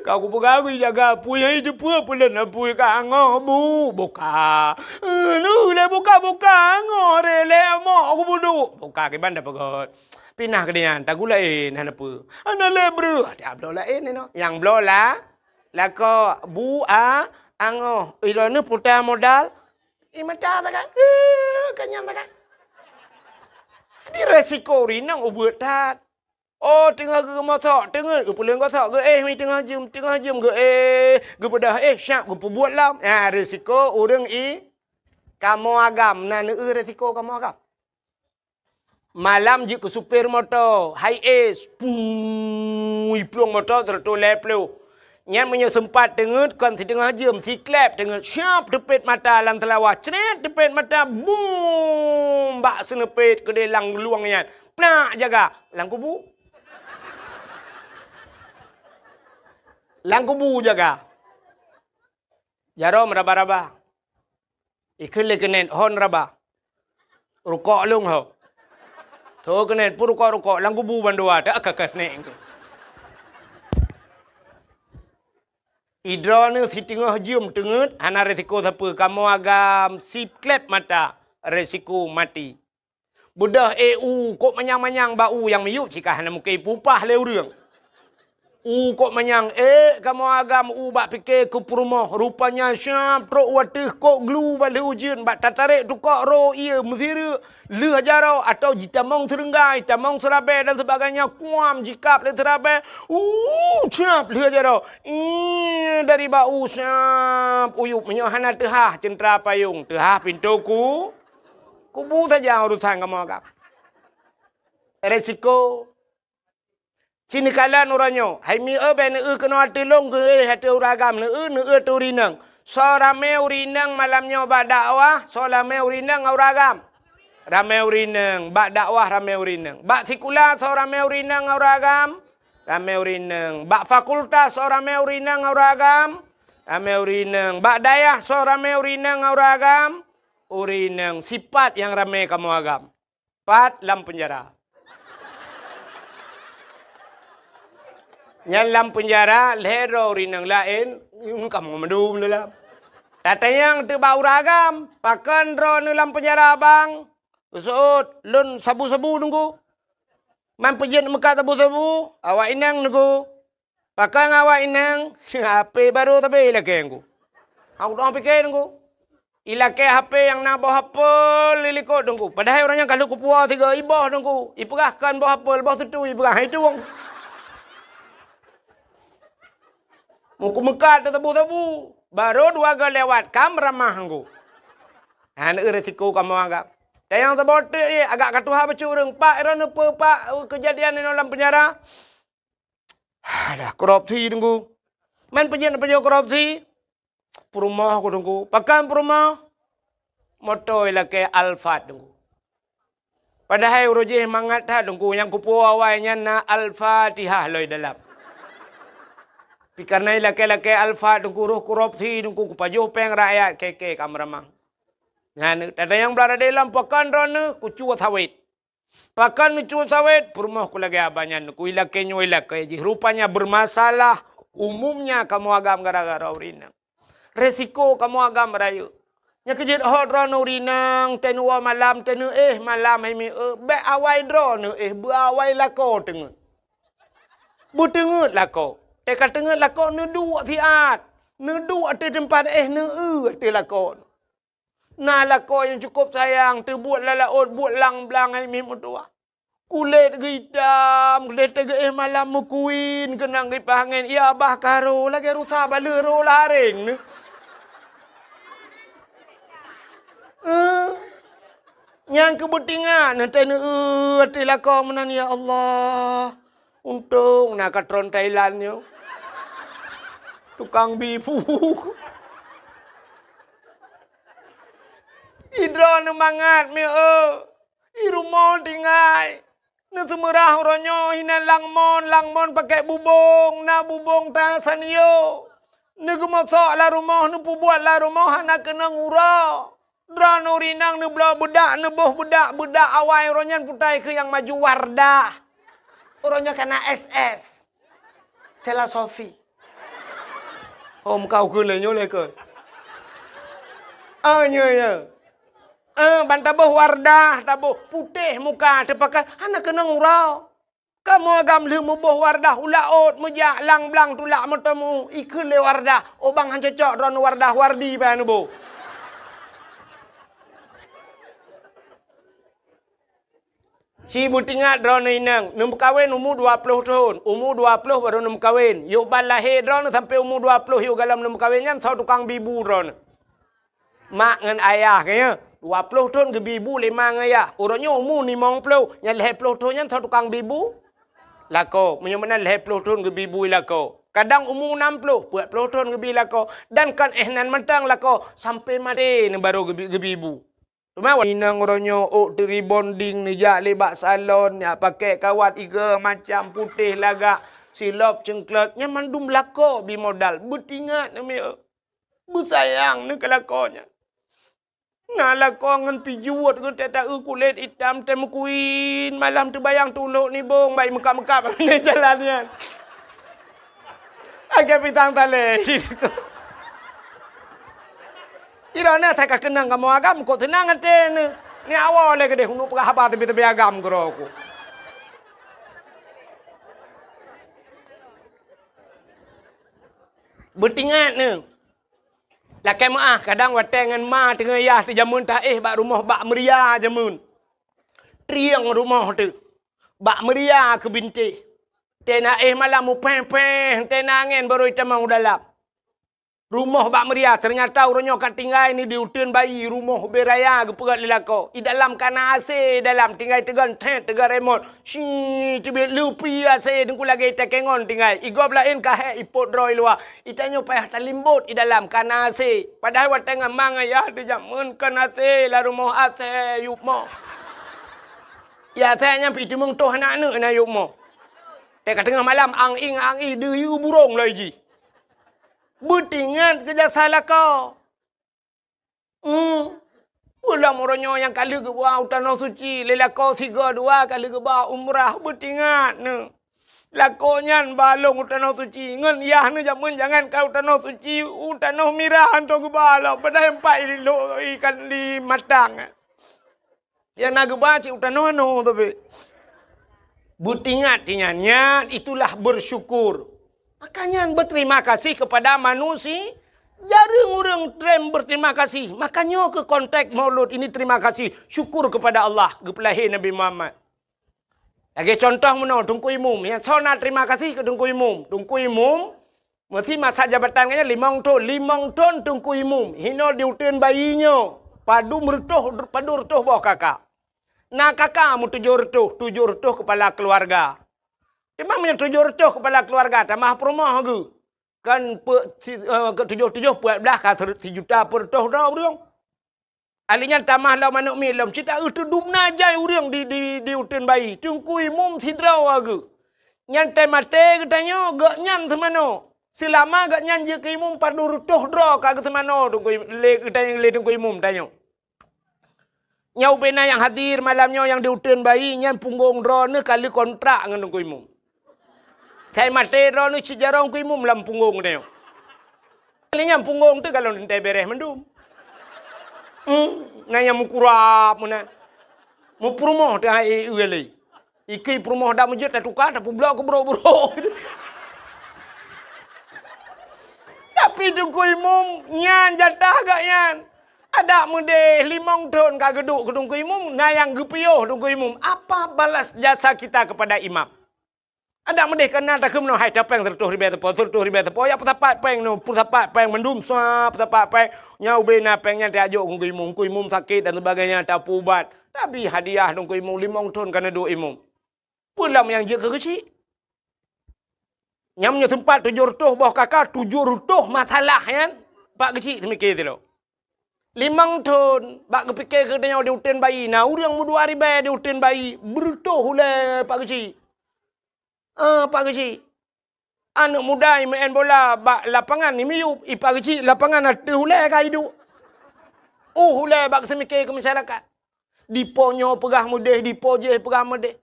Ka kupeugah, kujaga apui, hai teupeue peulon apui ka angoh bu, buka. Neuh lé buka-buka, angoh ré lé amok kubudu. Buka kiban tapeugöt. Pinah keu nyan, tagulaén hana peue. Hana lé breuh, tabloe laén inoe. Nyang bloe la, lakoe bu a angoh. Droeneuh puta modal, i mata tagai. Ka nyan tagai. Di resiko rinong ubeuet that. Oh, teungoh geumosok, teungeut geupeuleuen gosok, geuéh mi teungoh jeuem, teungoh jeuem geuéh, geupeudoh éh syab geupeubuet lom. Nyan resiko ureueng i kamoe agam, na neueu resiko kamoe agam. Malam jeuet keu supir moto, high ace, puu, iplueng moto seratus lhèe ploh. Nyan meunyoe seumpat teungeut kon siteungoh jeuem, siklep teungeut, syab teupet mata lam seulawa, crét teupet mata, bum, bak seuneupet keudéh lam luwang nyan, plak jaga lam kubu. Lam kubu jaga. Jaroe meuraba-raba. Ikheun lé keuneuk hon raba. Rukok lôn ho. Tho keuneuk pun rukok-rukok lam kubu bandua tak ka keuneuk. Idroeneuh siteungoh jeuem teungeut hana resiko sapeue, kamoe agam siklep mata resiko maté. Beudoh éh u kok manyang-manyang bak u nyang miyueb cit ka hana mungken ipupah lé ureueng. U kok manyang ék kamoe agam u bak pike keu peurumoh, rupanya syab trok u ateueh kok glu bak lheueh ujeuen bak tatarek tukok ro ié meusireuk lheueh jaroe atau jitamong seureunggai, tamong seurabée dan sebagainya, kuam jikab lé seurabée. U syab lheueh jaroe. Ih, dari bak u syab uyueb meunyoe hana teuhah ceuntra payong, teuhah pintoe ku. Kubu saja urusan kamoe agam. Resiko. Ci neukalon uroe nyoe, hai mi eu bék neueu keunoe ateueh lôn geuéh ateueh ureueng agam, neueu, neueu ateueh ureueng inong. Soe ramé ureueng inong malam nyoe bak dakwah, soe ramé ureueng inong ngon ureueng agam? Ramé ureueng inong, bak dakwah ramé ureueng inong. Bak sikula soe ramé ureueng inong ngon ureueng agam? Ramé ureueng inong. Bak fakultas soe ramé ureueng inong ngon ureueng agam? Ramé ureueng inong. Bak dayah soe ramé ureueng inong ngon ureueng agam? Ureueng inong. Sipat nyang ramé kamoe agam. Pat lam peunjara. Nyan lam peunjara lhèe droe ureueng inong laén, ngon kamoe mandum dalam. Tatanyong teuk bak ureueng agam, pakon droeneuh lam peunjara bang? Geuseuôt, lôn sabu-sabu Teungku. Man peujeuet meukat sabu-sabu, awak inong Teungku. Pakon awak inong, H P barô sabe ilakée Teungku. Hana pike Teungku. Ilakée H P nyang na boh apel di likot Teungku. Padahai ureueng nyan ka lheueh kupuwoe sigoe iboh Teungku. Ipeugah kon boh apel, boh sutui ipeugah, hai tueng. Muku meukat sabu-sabu. Barô dua goe lewat, ka meuramah Teungku. Hana eu resiko kamoe agam. Dan nyang saboh teuk jih, agak ka tuha bacut ureuëng. Pak, droeneuh peue, Pak, keujadian inoe lam peunjara? Alah, korupsi, Teungku. Man peue jeuet, peue jeuet korupsi? Peurumoh ku, Teungku. Pakon peurumoh? Moto ilakée Alphard, Teungku. Padahai uroe jih mangat that, Teungku, nyang kupuwoe awai nyan na Al-Fatihah lom dalam. Tapi kareuna ilakée-lakée Alphard, Teungku, roh korupsi, Teungku, kupajoh péng rakyat, keke ka meuramah. Nyan, tata nyang brat dalam pakon droeneuh, kucue sawét. Pakon neucue sawét, peurumoh ku lagée haba nyan, ku ilakée nyoe ilakée jih. Rupanya bermasalah, umumnya kamoe agam gara-gara ureuëng inong. Resiko kamoe agam rayeuk. Nyang keujeuet hot droeneuh ureuëng inong, teuh neuwoe malam, teuh neuéh malam, hai mieu, bék awai droeneuh éh, beuawai lakoe teungeut. Beuteungeut lakoe. Teuh ka teungeut lakoe, neuduek siat. Neuduek ateueh teumpat éh, neueu ateueh lakoe. Na lakoe nyang cukôp sayang, teubuet lam laôt, buet lang blang hai miet meutuwah. Kulét geuitam, kulét teuh geuéh malam meukuin, keunong gipah angén, ya bah ka ro, lagée rusa baleueh ro lareng neu. Eh, nyang keu beutingat, neutéh neueu ateueh lakoe meunan, ya Allah. Untông na ka tron Thailand nyoe. Tukang bi bu. Idroeneuh mangat mieu. I rumoh tinggai. Neuseumeurah uroe nyoe hinan langmon, langmon pakèk bubông, na bubông ta sanyo. Neugeumosok lam rumoh, neupeubuet lam rumoh hana keunong uroe. Droeneuh ureueng inong neubloe beudak, neuboh beudak, beudak awai uroe nyan putai keu nyang maju Wardah. Uroe nyoe kana S S. Sela Sofi. Oh, meuka ukeue lé nyoe lé keu. Oh, nyoe, nyoe. Eh, ban taboh Wardah, taboh putéh muka, teupakai hana keunong uroe. Kamoe agam lheueh muboh Wardah u laôt, meujak lang blang tulak meuteumu, ikheun lé Wardah, "Oh bang, han cocok droeneuh Wardah, Wardi payah neuboh." Ci beutingat droeneuh inong, neumeukawen umu dua ploh thon, umu dua ploh barô neumeukawen. Yôh ban lahé droeneuh sampoe umu dua ploh yôh galom neumeukawen nyan soe tukang bi bu droeneuh. Mak ngon ayah geuh nyoe, dua ploh thon geubi bu lé ma ngon ayah. Uroe nyoe umu limong ploh, nyang lhèe ploh thon nyan soe tukang bi bu? Lakoe. Meunyoe meunan lhèe ploh thon geubi bu lakoe. Kadang umu nam ploh, peuet ploh thon geubi lakoe. Dan kon éh nan mantong lakoe, sampoe maté neuh barô geubi, geubi bu. Teuma inong uroe nyoe ôk teu rebonding, neujak lé bak salon, jak pakèk kawat igo macam, putéh lagak, silop ceungklot, nyan mandum lakoe bi modal. Beutingat neuh mieu. Beusayang neuh keu lakoe nyan. Na lakoe ngon pijuet geuh teuh taeu kulét itam teuh meukuin, malam teubayang tulok nibong bai meukab-meukab lam jalan nyan. Akai pisang talé. Droeneuh asai ka keunong kamoe agam, kok seunang até neuh. Ni awai lé keudéh, uneuk peugah haba teubi-teubi agam keudroe ku. Beutingat neuh. Lakèe meuáh, kadang watèe ngon ma teungoh yah teuh jameun taéh bak rumoh bak meuria jameun. Trieng rumoh teuh. Bak meuria keu bintéh. Teuh na éh malam mupéh-péh, teuh na angén barô itamong u dalam. Rumoh bak meuria, teunyata uroe nyoe ka tinggai ni di uteuen bayi, rumoh ubé raya geupeugöt lé lakoe. I dalam kana asé, i dalam tinggai teugon thét, teugon remot. Shi, teubiet lupi asé, teungku lagèe ita kengon tinggai. I gob laén ka hék ipot droe i luwa. Itanyoe payah talimbot i dalam kana asé. Padahai watèe ngon ma ngon yah teuh jameun kon asé, lam rumoh asé, yub moh. Ya asé nyan pih teumeung toh aneuk-aneuk na yub moh. Teuka teungoh malam, ang-ing, ang-ing, deuyue burông loi jih. Beutingat keu jasa lakoe. Hmm. Ulôn uroe nyoe nyang ka lheueh geuba u Tanoh Suci, lé lakoe sigoe dua ka lheueh geuba umrah, beutingat neuh. Lakoe nyan ba lôn u Tanoh Suci, ngon yah neuh jameun jangankan u Tanoh Suci, u Tanoh Mirah hantom geuba lom, padahai empat i lôn ikan di Matang. Nyang na geuba cit u tanoh anoe tapi. Beutingat tinyan, nyan itulah bersyukur. Maka nyan berterima kasih kepada manusia. Jareueng ureueng trem berterima kasih. Maka nyoe keuh konteks Maulud ini terima kasih, syukur kepada Allah, geupeulahé Nabi Muhammad. Lagèe contoh meunoe, Teungku Imum. Nyang soe na terima kasih keu Teungku Imum. Teungku Imum, meusi masa jabatan geuh nyan limong thon. Limong thon Teungku Imum. Hinoe di uteuen bayi nyoe. Padum reutôh, padum reutôh boh kakak. Na kakak meutujoh reutôh, tujoh reutôh keupala keuluwarga. Teuma meunyoe tujoh reutôh keupala keuluwarga tamah peurumoh geuh, kan peuet si-, eh, keu tujoh-tujoh peuet blaih ka sireuet sijuta peuet reutôh droe ureuëng. Ahli nyan tamah lom aneuk miet lom, cit taeu teudum na jai ureuëng di, di, di uteuen bayi, Teungku Imum sidroe geuh. Nyan teumaté geutanyoe gobnyan seumanoe. Seulama gobnyan jeuet keu imum padum reutôh droe ka geuseumanoe Teungku Im-, lé geutanyoe lé Teungku Imum tanyoe. Nyoe ubena nyang hadir malam nyoe nyang di uteuen bayi nyan punggong droeneuh ka lheueh kontrak ngon Teungku Imum. Sai maté droeneuh cit jaroe Teungku Imum lam punggong tanyoe. Kali nyan punggong teuh galon teuntée bereh mandum. Hmm, na nyang meukurab meunan. Meupeurumoh teuh hai e lé. Ikei peurumoh dak meujeuet tatuka, tapeublok keu brok-brok. Tapi Teungku Imum nyan jatah gobnyan. Adak meudeh limong thon ka geuduek keu Teungku Imum, na nyang geupiôh Teungku Imum. Apa balas jasa kita kepada imam? Adak meudeh kana takheun meunoe hai tapéng seureutôh ribée teupô, seureutôh ribée teupô, ya peusapat péng nyoe, peusapat péng mandum, sua peusapat péng. Nyoe ubena péng nyan tajok keu Teungku Imum, Teungku Imum sakét dan sebagainya, tapeuubat. Tabi hadiah Teungku Imum limong thon kana duek imum. Peue lom nyang jeuet keu geuchik? Nyang meunyoe seumpat tujoh reutôh boh kaka, tujoh reutôh masalah nyan, Pak Geuchik seumike sidroe. Limong thon bak geupike keu tanyoe di uteuen bayi, na ureuëng meudua ribée di uteuen bayi, beureutôh ulée Pak Geuchik. Ah, Pak Geuchik. Aneuk muda imeu'en bola bak lapangan imiyup, i Pak Geuchik lapangan ateueh ulée ka iduek. Uh ulée bak seumike keu masyarakat. Dipo nyoe peugah meudeh, dipo jéh peugah meudeh.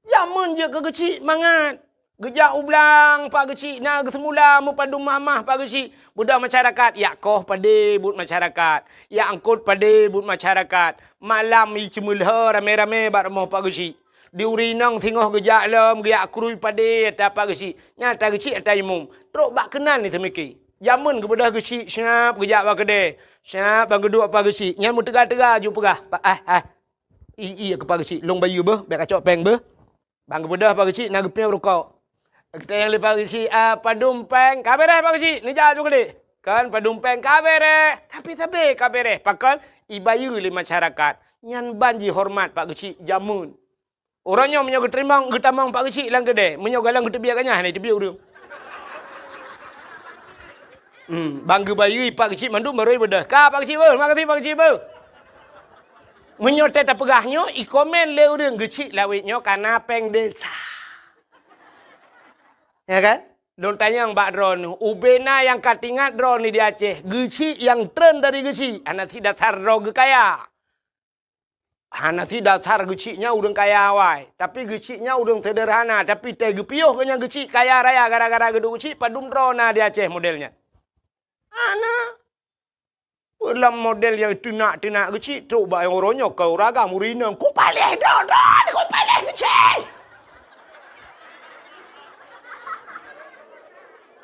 Jameun jeuet keu geuchik mangat. Geujak u blang Pak Geuchik na geuseumula meupadum mamah Pak Geuchik. Beudôh masyarakat, yak koh padé buet masyarakat. Yak angkot padé buet masyarakat. Malam i ceumeulhô ramé-ramé bak rumoh Pak Geuchik. Di uri inong singoh geujak lom, geuyak krui padé ata Pak Geuchik. Nyan ata geuchik ata imum. Trok bak keunan ni seumike. Jameun geubeudôh geuchik siap geujak bak keudè. Siap ban geuduek Pak Geuchik. Nyan meuteuga-teuga ju peugah, "Pak, ah, ah." I, iya keu Pak Geuchik, lôn bayeue beuh, bèk kacok péng beuh. Ban geubeudôh Pak Geuchik na geupiôh rukok. Geutanyong lé Pak Geuchik, "Ah, padum péng?" "Ka bèrèh Pak Geuchik, neujak ju keudéh." Kan padum péng ka bèrèh, tapi sabé ka bèrèh. Pakon? Ibayeue lé masyarakat. Nyan ban jihoreumat Pak Geuchik jameun. Uroe nyoe meunyoe geuteurimong, geutamong Pak Geuchik lam keudè, meunyoe galong geuteubiet ganyah na iteubiet ureueng. Hmm, ban geubayeue Pak Geuchik mandum barô ibeudôh. Ka Pak Geuchik beuh, makasih Pak Geuchik beuh. Meunyoe teuh tapeugah nyoe, ikomen lé ureueng Geuchik lawét nyoe kana péng desa. Ya kan? Lôn tanyong bak droeneuh, ubé na nyang ka teuingat droeneuh di Aceh, Geuchik nyang treun dari Geuchik, hana sit dasar droe geukaya. Hana sit dasar Geuchik nyan ureueng kaya awai, tapi Geuchik nyan ureueng seuderhana, tapi teuh geupiôh geuh nyan Geuchik kaya raya gara-gara geuduek Geuchik padum droe na di Aceh model nyan. Hana. Peue lam model nyang teunak-teunak Geuchik trok bak nyang uroe nyoe keu ureueng agam ureueng inong, "Ku paléh droe-droe, ku paléh Geuchik!"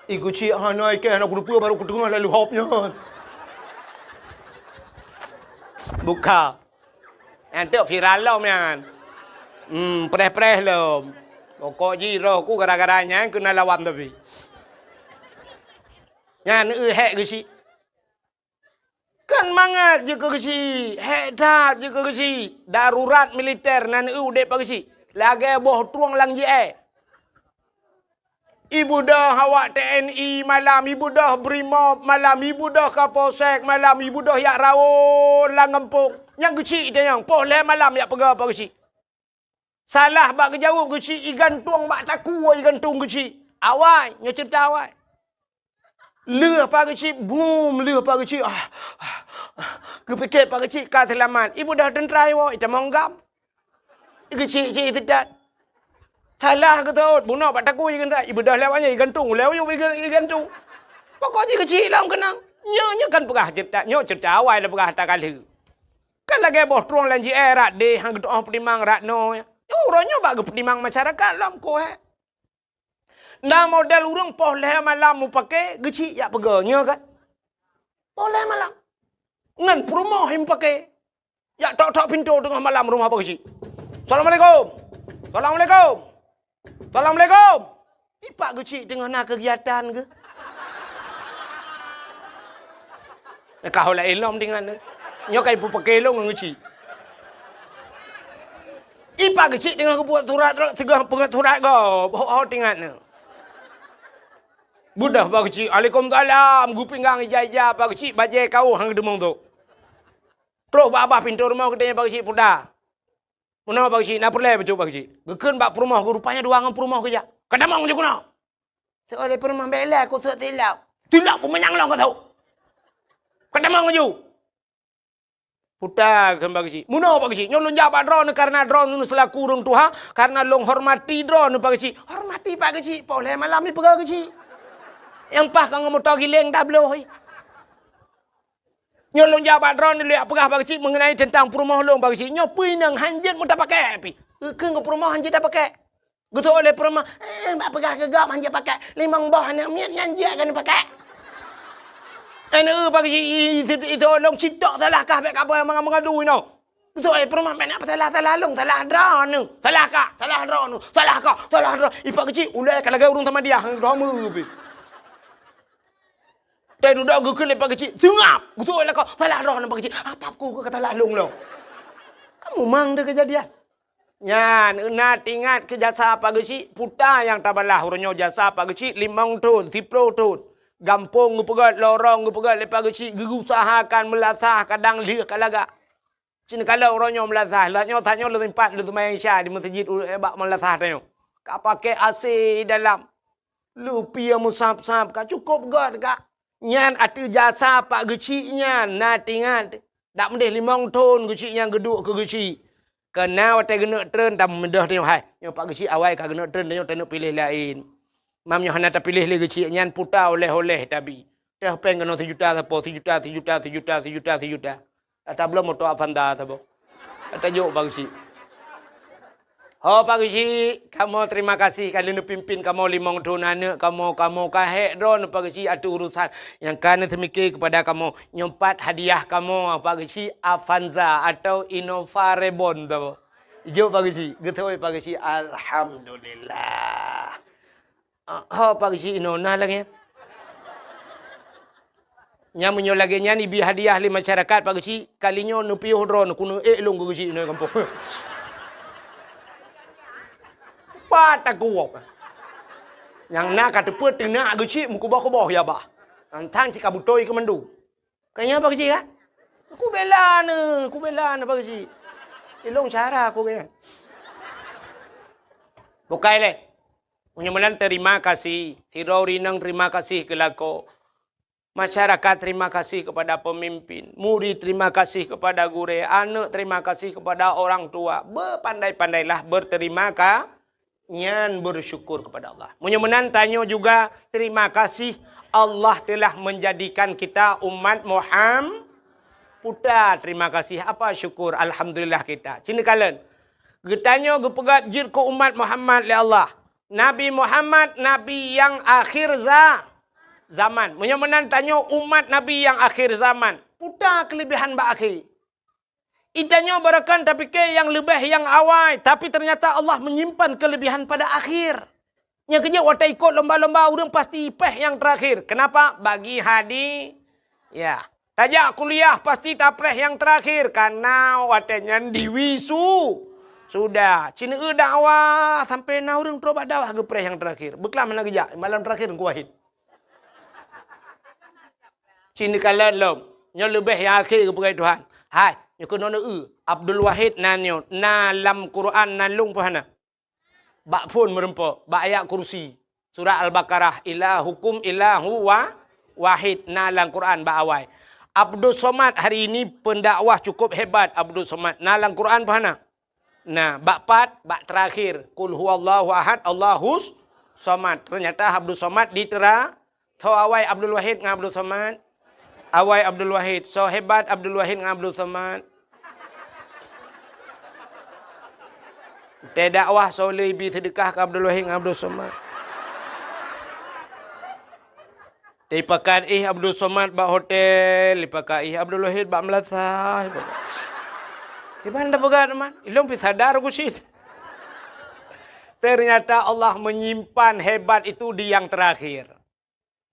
I Geuchik hana ikeh hana kuteupeu barô kuteungoh lalu hop nyan. Buka. Nyan teuk viral lom nyan. Hmm, preh-preh lom. Pokok jih roh ku gara-gara nyan keuneuk lawan tapi. Nyan eu hék Geuchik. Kan mangat jeuet keu Geuchik, hék that jeuet keu Geuchik. Darurat militer nan eu udép Pak Geuchik. Lagèe boh trueng lam jié. Ibeudôh awak T N I malam, ibeudôh Brimob malam, ibeudôh Kapolsek malam, ibeudôh jak rawon lam gampông. Nyang Geuchik itanyong, poh lhèe malam jak peugah Pak Geuchik. Salah bak geujaweueb Geuchik, igantung bak takue igantung Geuchik. Awai, nyoe ceurita awai. Lheueh Pak Geuchik, bum, lheueh Pak Geuchik. Ah, ah, ah. Geupike Pak Geuchik ka seulamat. Ibeudôh teuntra iwoe, itamong gam. Geuchik-chik iteutat. Salah geutôt, bunoe bak takue igantung. Ibeudôh lewat nyan igantung, lewat nyan iga-, igantung. Pokok jih Geuchik lom keunong. Nyoe, nyoe kan peugah ceurita, nyoe ceurita awai lôn peugah ata ka lheueh. Kan lagèe boh trueng lam jié rat deh, han geutu'oh peutimang rat noe. Nyoe uroe nyoe bak geupeutimang masyarakat lom koh, eh. Na model ureueng poh lhèe malam mupake, Geuchik jak peugah, nyoe kan? Poh lhèe malam. Ngon peurumoh mupake. Jak tok-tok pintoe teungoh malam rumoh Pak Geuchik. "Assalamualaikum. Assalamualaikum. Assalamualaikum." I Pak Geuchik teungoh na keugiatan geuh. Ka hola ilom dengan tu. Nyoe ka ipeupaké lôn ngon geuchik. I Pak Geuchik teungoh geubuet surat, teungoh peugét surat gob, ho-ho teuingat nyoe. Beudôh Pak Geuchik, "Alaikumsalam," geupinggang ija-ija Pak Geuchik, bajée kawöh han geuteumong tu. Troh bak babah pintoe rumoh geutanyoe Pak Geuchik, "Puta, meunoe Pak Geuchik, na peureulée bacut Pak Geuchik?" Geukheun bak peurumoh geuh, rupanya dua ngon peurumoh geujak. "Ka tamong ju keunoe." Seuleh peurumoh, "Bék lé, keu seuôt tilok." "Tilok peumanyang lôn ka seuôt. Ka tamong ju." Puta kheun Pak Geuchik. "Meunoe Pak Geuchik, nyoe lôn jak bak droeneuh kareuna droeneuh seulaku ureuëng tuha, kareuna lôn hormati droeneuh Pak Geuchik." "Hormati Pak Geuchik, poh lhée malam ipeugah Geuchik. Nyang paih ka ngon moto giléng tabloe." "Nyoe lôn jak bak droeneuh lôn jak peugah Pak Geuchik meungenai teuntang peurumoh lôn Pak Geuchik. Nyoe peue inong han jeuet meutapakék pih." Kheun keu peurumoh han jeuet tapakék. Geutôk lé peurumoh, "Eh, bak peugah keu gob han jeuet pakék. Limong boh aneuk miet nyan jeuet keuneuk pakék." "Aneuk Pak Geuchik, i-, i-, i-, itôh lôn sitok salah kah bék ka boh mangat meungadu inoe." Geutôk lé peurumoh, "Bék na peusalah-salah lôn, salah droeneuh. Salah kah, salah droeneuh. Salah kah, salah droe." I Pak Geuchik ulée ka lagée ureuëng Samadiyah, droe meu pih. Teududoe geukheun lé Pak Geuchik, "Seungab!" Geutôk lé lakoe, "Salah droeneuh Pak Geuchik." "Apa ku ka salah lôn lom?" Kamu mang deh keujadian. Nyan, na teuingat keu jasa Pak Geuchik, puta nyang tabalah uroe nyoe jasa Pak Geuchik limong thon, siplôh thon. Gampông geupeugét, lorong geupeugét lé Pak Geuchik, geuusahakan meulasah kadang lheueh ka lagak. Cit neukalon uroe nyoe meulasah, lheueh nyoe, tanyoe lôn sempat lôn seumayang Isya di meuseujid u-, bak meulasah tanyoe. Ka pakék A C dalam. Lupie meusab-sab ka cukôp göt ka. Nyan ateueh jasa Pak Geuchik nyan na teuingat. Dak meudeh limong thon Geuchik nyan geuduek keu Geuchik. Keu na watée geuneuk treun tameudeh tanyoe hai. Nyoe Pak Geuchik awai ka geuneuk treun tanyoe taneuk piléh laén. Mam nyoe hana tapiléh lé Geuchik nyan puta oleh-oleh tabi. Teuh péng keunoe sijuta sapo, sijuta, sijuta, sijuta, sijuta, sijuta. Ata bloe moto Avanza saboh. Ata jok Pak Geuchik. Ho Pak Geuchik, kamoe terima kasih ka lheueh neupimpin kamoe limong thon aneuk kamoe, kamoe ka hék droeneuh Pak Geuchik ateueh urusan nyang ka neuseumike keupada kamoe. Nyoe pat hadiah kamoe Pak Geuchik, Avanza atau Innova Reborn saboh. Jok Pak Geuchik, geutôi Pak Geuchik, alhamdulillah. Ah, ho Pak Geuchik inoe na lagée nyan. Nyan meunyoe lagée nyan ibi hadiah lé masyarakat Pak Geuchik, kali nyoe neupiôh droeneuh keuneuk ék lôn keu Geuchik inoe gampông. Pat takuwok. Nyang na ka teupeu teunak Geuchik meukuboh-kuboh ya bah. Nyan tan cit ka beutôi keu mandum. Ka nyan Pak Geuchik kan? Kubela neuh, kubela neuh Pak Geuchik. Ilong cara aku kan. Bukai lé. Meunyoe meunan terima kasih, sidroe ureuëng inong terima kasih keu lakoe. Masyarakat terima kasih kepada pemimpin, murid terima kasih kepada gurée, aneuk terima kasih kepada orang tua. Bepandai-pandailah berterima ka-, nyan bersyukur kepada Allah. Meunyoe meunan tanyoe juga terima kasih Allah telah menjadikan kita umat Muham-, puta terima kasih apa syukur alhamdulillah kita. Cit neukalon. Geutanyoe geupeugét jeuet keu umat Muhammad lé Allah. Nabi Muhammad, nabi nyang akhir za-, zaman. Meunyoe meunan tanyoe umat nabi nyang akhir zaman, puta keuleubihan bak akhé. Geutanyoe barangkapeue tapike nyang leubeh nyang awai, tapi ternyata Allah menyimpan keuleubihan pada akhir. Nyang keujeuet watée ikot lomba-lomba ureuëng pasti péh nyang teurakhir. Kenapa? Bagi hadi-, ya. Tajak kuliah pasti tapreh nyang teurakhir, kana watée nyan diwisu-, sudah. Cit neueu dakwah sampai na ureuëng trok bak dakwah geupreh nyang teurakhir. Beuklam hana geujak, malam teurakhir Teungku Wahid. Cit neukalon lom. Nyoe leubeh nyang akhé geupeugah Tuhan. Hai, nyoe keunoe neueu. Abdul Wahid na nyoe, na lam Quran na lôn pih hana. Bak phon meurumpok, bak ayat kursi. Surat Al-Baqarah, "Ilahukum ilahu wa-, wahid", na lam Quran bak awai. Abdus Somad hari ini pendakwah cukup hebat Abdus Somad. Na lam Quran pih hana? Na, bak pat, bak terakhir. Qul huwallahu ahad, Allahus Somad. Ternyata Abdus Somad ditera-, Soe awai Abdul Wahid ngon Abdul Somad? Awai Abdul Wahid. Soe hebat Abdul Wahid ngon Abdul Somad? Teudakwah soe le ibi seudeukah keu Abdul Wahid ngon Abdul Somad? Teupakat ih Abdul Somad bak hotel, ipakat ih Abdul Wahid bak meulasah. Ipakat. Kiban dah peugah teuma, ilong pi sadar ku sit. Ternyata Allah menyimpan hebat itu di yang terakhir.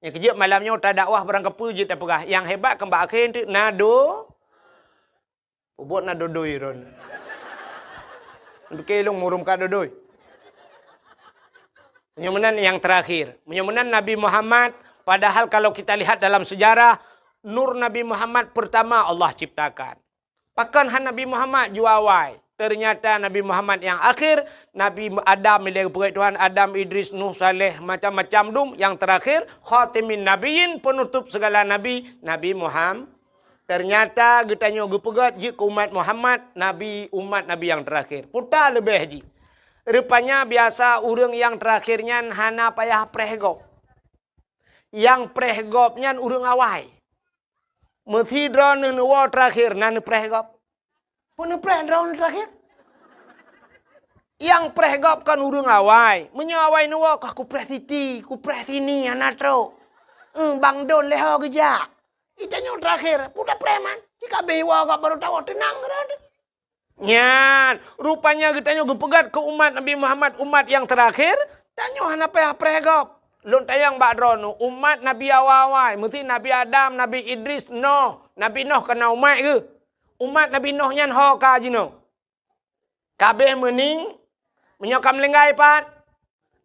Nyang keujeuet malam nyoe tadakwah barangkapeue jeuet tapeugah, nyang hebat keu bak akhé teuk na do-, Peubuet na dodoi ron. Pike lôn murum ka dodoi. Meunyoe meunan nyang terakhir. Meunyoe meunan Nabi Muhammad, padahal kalau kita lihat dalam sejarah, nur Nabi Muhammad pertama Allah ciptakan. Pakon han Nabi Muhammad ju awai? Ternyata Nabi Muhammad nyang akhir, Nabi Adam, ilée geupeugét Tuhan, Adam, Idris, Nuh, Saleh, macam-macam dum, nyang terakhir, khatimin nabiyyin, penutup segala nabi, Nabi Muhammad. Ternyata geutanyoe geupeugét jeuet keu umat Muhammad, nabi, umat nabi nyang terakhir. Peue ta leubeh jih. Rupanya biasa ureuëng nyang terakhir nyan hana payah preh gob. Nyang preh gob nyan ureuëng awai. Meusidroe neuwoe terakhir na neupreh gob. Peue neupreh droeneuh terakhir? Nyang preh gob kon ureuëng awai. Meunyoe awai neuwoe, kah kupreh siti, kupreh sini, hana trok. Eh, bang don lé ho geujak. Geutanyoe terakhir, peue tapreh man? Cit ka abéh iwoe gob barô tawoe, teunang keudroe. Nyan, rupanya geutanyoe geupeugét keu umat Nabi Muhammad, umat nyang terakhir, tanyoe hana payah preh gob. Lôn tanyong bak droeneuh, umat Nabi awai-awai, meusti Nabi Adam, Nabi Idris, Noh. Nabi Noh ka na umat geuh. Umat Nabi Noh nyan ho ka jinoe. Ka abéh meuning, meunyoe ka meulinggai pat,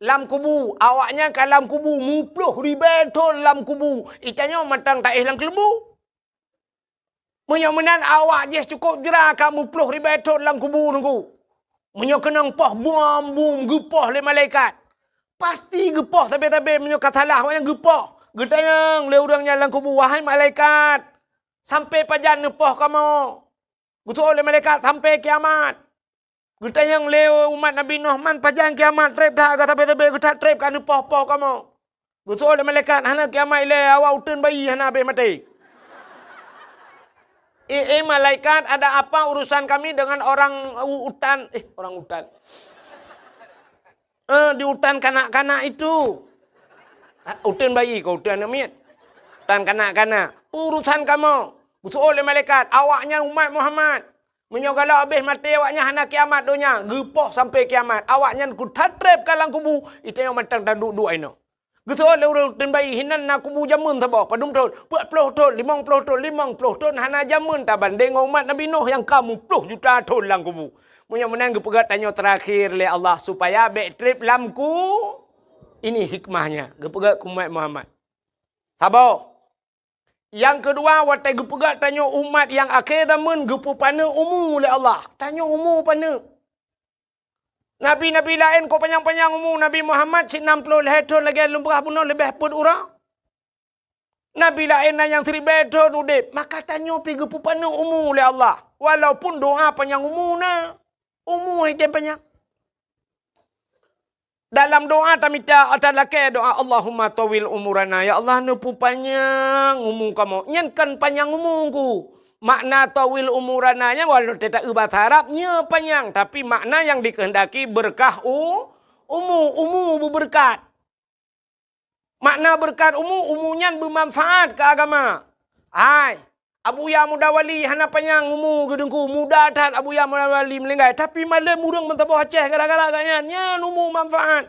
lam kubu, awaknyan ka lam kubu, muploh ribée thon lam kubu. Geutanyoe mantong taéh lam keuleumbu. Meunyoe meunan awak jih cukôp jra ka muploh ribée thon lam kubu Teungku. Meunyoe keunong poh bom-bom geupoh lé malaikat, pasti geupoh sabe-sabe meunyoe ka salah awaknyan geupoh. Geutanyong lé ureuëng nyan lam kubu, "Wahai malaikat, sampoe pajan neupoh kamoe?" Geuseuôt lé malaikat, "Sampoe kiamat." Geutanyong lé umat Nabi Nuh, "Man pajan kiamat, treb that ka sabe-sabe, geuthat treb ka neupoh-poh kamoe?" Geuseuôt lé malaikat, "Hana kiamat ilée, awak uteuen bayi hana abéh maté." "Eh, eh, malaikat, ada apa urusan kami dengan orang u-, utan, eh, orang utan? Eh, di utan kanak-kanak itu." "Ah, uteuen bayi kah, uteuen aneuëk miet? Utan kanak-kanak. Urusan kamoe." Geuseuôt lé malaikat, "Awaknyan umat Muhammad. Meunyoe galak abéh maté awaknyan hana kiamat donya, geupoh sampoe kiamat. Awaknyan geuthat treb ka lam kubu, geutanyoe mantong taduek-duek inoe." Geuseuôt lé ureuëng uteuen bayi, "Hinan na kubu jameun saboh, padum thon?" "Peuet ploh thon, limong ploh thon." "Limong ploh thon hana jameun tabandéng ngon umat Nabi Nuh nyang ka muploh juta thon lam kubu." Meunyoe meunan geupeugét tanyoe terakhir lé Allah supaya bék treb lam ku-, ini hikmahnya, geupeugét keu umat Muhammad. Saboh. Nyang keudua, watée geupeugét tanyoe umat nyang akhé zaman, geupeupaneuk umu lé Allah. Tanyoe umu paneuk. Nabi-nabi laén kok panyang-panyang umu, Nabi Muhammad cit nam ploh lhée thon lagée lôn peugah bunoe leubeh peuet uroe. Nabi laén na nyang siribée thon udeb, maka tanyoe pih geupeupaneuk umu lé Allah. Walaupun doá panyang umu na, umu hana tem panyang. Dalam doá tamita, ata lakée doá, "Allahumma tawwil umurana." Ya Allah, neupupanyang umu kamoe. Nyan kon panyang umu ku. Makna tawwil umurana nyan walau teuta eu bahasa Arab, nyoe panyang, tapi makna nyang dikehendaki berkah u-, umu, umu beubeureukat. Makna beureukat umu, umu nyan beumanfaat keu agama. Hai, Abuya Muda Wali hana panyang umu geuteungku, muda that Abuya Muda Wali meulinggai, tapi malem ureuëng meusaboh Aceh gara-gara gobnyan, nyan umu manfaat.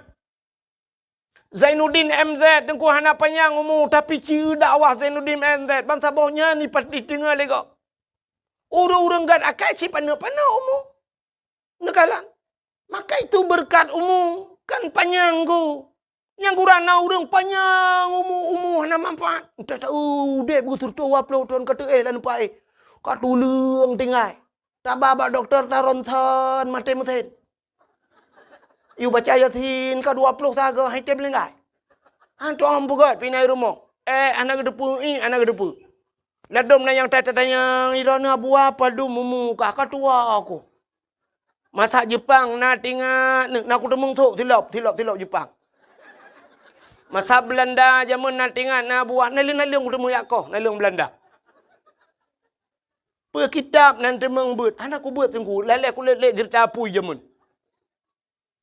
Zainuddin M Z teungku hana panyang umu, tapi ci dakwah Zainuddin M Z, bansaboh nyan ipat diteungoh lé gob. Ureuëng-ureuëng gét akai cit paneuk-paneuk umu. Neukalon. Maka itu beureukat umu, kan panyang ku. Nyang gura na ureuëng panyang umu, umu hana manfaat. Entah tahu udeb beutôi dua ploh thon ka teuéh lam paéh. Ka tuleueng tinggai. Taba bak dokto ta ronsen maté meusen. Yue baca Yasin ka dua ploh sagoe hai tem linggai. Han tuan peugét pinai rumoh. Eh, hana geuteupeue, ih, hana geuteupeue. Ladom na nyang ta-, tatanyong, "Droeneuh Abuya padum umu kah?" "Ka tuha ku." Masa Jepang na tingat, na kuteumeung thok silop, silop, silop Jepang. Masa Beulanda jameun na tingat na Abuya, naleueng-naleueng kuteumeung jak koh, naleueng Beulanda. Peue kitab nan teumeung beuet, hana kubeuet teungku, lalée kulét-lét jeurita apui jameun.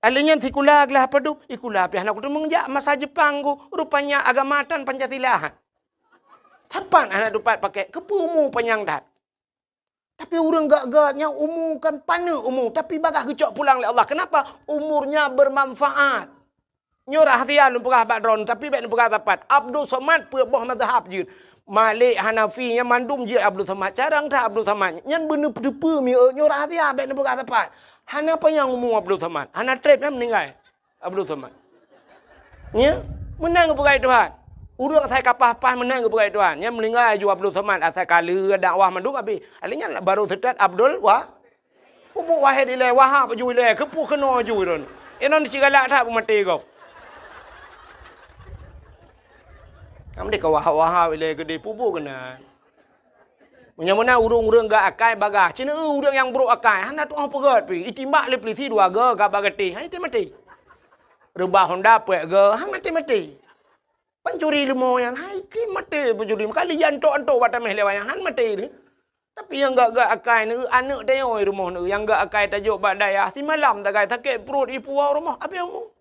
Alèh nyan sikula glah padum, sikula pih hana kuteumeung jak masa Jepang ku, rupanya agama tan Pancasila han. Sapat hana tupat pakai, keupeue umu panyang that. Tapi ureuëng gét-gét nyan umu kan paneuk umu, tapi bagaih geucok pulang lé Allah. Kenapa? Umurnya bermanfaat. Nyoe rahsia lôn peugah bak droeneuh, tapi bék neupeugah sapat. Abdul Somad peuet boh mazhab jeuet. Malik, Hanafi, nyan mandum jeuet Abdul Samad. Carông that Abdul Samad. Nyan beuneupeue-peue mieu nyoe rahsia, bèk neupeugah sapat. Hana panyang umu Abdul Samad. Hana trép nyan meuninggai Abdul Samad. Nya, meunan geupeugah Tuhan. Ureueng asai ka paih-paih meunan geupeugah Tuhan. Nyan meuninggai aju Abdul Samad, asai ka lheueh dakwah mandum abéh. Alèh nyan baru seutôt Abdul Wa-, Peubuet Wahid ilèe, Wahab ju ilèe, keupeue keunoe ju ron. Inan sigalak that peumaté gob. Nyang deh ka Wahab-Wahab ilèe keudéh, peubuet keunan. Meunyoe meunan ureueng-ureueng geuakai bagaih, cit ureueng nyang brôk akai, hana tu'oh peugöt pih. Itimbak lé peulisi dua goe, gab bak gatéh, hai maté. Reubah honda peuet goe, han maté-maté. Pancuri leumo nyan, hai maté pancuri. Meuka liyan tok-tok bak taméh lé wayang, han maté. Tapi nyang gak-gak akai neu aneuk tanyoe i rumoh neu, nyang gak akai tajok bak dayah, simalam tagai sakét pruet i puwoe rumoh, abéh umu.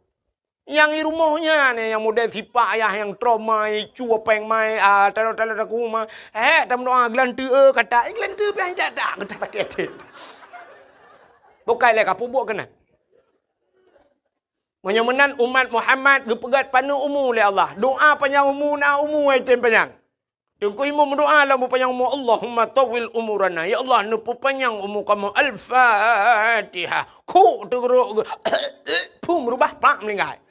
Nyang i rumoh nyan nyang model sipak ayah nyang trauma, i cu péng mai, ah, talo-talo taku ma. Hék, tameudoa geulanteue, eh, kata, eh, geulanteue piah jak tak, kata sakét até. Bukai lé ka peubuet keunan. Meunyoe meunan umat Muhammad geupeugöt paneuk umu lé Allah. Doa panyang umu na umu ai tem panyang. Teungku Imum meudoa lam peupanyang umu, "Allahumma tawwil umurana." Ya Allah, neupeupanyang umu kamoe. Al-Fatihah. Kuk teugeurok geu-, phum reubah, pak, meulinggai.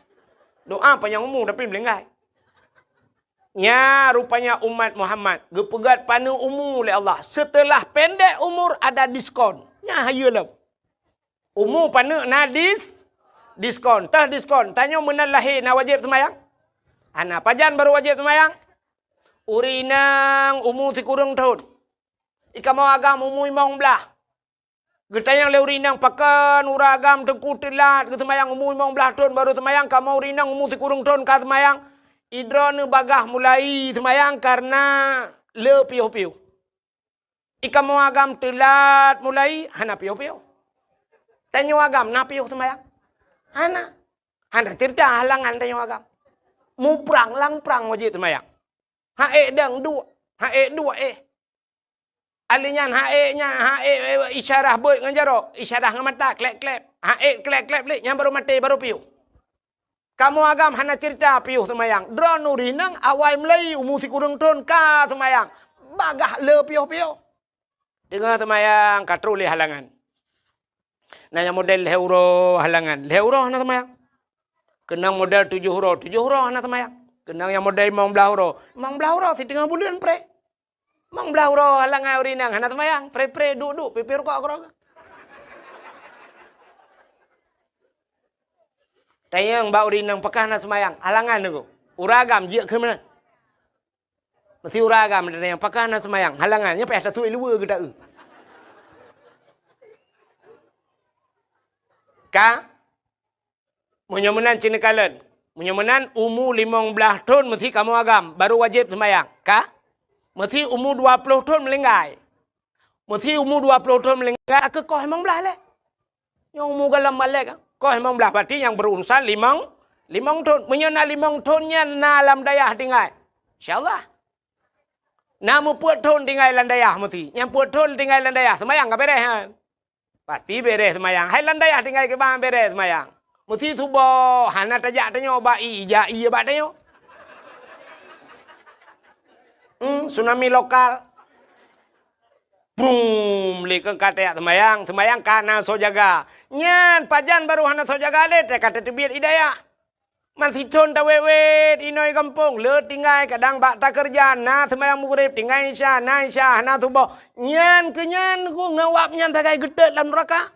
Doa panyang umu tapi meulinggai. Nya rupanya umat Muhammad geupeugöt paneuk umu lé Allah. Setelah pendek umur ada diskon. Nya hayeue lom. Umu paneuk na dis-, diskon. Teuh diskon. Tanyoe meunan lahé na wajéb seumayang? Hana. Pajan barô wajéb seumayang? Ureueng inong umu sikureueng thon. I kamoe agam umu limong blaih. Geutanyong lé ureueng inong, pakon ureueng agam teungku teulat geuseumayang umu limong blaih thon barô seumayang, kamoe ureueng inong umu sikureueng thon ka seumayang? Idroeneuh bagaih mulai seumayang kareuna le piôh-piôh. I kamoe agam teulat mulai, hana piôh-piôh. Tanyoe agam na piôh seumayang? Hana. Hana ceurita halangan tanyoe agam. Muprang lam prang wajéb seumayang. Ha'ék dang duek, ha'ék duek éh. Alèh nyan ha'ék nyan, ha'ék, eh, isyarah beuet ngon jaroe, isyarah ngon mata, klep-klep. Ha'ék klep-klep lé, nyan barô maté, barô piôh. Kamoe agam hana ceurita piôh seumayang. Droeneuh ureueng inong awai mulai umu sikureueng thon ka seumayang. Bagaih le piôh-piôh. Teungoh seumayang ka troh lé halangan. Na nyang model lhèe uroe halangan. Lhèe uroe hana seumayang. Keunong model tujoh uroe, tujoh uroe hana seumayang. Keunong nyang model limong blaih uroe, limong blaih uroe siteungoh buleuen pré. Limong blaih uroe halangan ureueng inong hana seumayang, pré-pré duek-duek, pipé rukok keudroe. Tanyong bak ureueng inong pakon hana seumayang, halangan teungku. Ureueng agam jeuet keu meunan. Meusti ureueng agam tanyong pakon hana seumayang, halangan, nyan payah tatuek luweue geuta-eu. Ka Meunyoe meunan cit neukalon, meunyoe meunan umu limong blaih thon meusti kamoe agam, barô wajéb seumayang, ka? Meusti umu dua ploh thon meulinggai. Meusti umu dua ploh thon meulinggai, ka keuh koh limong blaih lé. Nyoe umu gohlom balek, koh limong blaih, berarti nyang beururusan limong, limong thon. Meunyoe na limong thon nyan na lam dayah tinggai, insya Allah. Na meupeuet thon tinggai lam dayah meusti. Nyang peuet thon tinggai lam dayah, seumayang ka beres nyan. Pasti beres seumayang. Hai lam dayah tinggai kiban beres seumayang. Meusti suboh, hana tajak tanyoe bak ie, jak ie bak tanyoe. Hmm, tsunami lokal. Brum, lé keu ka tajak seumayang, seumayang ka na soe jaga. Nyan, pajan barô hana soe jaga lé, teuka tateubiet ie dayah. Man sithon tawét-wét inoe gampông, le tinggai kadang bak takeureuja, na seumayang Maghrib, tinggai Isya, na Isya, hana suboh. Nyan keu nyan ku ngon wab nyan sagai geutot lam nuraka.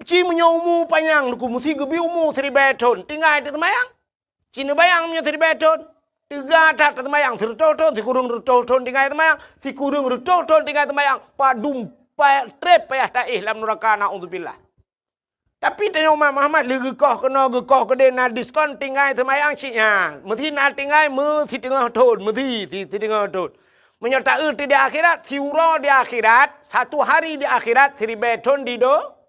Ci meunyoe umu panyang ku meusti geubri umu siribèe thon, tinggai teuseumayang. Ci neubayang meunyoe siribèe thon, teuga that taseumayang sireutôh thon, sikureueng reutôh thon tinggai seumayang, sikureueng reutôh thon tinggai seumayang, padum pa-, trép payah taéh lam nuraka, naudzubillah. Tapi tanyoe umat Muhammad lé geukoh keunoe geukoh keudéh na diskon tinggai seumayang cit nyan. Meusti na tinggai meusiteungoh thon, meusti si-, siteungoh thon. Meunyoe taeu di akhirat, siuroe di akhirat, satu hari di akhirat, siribèe thon di do-,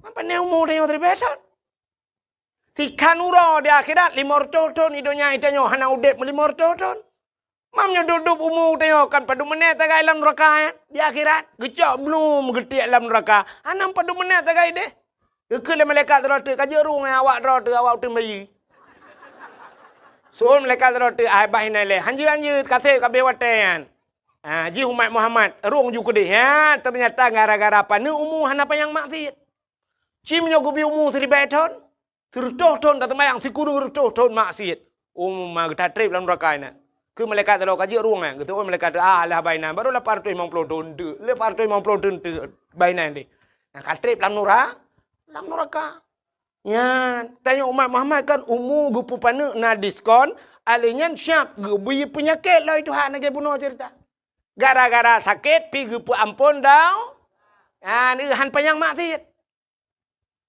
apa ni umu tanyoe siribèe thon? Sikhan uroe di akhirat, limong reutôh thon i donya, i tanyoe hana udép limong reutôh thon. Mam nyoe dub-dub umu tanyoe kan padum menét tagai lam nuraka, eh? Di akhirat, geucok blum geutiek lam nuraka. Hana padum menét tagai deh. Geukheun lé malaikat droe teuh, ka jeuet rhueng awak droe teuh, awak uteuen bayeue. Seuôn malaikat sidroe teuk, "Hai bah inan lé, hanjeuet-hanjeuet ka sép ka abéh watée nyan." Ha, jih umat Muhammad, rhung ju keudeh. Ha, teunyata gara-gara paneuk umu hana panyang maksiet. Ci meunyoe geubi umu siribée thon, sireutoh thon taseumayang, sikureueng reutoh thon maksiet, umu ma geutatreb lam nuraka inan. Keu malaikat sidroe ka jeuet rhung nyan, geuseuôn malaikat, "Ah, alah bah inan, barô lapan reutôh limong ploh thon teuk, lapan reutôh limong ploh thon teuk bah inan deh." Nah, ka treb lam nura-, lam nuraka. Nyan, tanyoe umat Muhammad kan umu geupeupaneuk na diskon, alèh nyan siab geubri peunyakét lom Tuhan lagèe bunoe ceurita. Gara-gara sakét pi geupeuamphon dau-, nyan, han panyang maksiet.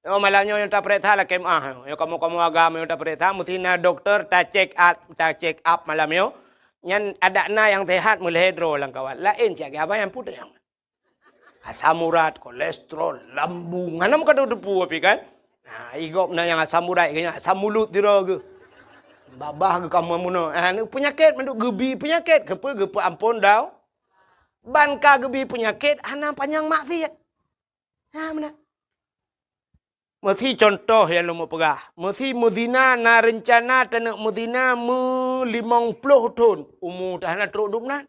Oh, malam nyoe nyang tapareksa lakèe meu'ah. Nyoe kamoe-kamoe agam nyoe tapareksa, meusti na dokto ta-check up, ta-check up malam nyoe. Nyan adak na nyang seuhat meulhèe droe lam kawan. Laén cit abang nyang putôh nyang. Asam urat, kolesterol, lambung. Hana meukadoe teupeu pih kan? Nah, i gob na nyang asam urat, nyang asam mulut sidroe geuh. Babah geuh ka meunoe. Ah, ni peunyakét mandum geubi peunyakét. Keupeue geupeuamphon dau-, ban ka geubi peunyakét hana panyang maksiet. Ha, meunan. Meusi contoh nyang lôn peugah. Meusi meuzina na reuncana taneuk meuzina meulimong ploh thon. Umu teuh hana trok dum nan.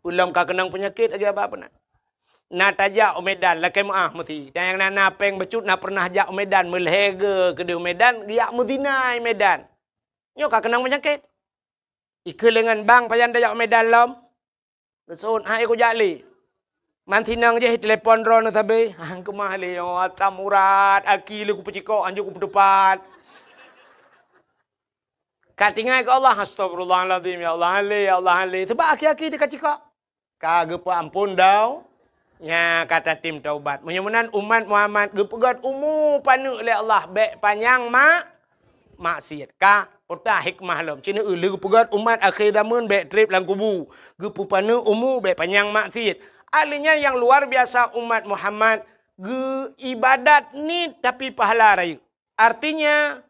Peulom ka keunong peunyakét lagèe abah peunan. Na tajak u Medan, lakèe meu'ah meusi. Dan nyang na, na péng bacut na pernah jak u Medan, meulhèe geuh keudeh u Medan, geujak meuzina i Medan. Nyoe ka keunong peunyakét. Ikheun lé ngon bang pajan tajak u Medan lom. Geuseuôt, "Hai, kujak lé." Man sinong jih telepon droeneuh sabe. Han keumah lé, "Oh, asam urat, aki lé kupeucikok, hanjeuet kupeuteupat." Ka tinggai keu Allah, "Astagfirullahalazim, ya Allah, han lé, ya Allah, han lé." Seubab aki-aki teuh ka cikok. Ka geupeuamphon dau-, nya ka tatem taubat. Meunyoe meunan umat Muhammad geupeugöt umu paneuk lé Allah, bèk panyang mak-, maksiet. Ka peugah hikmah lom. Ci neueu lé geupeugöt umat akhé zameun bèk trép lam kubu. Geupeupaneuk umu bèk panyang maksiet. Ahli nyan nyang luar biasa umat Muhammad geuibadat niet tapi pahala rayeuk. Artinya,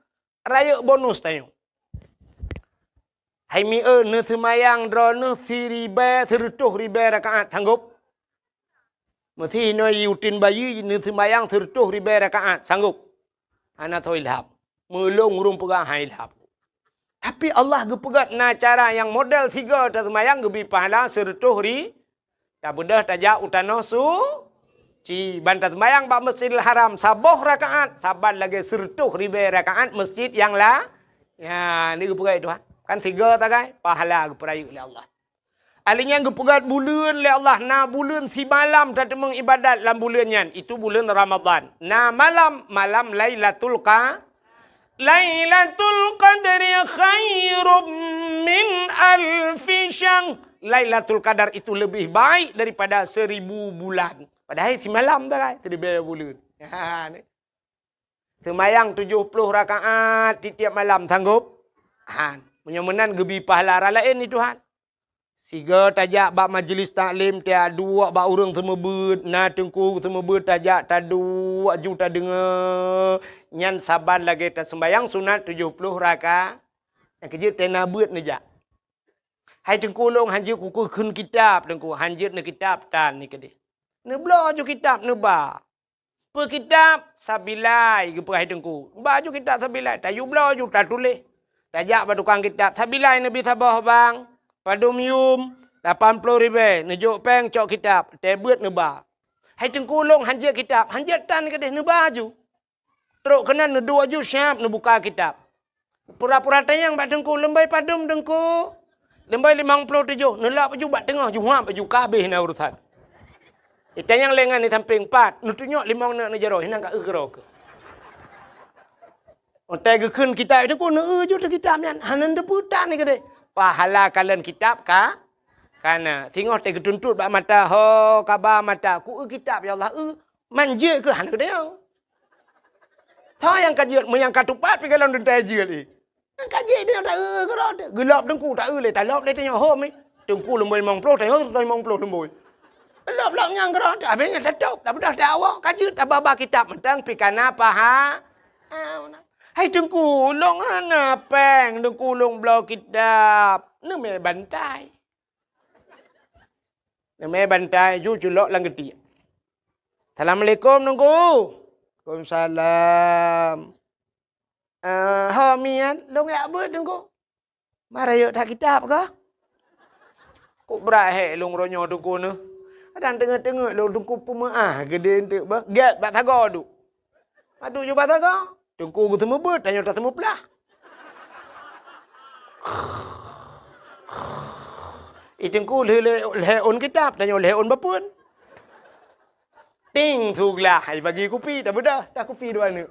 rayeuk bonus tanyoe. Hai mieu neuseumayang droeneuh siribèe, sireutoh ribèe rakaat, sanggop? Meusi inoe yutin bayi neuseumayang sireutoh ribèe rakaat, sanggop? Hana soe ilham. Meulôn ureueng peugah han ilham. Tapi Allah geupeugöt na cara nyang model sigoe taseumayang geubi pahala sireutoh ri-, tabeudôh tajak u tanoh suci. Ban taseumayang bak Masjidil Haram saboh rakaat, saban lagèe sireutoh ribèe rakaat masjid nyang la-, nya, ni geupeugöt Tuhan. Kan sigoe sagai, pahala geupeurayeuk lé Allah. Ahli nyan geupeugöt buleuen lé Allah, na buleuen simalam tateumeung ibadat lam buleuen nyan, itu buleuen Ramadhan. Na malam, malam Lailatul Qa-, Lailatul Qadri khairum min alfi syahr. Lailatul Qadar itu lebih baik daripada seribu bulan. Padahai simalam sagai, siribèe buleuen. Ha, ni. Seumayang tujoh ploh rakaat tiep-tiep malam, sanggop? Han. Meunyoe meunan geubi pahala raya laén di Tuhan. Sigoe tajak bak majlis taklim, taduek bak ureueng seumeubeuet, na teungku seumeubeuet tajak taduek aju tadeungoe, nyan saban lagèe taseumayang sunat tujoh ploh raka-, nyang keujeuet tena beuet neujak. Hai teungku lôn, hanjeuet kukheun kitab, teungku, hanjeuet neukitab tan ni keudeh. Neubloe aju kitab neuba. Peue kitab? Sabilai, geupeugah teungku. Ba aju kitab Sabilai, tayue bloe aju tatuléh. Tajak bak tukang kitab, "Sabilai neubi saboh bang, padum yum?" "Lapan ploh ribèe." Neujok péng, cok kitab, teuh beuet neuba. "Hai teungku, lôn hanjeuet kitab." "Hanjeuet tan keudeh, neuba aju." Trok keunan neuduek aju siab neubuka kitab. Pura-pura tanyong bak teungku, "Leubeh padum teungku?" "Leubeh limong ploh tujoh." Neulap aju bak teungoh, juhab aju, ka habéh na urusan. Itanyong lé ngon di sampéng, "Pat?" Neutunyok limong neuk neujaroe, hinan ka eu keudroe keuh. Watèe geukheun kitab teungku, neueu aju teuh kitab nyan, hana neuteupeue tan ni keudeh. Pahala kalon kitab ka, kana. Singoh teuh geutuntot bak mata, ho, kaba mata, "Ku eu kitab, ya Allah, eu." Man jeuet keuh hana geutanyong. Soe nyang ka jeuet, meunyo nyang ka tupat pih golom teuntèe jeuet lé. Nyang ka jeuet nyoe taeu keudroe teuh. Geulop teungku taeu lé, talop lé tanyoe hom nyoe. Teungku leumoi limong ploh, tanyoe limong ploh leumoi. Lop-lop nyang keudroe teuh, habéh nyan tatôb, tabeudôh teuh awak, ka jeuet tababa kitab mantong pih kana paha-, ah, hai teungku, lôn hana péng, teungku lôn bloe kitab. Neumè bantai. Neumè bantai, ju culok lam geutiek. "Assalamualaikum, teungku." "Waalaikumsalam." "Eh, ho miet, lôn jak beuet, Teungku." "Mara yôk that kitab kah?" "Kok brat hék lôn uroe nyoe, Teungku, neuh? Kadang teungeut-teungeut lôn, Teungku, peumeu'ah keudeh eunteuk beuet." Gét bak sagoe duek. Padub ju bak sagoe, Teungku geuseumeubeuet, tanyoe taseumeuplah. I Teungku lheueh lhée ôn kitab, tanyoe lhée ôn bapeuen. Ting, su glah, ai bagi kupi, tabeudoh, dah kupi dua aneuk.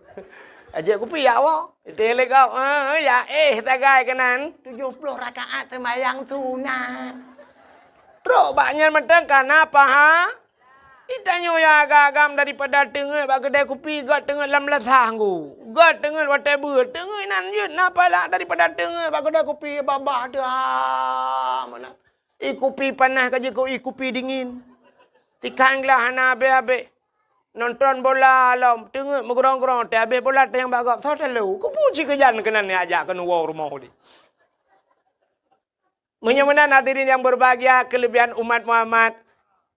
Ajak kupi jak woe. Iteng lé gob, "Eh, ya éh sagai keunan, tujoh ploh rakaat seumayang sunat." Trok bak nyan mantong ka na paha. Itanyoe ya agam-agam daripada teungeut bak keudai kupi, göt teungeut lam lasah nggu. Göt teungeut watée beuet, teungeut inan jeuet na pahala daripada teungeut bak keudai kupi babah teuh ha meunan. I kupi panas ka jeuet keu i kupi dingin. Tikang glah hana abéh-abéh. Nonton bola lom, teungeut meugrong-grong, teuh abéh bola teuh nyang bak gob, soe talo. Kupu cit keujan keunan nyang ajak keuneuk woe rumoh udeb. Meunyoe meunan hadirin yang berbahagia, kelebihan umat Muhammad,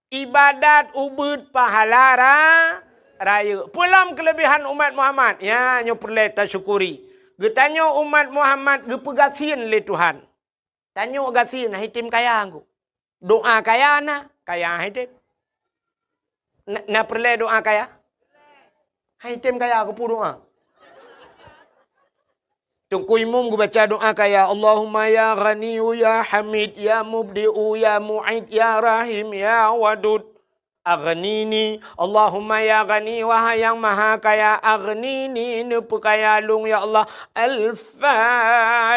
ibadat ubeuet pahala ra-, rayeuk. Peue lom kelebihan umat Muhammad? Ya, nyoe peureulée tasyukuri. Geutanyoe umat Muhammad geupeugasien lé Tuhan. Tanyoe gasien, hana item kaya ngku. Doa kaya na, kaya hana item. Na, na peureulée doa kaya? Hana item kaya keupeue doa. Teungku Imum geubaca doa kaya, "Allahumma ya Ghaniyyu ya Hamid ya Mubdi'u ya Mu'id ya Rahim ya Wadud." Aghnini, Allahumma ya Ghani, wahai Nyang Maha Kaya, aghnini, neupeukaya lôn, ya Allah. Al-Fatihah.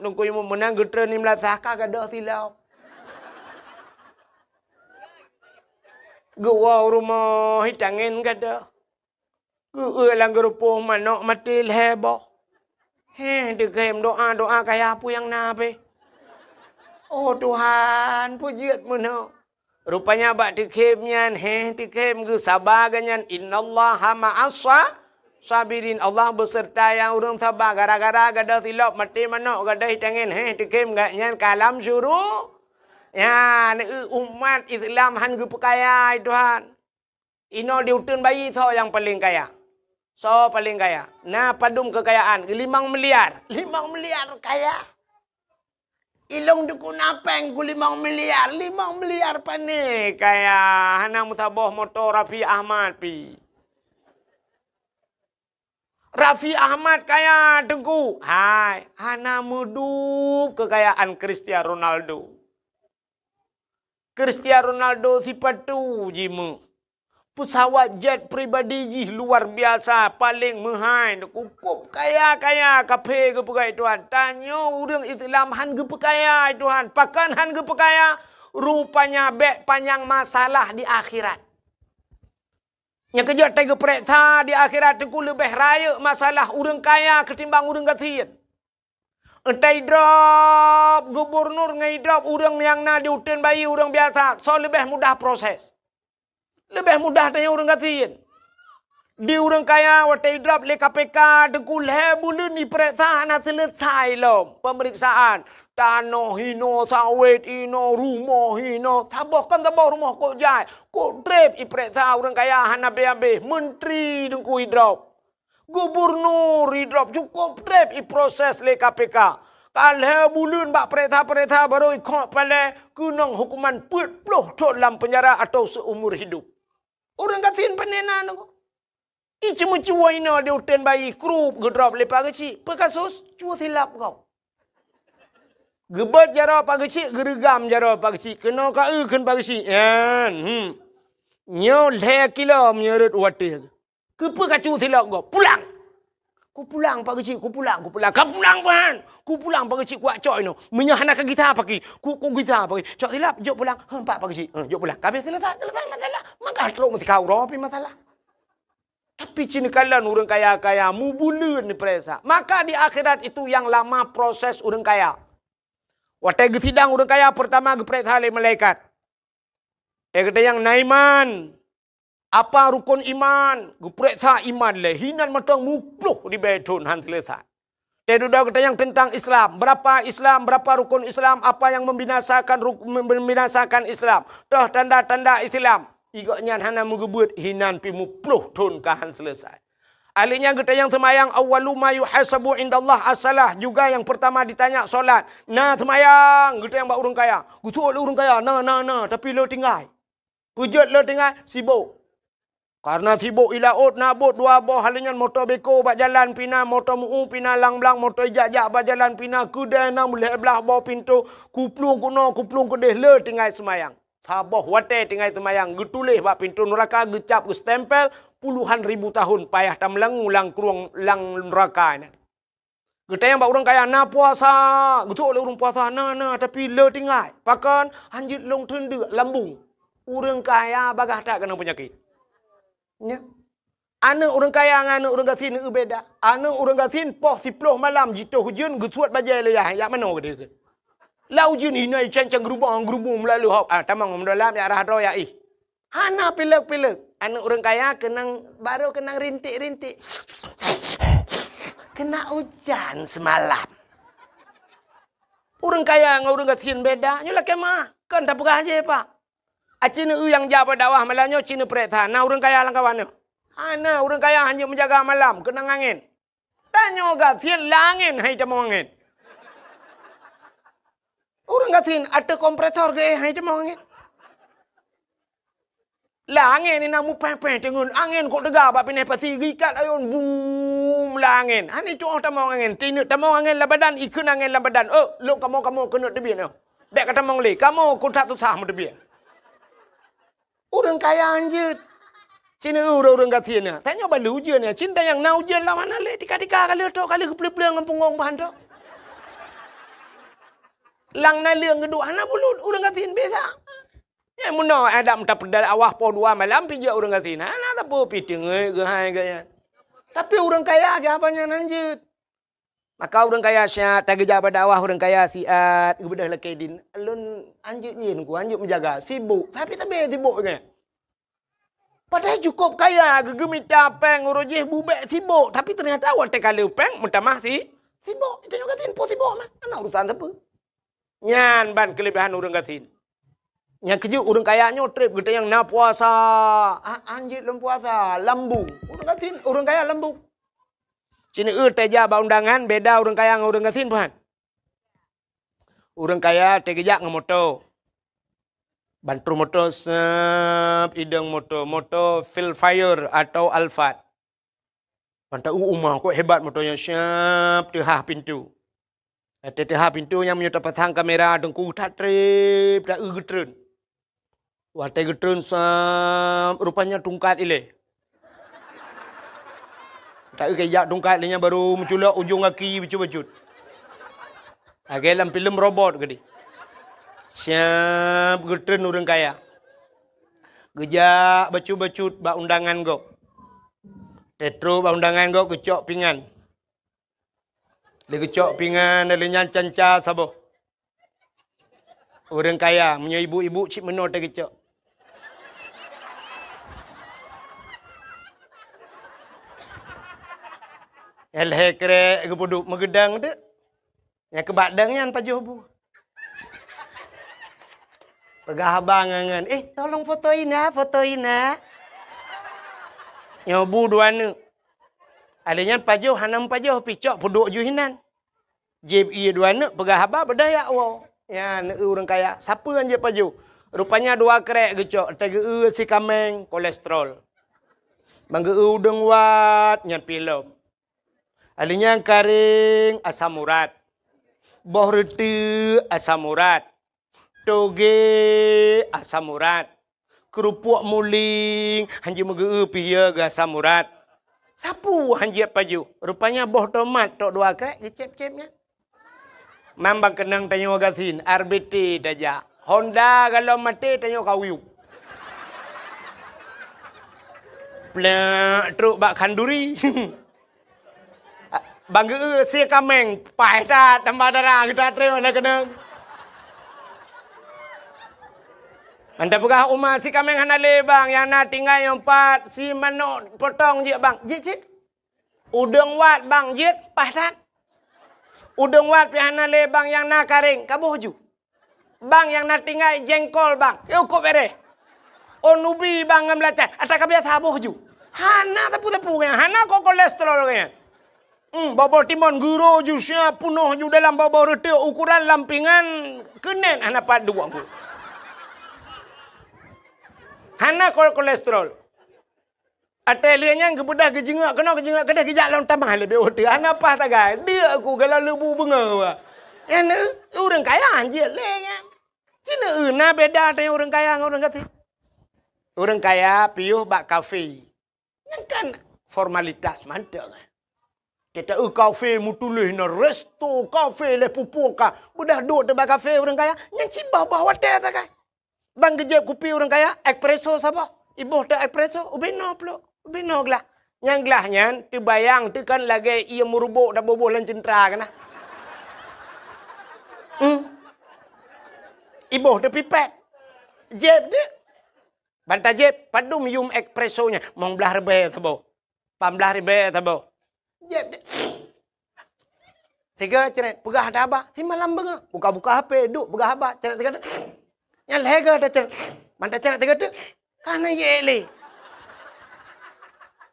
Teungku Imum meunan geutreun lim lasah ka gadôh silop. Geuwoe u rumoh, hi tangen gadôh. Geuék lam geurupoh manok maté lhée boh. Heh, teukhem doa-doa kaya peue nyang na pih. Oh Tuhan, peue jeuet meunoe. Rupanya bak teukhem nyan, heh, teukhem geusaba geuh nyan, "Innallaha ma'as sa-, sabirin." Allah beuseurta nyang ureuëng saba. Gara-gara gadôh silop maté manok gadôh hi tangen, heh, teukhem geuh nyan ka lam syuru-, nyan, eu, umat Islam han geupeukaya, hai Tuhan. Inoe di uteuen bayi soe nyang paleng kaya? Soe paleng kaya? Na padum keukayaan? Limong miliar. Limong miliar kaya. Ilong dukun apeng ku limong miliar. Limong miliar pane kaya. Hana meusaboh moto Raffi Ahmad pi. Raffi Ahmad kaya teungku. Hai, hana meudup keukayaan Cristiano Ronaldo. Cristiano Ronaldo sipatu jimeuh. Peusawat jet pribadi jih luar biasa, paleng meuhai, kukôb kaya-kaya kaphé geupeugah Tuhan. Tanyoe ureuëng Islam han geupeukaya Tuhan. Pakon han geupeukaya? Rupanya bék panyang masalah di akhirat. Nyang keujeuet teugeupeureksa di akhirat teungku leubeh rayeuk masalah ureuëng kaya keutimbang ureuëng gasien. Entah idrop gubernur ngon idrop ureuëng nyang na di uteuen bayi ureuëng biasa, soe leubeh mudah proses? Leubeh mudah tanyoe ureuëng gasien. Di ureuëng kaya watée idrop lé K P K teungku lhée buleuen ipeureksa hana seuleusai lom peumeriksaan. Tanoh hinoe, sawét hinoe, rumoh hinoe, saboh kon saboh rumoh kok jai, kok treb ipeureksa ureuëng kaya hana abéh-abéh, menteri teungku idrop. Gubernur idrop cukôp treb iproses lé K P K. Ka lhée buleuen bak peuriksa-peuriksa barô ikhok palée keunong hukuman peuet ploh thon lam peunjara atawa seumur hidup. Ureuëng gasien pane na nyoe. Iceumeucue inoe di uteuen bayi krup geudrop lé Pak Geuchik. Peue kasus? Cue silop gob. Geubeuet jaroe Pak Geuchik, geureugam jaroe Pak Geuchik. Keunoe ka eu kheun Pak Geuchik. Nyan, hmm. Nyoe lhée kilo meunyoe rot watée. Keupeue ka cue silop gob? Pulang! Kupulang Pak Geuchik, kupulang, kupulang. Ka pulang ban! Kupulang Pak Geuchik, kuwak cok inoe. Meunyoe hana ka gisa paki, ku, ku gisa paki. Cok silop, jok pulang. Heuh, pat Pak Geuchik. Heuh, jok pulang. Ka abéh seuleusai, seuleusai masalah. Maka trok meusikau uroe pih masalah. Tapi cit neukalon ureuëng kaya-kaya mubuleuen dipeuriksa. Maka di akhirat itu yang lama proses ureuëng kaya. Watée geusidang ureuëng kaya, peurtama geupeuriksa lé malaikat. Teukeudeh nyang na iman, apa rukon iman, geupeuriksa iman lé hinan mantong muploh ribée thon han seuleusai. Teududoe geutanyoe teuntang Islam, berapa Islam, berapa rukon Islam, apa yang membinasakan ruk-, membinasakan Islam, toh tanda-tanda Islam, igok nyan hana meugeubeuet hinan pih muploh thon ka han seuleusai. Ahli nyan geutanyong seumayang, awwalu ma yuhasabu indallah as-salah, juga nyang peurtama ditanya salat. Na seumayang geutanyong bak ureuëng kaya. Geutuok lé ureuëng kaya, na, na, na, tapi le tinggai. Peujeuet le tinggai, sibok. Kareuna sibok i laôt na bot dua boh, ahli nyan moto beko bak jalan pih na, moto meu pih na, lang-blang moto ijak-jak bak jalan pih na, keudè na meulhèe blaih boh pintoe, kuplueng keunoe, kuplueng keudeh, le tinggai seumayang. Saboh watèe tinggai seumayang, geutuléh bak pintoe nuraka, geucap, geustempel, puluhan ribu tahun payah tameulangue lam krueng lam nuraka nyan. Geutanyong bak ureuëng kaya, na puasa? Geutuok lé ureuëng puasa, na, na, tapi le tinggai. Pakon? Hanjeuet lôn teundeuk lambung. Ureuëng kaya bagaih that keunong peunyakét. Nyan. Aneuëk ureuëng kaya ngon aneuëk ureuëng gasien beda. Aneuëk ureuëng gasien poh siploh malam jitôh ujeuen geusuet bajèe lé yah, jak manoe geuh. Lam ujeuen inan icang-cang geurubong-geurubong meulalu hok. Ah, tamong meudôlam jak rhah droe jak éh. Hana pilek-pilek. Aneuëk ureuëng kaya keunong, barô keunong rintik-rintik. Keunong ujan seumalam. Ureuëng kaya ngon ureuëng gasien beda. Nyoe lakèe meu'ah. Kon tapeugah jih, Pak. Aci neueu nyang jak bak dakwah malam nyoe, ci neupareksa na ureuëng kaya lam kawan nyoe. Hana, ureuëng kaya hanjeuet meujaga malam, keunong angén. Tanyoe gasien lam angén, han jitamong angén. Ureuëng gasien ateueh kompresor geuéh, han jitamong angén. Lam angén inan mupéh-péh teungeut, angén kok teuga bak pinèh pasi, geuikat ayôn, bum, lam angén. Hana jitu'oh tamong angén, tineuk tamong angén lam badan, ikheun angén lam badan. Oh, lôn kamoe-kamoe keuneuk teubiet nyoe. Bèk katamong lé, kamoe kok that susah meuteubiet. Ureuëng kaya hanjeuet. Ci neueu ureuëng-ureuëng gasien nyan. Tanyoe bak lheueh ujeuen nyan, ci neutanyong na ujeuen lam hana lé, tika-tika ka lheueh trôk, ka lheueh geupleueng-pleueng ngon punggong bahan trôk. Lam naleueng geuduek hana bulut, ureuëng gasien biasa. Nyan meunoe adak meuta peudal awah poh dua malam pih jeuet ureuëng gasien. Hana sapeue pih teungeut geuhai geuh nyan. Tapi ureuëng kaya geuh haba nyan hanjeuet. Maka ureuëng kaya siat, tageujak bak dakwah ureuëng kaya siat, geubeudôh lakèe dien. Lôn hanjeuet nyan ku, hanjeuet meujaga, sibok, tapi tabé sibok nyan. Padahai cukôp kaya, geugeumita péng uroe jih bubèk sibok, tapi teunyata watèe ka lheueh péng meutamah si, sibok. Tanyoe gasien po sibok mah, hana urusan sapeue. Nyan ban keuleubehan ureuëng gasien. Nyang keujeuet ureuëng kaya nyoe trép geutanyong na puasa. Ah, hanjeuet lôn puasa, lambung. Ureuëng gasien, ureuëng kaya lambung. Ci neueu tajak bak undangan, beda ureuëng kaya ngon ureuëng gasien, paham? Ureuëng kaya tageujak ngon moto. Ban trôh moto, sab, idong moto, moto Vellfire atau Alphard. Ban taeu uma, kok hebat moto nyan, siap teuhah pintoe. Watèe teuhah pintoe nyan meunyoe tapasang kamera teungku that trép, taeu geutreun. Watèe geutreun, sab, rupanya tungkat ilèe. Taeu keu jak tungkat lé nyan barô meuculok ujong gaki bacut-bacut. Lagèe lam filem robot keudéh. Siap geutreun ureuëng kaya. Geujak bacut-bacut bak undangan gob. Teutrôk bak undangan gob geucok pingan. Lé geucok pingan, lé nyan canca saboh. Ureuëng kaya, meunyoe ibu-ibu cit meunoe teuh geucok. Lhèe krek geupeuduek meugeudang teuk. Nyang keubak dang nyan pajoh bu. Peugah abang ngon, "Eh, tolong foto ina, foto ina." Nyoe bu dua neuk. Alèh nyan pajoh hana meupajoh pih cok peuduek ju hinan. Jieb ie dua neuk peugah haba beudaya woe. Nyan ureuëng kaya, sapeue nyang jieb pajoh? Rupanya dua krek geucok, teugeue si kaméng kolesterol. Ban geue udeueng wat nyan pih lom. Alèh nyan karéng asam urat. Boh reuteuek asam urat. Togé asam urat. Keurupuk muling, hanjeuet meugeue pih ya geuasam urat. Sapeue hanjeuet pajoh? Rupanya boh tomat tok dua krek geucép-cép nyan. Mambang keunong tanyoe gasien, R B T tajak. Honda galom maté tanyoe kawiup. Plek trok bak khanduri. Ban geue si kaméng, paih that tambah dara geuta treun na keunong. Anda peugah uma si kaméng hana lé bang, nyang na tinggai nyoe pat si manok potong jeuet bang. Jeuet cit. Udeueng wat bang jeuet, paih that. Udeueng wat pih hana lé bang, nyang na karéng, kaboh ju. Bang nyang na tinggai jengkol bang, yôh kop bereh. Ôn ubi bang ngon beulacan, ata ka biasa boh ju. Hana sapeue-sapeue geuh nyan, hana ko-, kolesterol geuh nyan. Hmm, boh-boh timon geuro ju sia peunoh ju dalam boh-boh reutôk, ukuran lam pingan keunen hana pat duek. Hana ko-, kolesterol. Watèe lheueh nyan geubeudôh geujeungok keunoe geujeungok keudéh geujak lom tamah leubeh uteue. Hana paih sagai. Deuk ku geulo leubu beungoh. Nyan ureueng kaya jeuet lé nyan. Cina na beda teuh ureueng kaya ngon ureueng gasien. Ureueng kaya piôh bak kafe. Nyan kan formalitas mantong. Teuta kafe meutuléh na resto kafe lé pupuk ka. Beudôh duek teuh bak kafe ureueng kaya. Nyan cit boh-boh watèe sagai. Ban geujép kupi ureueng kaya, espresso saboh. Iboh teuh espresso, ubé noe pluek, ubé noe glah. Nyang glah nyan teubayang teuh kan lagèe ié meurubok taboh-boh lam ceuntra keunan. Hmm. Iboh teuh pipet. Jép deuh. Ban tajép, padum yum espresso nyan, mong blaih ribèe saboh. Pamblaih ribèe saboh. Jép deh. Sigoe cret, peugah haba, simalam beungoh. Buka-buka H P, duek peugah haba, cret sigoe. Nyan lhèe goe tacret. Ban tacret sigoe teuk, ka na yek lé.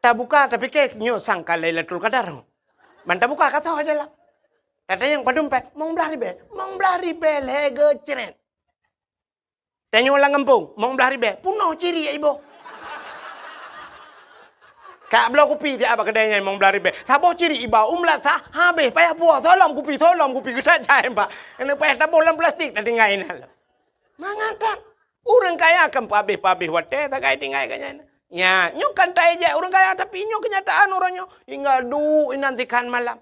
Tabuka, tapike nyoe sangka Lailatul Qadar. Ban tabuka ka soe dalam. Tatanyong padum pèng, mong blaih ribèe. Mong blaih ribèe lhèe goe cret. Tanyoe lam gampông, mong blaih ribèe, peunoh ciri iboh. Ka bloe kupi siat bak keudè nyan mong blaih ribèe. Saboh ciri iba u meulat sa, habéh payah puwoe, soe lom kupi, soe lom kupi, geutajak iba. Keuneuk payah taboh lam plastik, tatinggai inan lom. Mangat that. Ureueng kaya kan peuhabéh-peuhabéh watèe sagai tinggai geuh nyan. Nya, nyoe kan taéjek ureueng kaya, tapi nyoe keunyataan uroe nyoe. Hingga duek inan sikhan malam.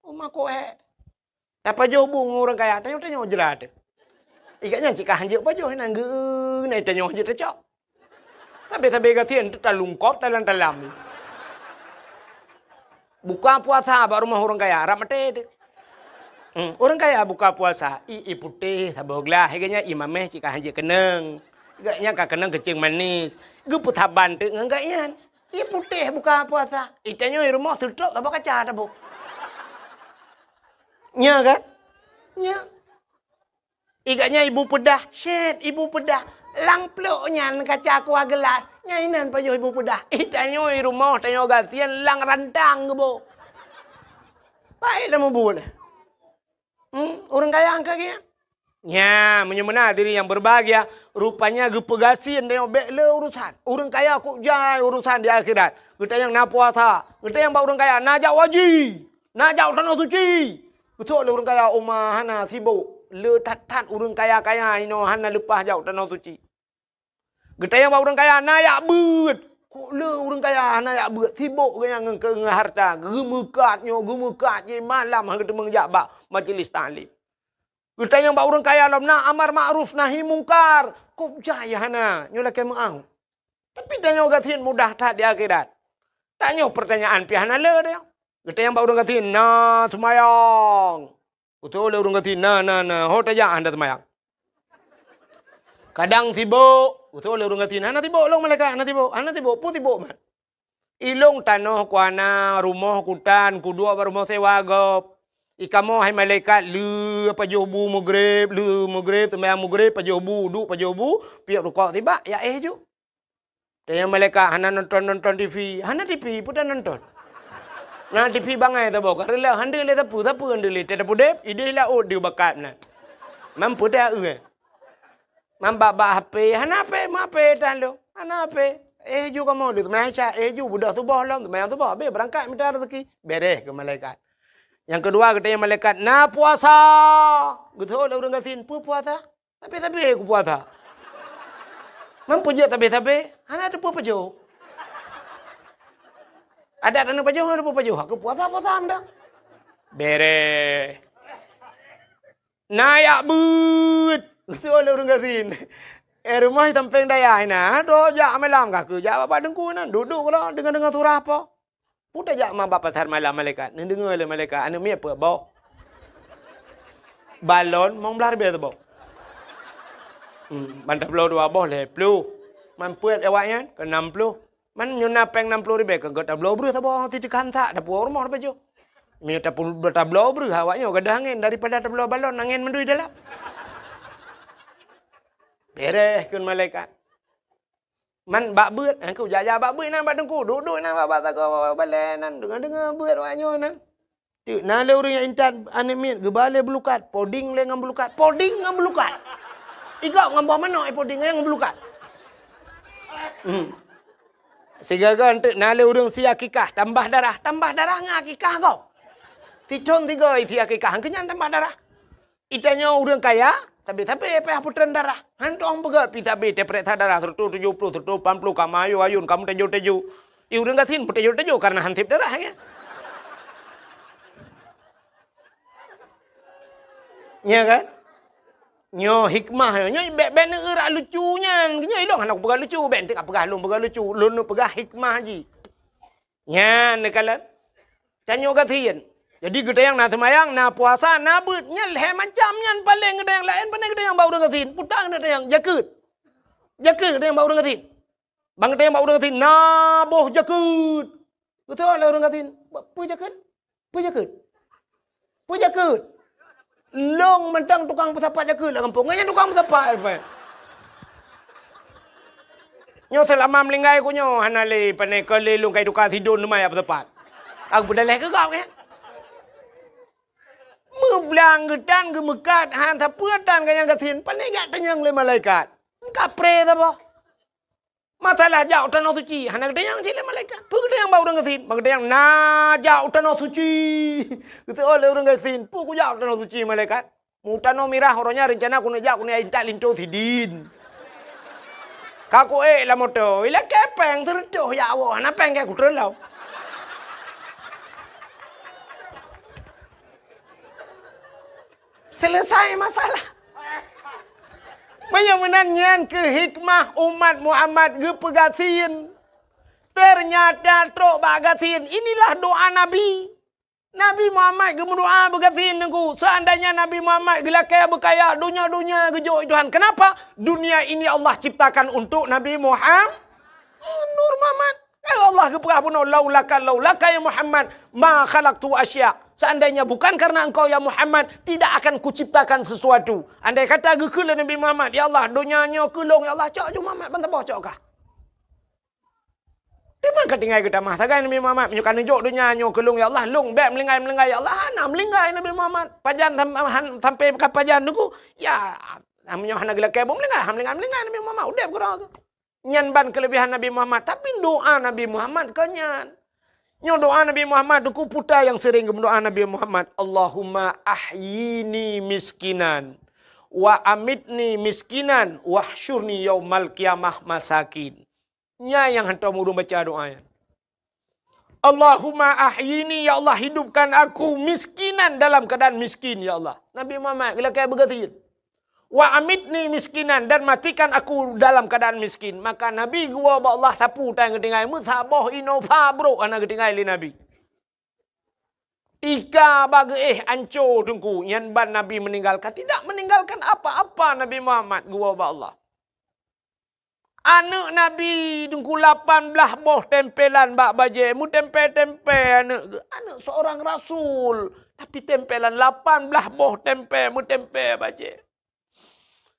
Uma koh hèt. Tapajoh bu ngon ureueng kaya, tanyoe-tanyoe jrat. Ikat nyan cit ka hanjeuet pajoh, inan geu-, na tanyoe hanjeuet tacok. Sabé-sabé gasien teuh talungkot talam-talam. Buka puasa bak rumoh ureueng kaya, rab maté teuh. Hmm, ureueng kaya buka puasa, ie putéh saboh glah, ikat nyan ie mamèh cit ka hanjeuet keunong. Ikat nyan ka keunong keuceung manis. Geupeusaban teuh ngon geuh nyan. Ie putéh buka puasa. Itanyoe rumoh seutôt saboh kaca taboh. Nya kan? Nya. Ikat nyan ibu peudah, syèt ibu peudah. Lam pluek nyan kaca kuah geulas, nyan inan pajoh ibu peudah. Itanyoe rumoh tanyoe gasien lam rantang geuboh. Paét lam mubuet. Hmm, ureueng kaya angka geuh nyan. Nya, meunyoe meunan hadirin yang berbahagia, rupanya geupeugasien tanyoe bèk le urusan. Ureueng kaya kok jai urusan di akhirat. Geutanyong na puasa, geutanyong bak ureueng kaya na jak haji, na jak tanoh suci. Geutanyong lé ureueng kaya, uma hana sibok. Le that-that ureueng kaya-kaya inoe hana leupah jak tanoh suci. Geutanyong bak ureueng kaya na jak beuet. Kok le ureueng kaya hana jak beuet, sibok geuh nyan ngon, ngon harta, geumeukat nyoe, geumeukat jih, malam han geuteumeung jak bak majlis taklim. Geutanyong bak ureueng kaya lom na amar makruf nahi mungkar, kok jai hana, nyoe lakèe meu'ah. Tapi tanyoe gasien mudah that di akhirat. Tanyoe peurtanyaan pih hana le tanyoe. Geutanyong bak ureueng gasien na seumayang. Geutanyong lé ureueng gasien na, na, na, ho tajak hana seumayang. Kadang sibok, geutanyong lé ureueng gasien hana sibok lôn malaikat, hana sibok, hana sibok, peue sibok mat. Ilôn tanoh kuhana, rumoh kutan, kuduek bak rumoh sewa gob. Ikamoe hai malaikat le pajoh bu meugreb, le meugreb, seumayang meugreb, pajoh bu, duek pajoh bu, piep rukok sibak, jak éh ju. Tanyong malaikat hana nonton-nonton T V, hana T V peue tanonton. Na T V bangai saboh ka reuloh, han deuh lé sapeue, sapeue han deuh lé, teuh tapeudeb, idéh laôt deuh bakat nan. Mampu teuh eu. Mambak-bak H P, hana H P, meu H P tan lôn. Hana H P. Éh ju kamoe deuh, meunan cak, éh ju beudôh suboh lom, seumayang suboh, habéh beurangkat mita raseuki. Bèrèh keu malaikat. Nyang keudua geutanyong malaikat, na puasa. Geutanyong lé ureueng gasien, peue puasa? Sabé-sabé kupuasa. Mampu jeuet sabé-sabé, hana teupeu pajoh. Adat hana pajoh, hana teupeu pajoh. Aku puasa, puasa meudah. Bèrèh. Na jak beuet. Usul ureueng gasien. Eh, rumoh sampéng dayah inan. Droe jak malam ka keu jak bak teungku nan. Duek-duek keudroe deungon-deungon surah po. Peue tajak ma bak pasar malam malaikat. Neudeungoe lé malaikat, aneuk miet peuet boh. Balon mong blaih ribèe saboh. Hmm, ban tabloe dua boh lhèe ploh. Man peuet awaknyan keu nam ploh. Man nyoe na péng nam ploh ribèe keu geutabloe breuh saboh, siteukah hansak, tapuwoe rumoh tapajoh. Meunyoe tapu-, tabloe breuh awaknyoe gadôh angén daripada tabloe balon angén mandum dalam. Bèrèh kheun malaikat. Man bak beuet, eh, ku jak-jak bak beuet nan bak teungku, duek-duek nan bak, bak sagoe, bak balèe nan, deungoe-deungoe beuet awak nyoe nan. Teuk na lé ureueng nyang intat aneuk miet geuba lé beulukat, poding lé ngon beulukat, poding ngon beulukat. Igop ngon boh manok, eh, poding ngon beulukat. Hmm. Sigaga teuk na lé ureueng sie akikah, tambah darah, tambah darah ngon akikah gob. Sithon sigoe sie akikah, keu nyan tambah darah. Itanyoe ureueng kaya, sabe-sabe payah putreun darah. Hantom peugah pi sabe teupeuriksa darah seratus tujuh puluh, seratus lapan puluh, ka meuayun-ayun, ka meuteujô-teujô. I ureueng gasien meuteujô-teujô kareuna han sép darah, ya. Nya kan? Nyoe hikmah nyoe, nyoe bèk, bèk neueurak lucu nyan. Nyoe ilong hana kupeugah lucu, bèk enteuk peugah lôn peugah lucu. Lôn neupeugah hikmah jih. Nyan neukalon. Tanyoe gasien. Jadi geutanyoe na seumayang, na puasa, na beuet. Nyan lhèe macam nyan paleng geutanyoe laén, pane geutanyoe bak ureueng gasien. Peue ta geutanyoe jakeuet. Jakeuet geutanyoe bak ureueng gasien. Ban geutanyoe bak ureueng gasien, na boh jakeuet. Geutanyong lé ureueng gasien, "Peue jakeuet? Peue jakeuet? Peue jakeuet?" Lôn mantong tukang peusapat jakeuet lam gampông. Nyan tukang peusapat, Pak. Nyoe seulama meulinggai ku nyoe hana lé, pane keu lé lôn kai tuka sidon teuma jak peusapat. Aku peudaleh keu gob nyan. Meublang geutan geumeukat han sapeue tan ganyang gasien, pane jak tanyong lé malaikat. Kapreh saboh. Masalah jak u tanoh suci, hana geutanyong cit lé malaikat. Peue geutanyong bak ureueng gasien? Bak geutanyong na jak u tanoh suci. Geuteu'oh lé ureueng gasien, peue kujak u tanoh suci malaikat? Mu tanoh mirah uroe nyan reuncana keuneuk jak keuneuk intat linto sidin. Ka kuék lam moto, ilakèe péng seureutôh jak woe, hana péng keu kutreun lom. Selesai masalah. Meunyoe meunan nyan keuh hikmah umat Muhammad geupeugasien. Teunyata trok bak gasien, inilah doa Nabi. Nabi Muhammad geumeudoa beugasien teungku. Seandainya Nabi Muhammad geulakèe beukaya donya-donya geujok Tuhan. Kenapa? Dunia ini Allah ciptakan untuk Nabi Muhammad. Nur Muhammad. Ya Allah geupeugah bunoe, "Laulaka, laulaka ya Muhammad, ma khalaqtu asya." Seandainya bukan karena engkau ya Muhammad, tidak akan kuciptakan sesuatu. Andai kata geukheun lé Nabi Muhammad, "Ya Allah, donya nyoe keu lôn, ya Allah, cok ju Muhammad ban saboh cok kah." Teuma ka tinggai geutamah sagai Nabi Muhammad, "Meunyoe ka neujok donya nyoe keu lôn, ya Allah, lôn bèk meulinggai-meulinggai, ya Allah." Hana meulinggai Nabi Muhammad. Pajan sam-, han-, sampai ka pajan teungku, ya, meunyoe hana geulakèe beumeulinggai, han meulinggai-meulinggai Nabi Muhammad, udép keudroe geuh. Nyan ban keuleubehan Nabi Muhammad, tapi doa Nabi Muhammad kon nyan. Nyoe doa Nabi Muhammad, teungku, peue ta nyang sering geumeudoa Nabi Muhammad, "Allahumma ahyini miskinan, wa amitni miskinan, wahsyurni yaumal qiyamah masakin." Nyan nyang hantom ureueng baca doa nyan. "Allahumma ahyini, ya Allah, hidupkan aku miskinan dalam keadaan miskin, ya Allah." Nabi Muhammad geulakèe beugasien. "Wa amitni miskinan, dan matikan aku dalam keadaan miskin." Maka Nabi geuwoe bak Allah sapeue tan geutinggai, meusaboh inoe pha brok hana geutinggai lé Nabi. Tika bak geuéh anco teungku, nyan ban Nabi meuninggal, ka tidak meninggalkan apa-apa Nabi Muhammad geuwoe bak Allah. Aneuk Nabi teungku lapan blaih boh tempelan bak bajèe, meutempé-tempé aneuk geuh. Aneuk seorang rasul, tapi tempelan lapan blaih boh tempé, meutempé bajèe.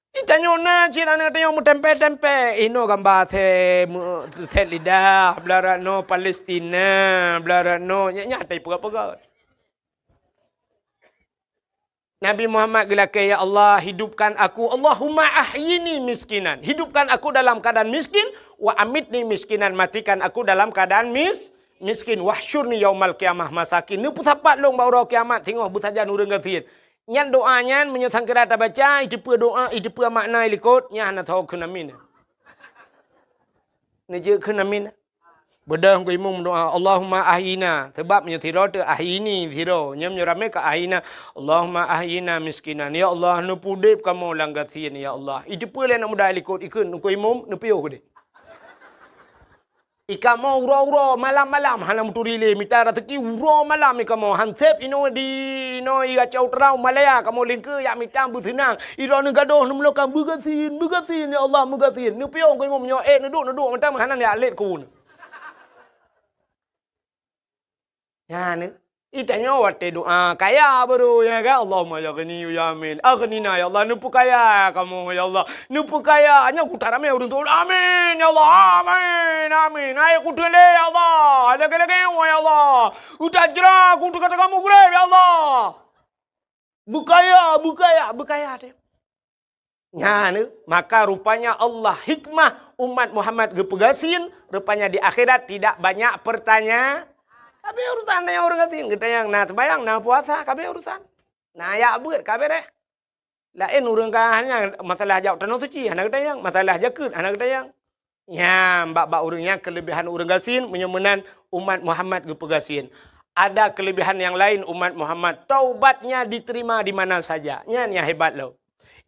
Di tanyoe na cit aneuk tanyoe meutempé-tempé, inoe gamba sè-, meu-, sèt lidah, blah rot noe Palestina, blah rot noe, nyan, nyan tai peugah-peugah. Nabi Muhammad geulakèe, "Ya Allah, hidupkan aku, Allahumma ahyini miskinan." Hidupkan aku dalam keadaan miskin, "wa amitni miskinan," matikan aku dalam keadaan mis-, miskin, "wahsyurni yaumal qiyamah masakin." Neupeusapat lôn bak uroe kiamat singoh beusajan ureueng gasien. Nyan doa nyan meunyoe sangkira tabaca, iteupeue doa, iteupeue makna ilikot, nyan hana tho kheun amin. Neujeuet kheun amin. Beudôh keu imum doa, "Allahumma ahyina." Sabab meunyoe sidroe teuh ahyini sidroe, nyoe meunyoe ramé ka ahyina, "Allahumma ahyina miskinan." Ya Allah, neupeudép kamoe lam gasien, ya Allah. Iteupeue lé aneuk muda ilikot, ikheun keu imum, neupiôh keudeh. Ikamoe uroe-uroe, malam-malam hana meuturi lé, mita raseuki uroe malam ikamoe. Han sép inoe di, inoe i Aceh Utara, Malaya, kamoe lingkeue jak mita beuseunang. Droeneuh gadôh neumeuloka beugasien, beugasien, ya Allah, beugasien. Neupiôh keu imum nyoe, eh, neuduek, neuduek mantong hana jak lét keu uneuen. Nyan, eh. Itanyoe watée doa kaya baru, ya kan? Allahumma ya ghani ya amin. Aghnina ya Allah, neupeukaya kamoe ya Allah. Neupeukaya. Nyoe kuta ramé ureuëng tu. Amin ya Allah. Amin. Amin. Hai kuteulé ya Allah. Lagée-lagée ya Allah. Utajra kuteuk kata kamu gurée ya Allah. Beukaya, beukaya, beukaya teuh. Nyan, maka rupanya Allah hikmah umat Muhammad geupeugasien, rupanya di akhirat tidak banyak pertanya-, tapi urusan nyan ureuëng gasien, geutanyong na seumayang, na puasa, kabe urusan. Na yak beuet, kabe reh. Laén ureuëng ka hanya masalah jak tanoh suci, hana geutanyong, masalah jakeuet, hana geutanyong. Nyan, bak-bak ureuëng nyan keulebihan ureuëng gasien, meunyoe meunan umat Muhammad geupeugasien. Ada kelebihan yang lain umat Muhammad, taubatnya diterima di mana saja. Nyan nyang hebat lom.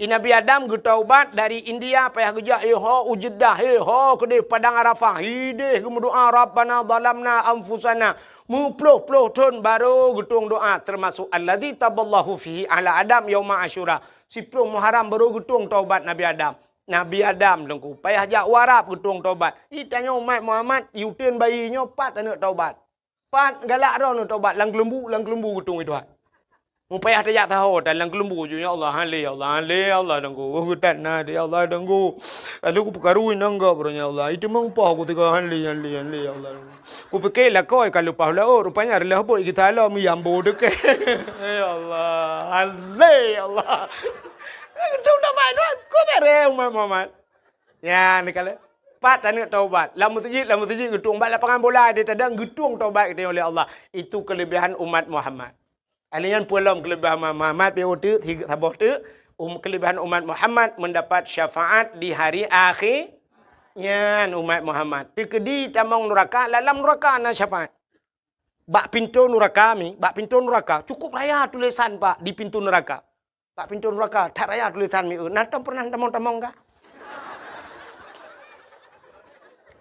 I Nabi Adam geutaubat dari India, payah geujak, eh, ho u Jeddah, eh, ho keudeh Padang Arafah, ideh geumeudoa, "Rabbana zalamna anfusana." Meuploh-ploh thon baru geutueng doa, termasuk alladzi taballahu fihi ala Adam yauma Asyura. Siploh Muharram baru geutueng taubat Nabi Adam. Nabi Adam teungku, payah jak u Arab geutueng taubat. Itanyoe umat Muhammad, i uteuen bayi nyoe pat taneuk taubat. Pat galak droeneuh taubat, lam keulumbu, lam keulumbu geutueng i Tuhan. Mupayah tajak saho, dan lam keulumbu ju, "Ya Allah, han lé, ya Allah, han lé, ya Allah, teungku. Oh, geutat na, ya Allah, teungku. Lalu kupeukaru inong gop, ya Allah. Itu meumpah ku teuka, han lé, han lé, han lé, ya Allah." Kupike lakoe ka leupah laôt, rupanya reuloh bot geuta lom, yambo deukeh. Ya Allah, alé ya Allah. Geutueng taubat Tuhan, ku bere umat Muhammad. Nyan kala. Pat taneuk taubat. Lam meuseujid, lam meuseujid geutueng, bak lapangan bola di tadang geutueng taubat geutanyoe lé Allah. Itu kelebihan umat Muhammad. Ahli nyan peue lom kelebihan Muhammad, pi teuk, saboh teuk, um, kelebihan umat Muhammad mendapat syafaat di hari akhé. Nyan umat Muhammad. Teukeudi tamong nuraka, lam nuraka na syafaat. Bak pintoe nuraka mi, bak pintoe nuraka, cukup raya tulisan, Pak, di pintoe nuraka. Bak pintoe nuraka, that raya tulisan mi, na tom pernah tamong-tamong ka?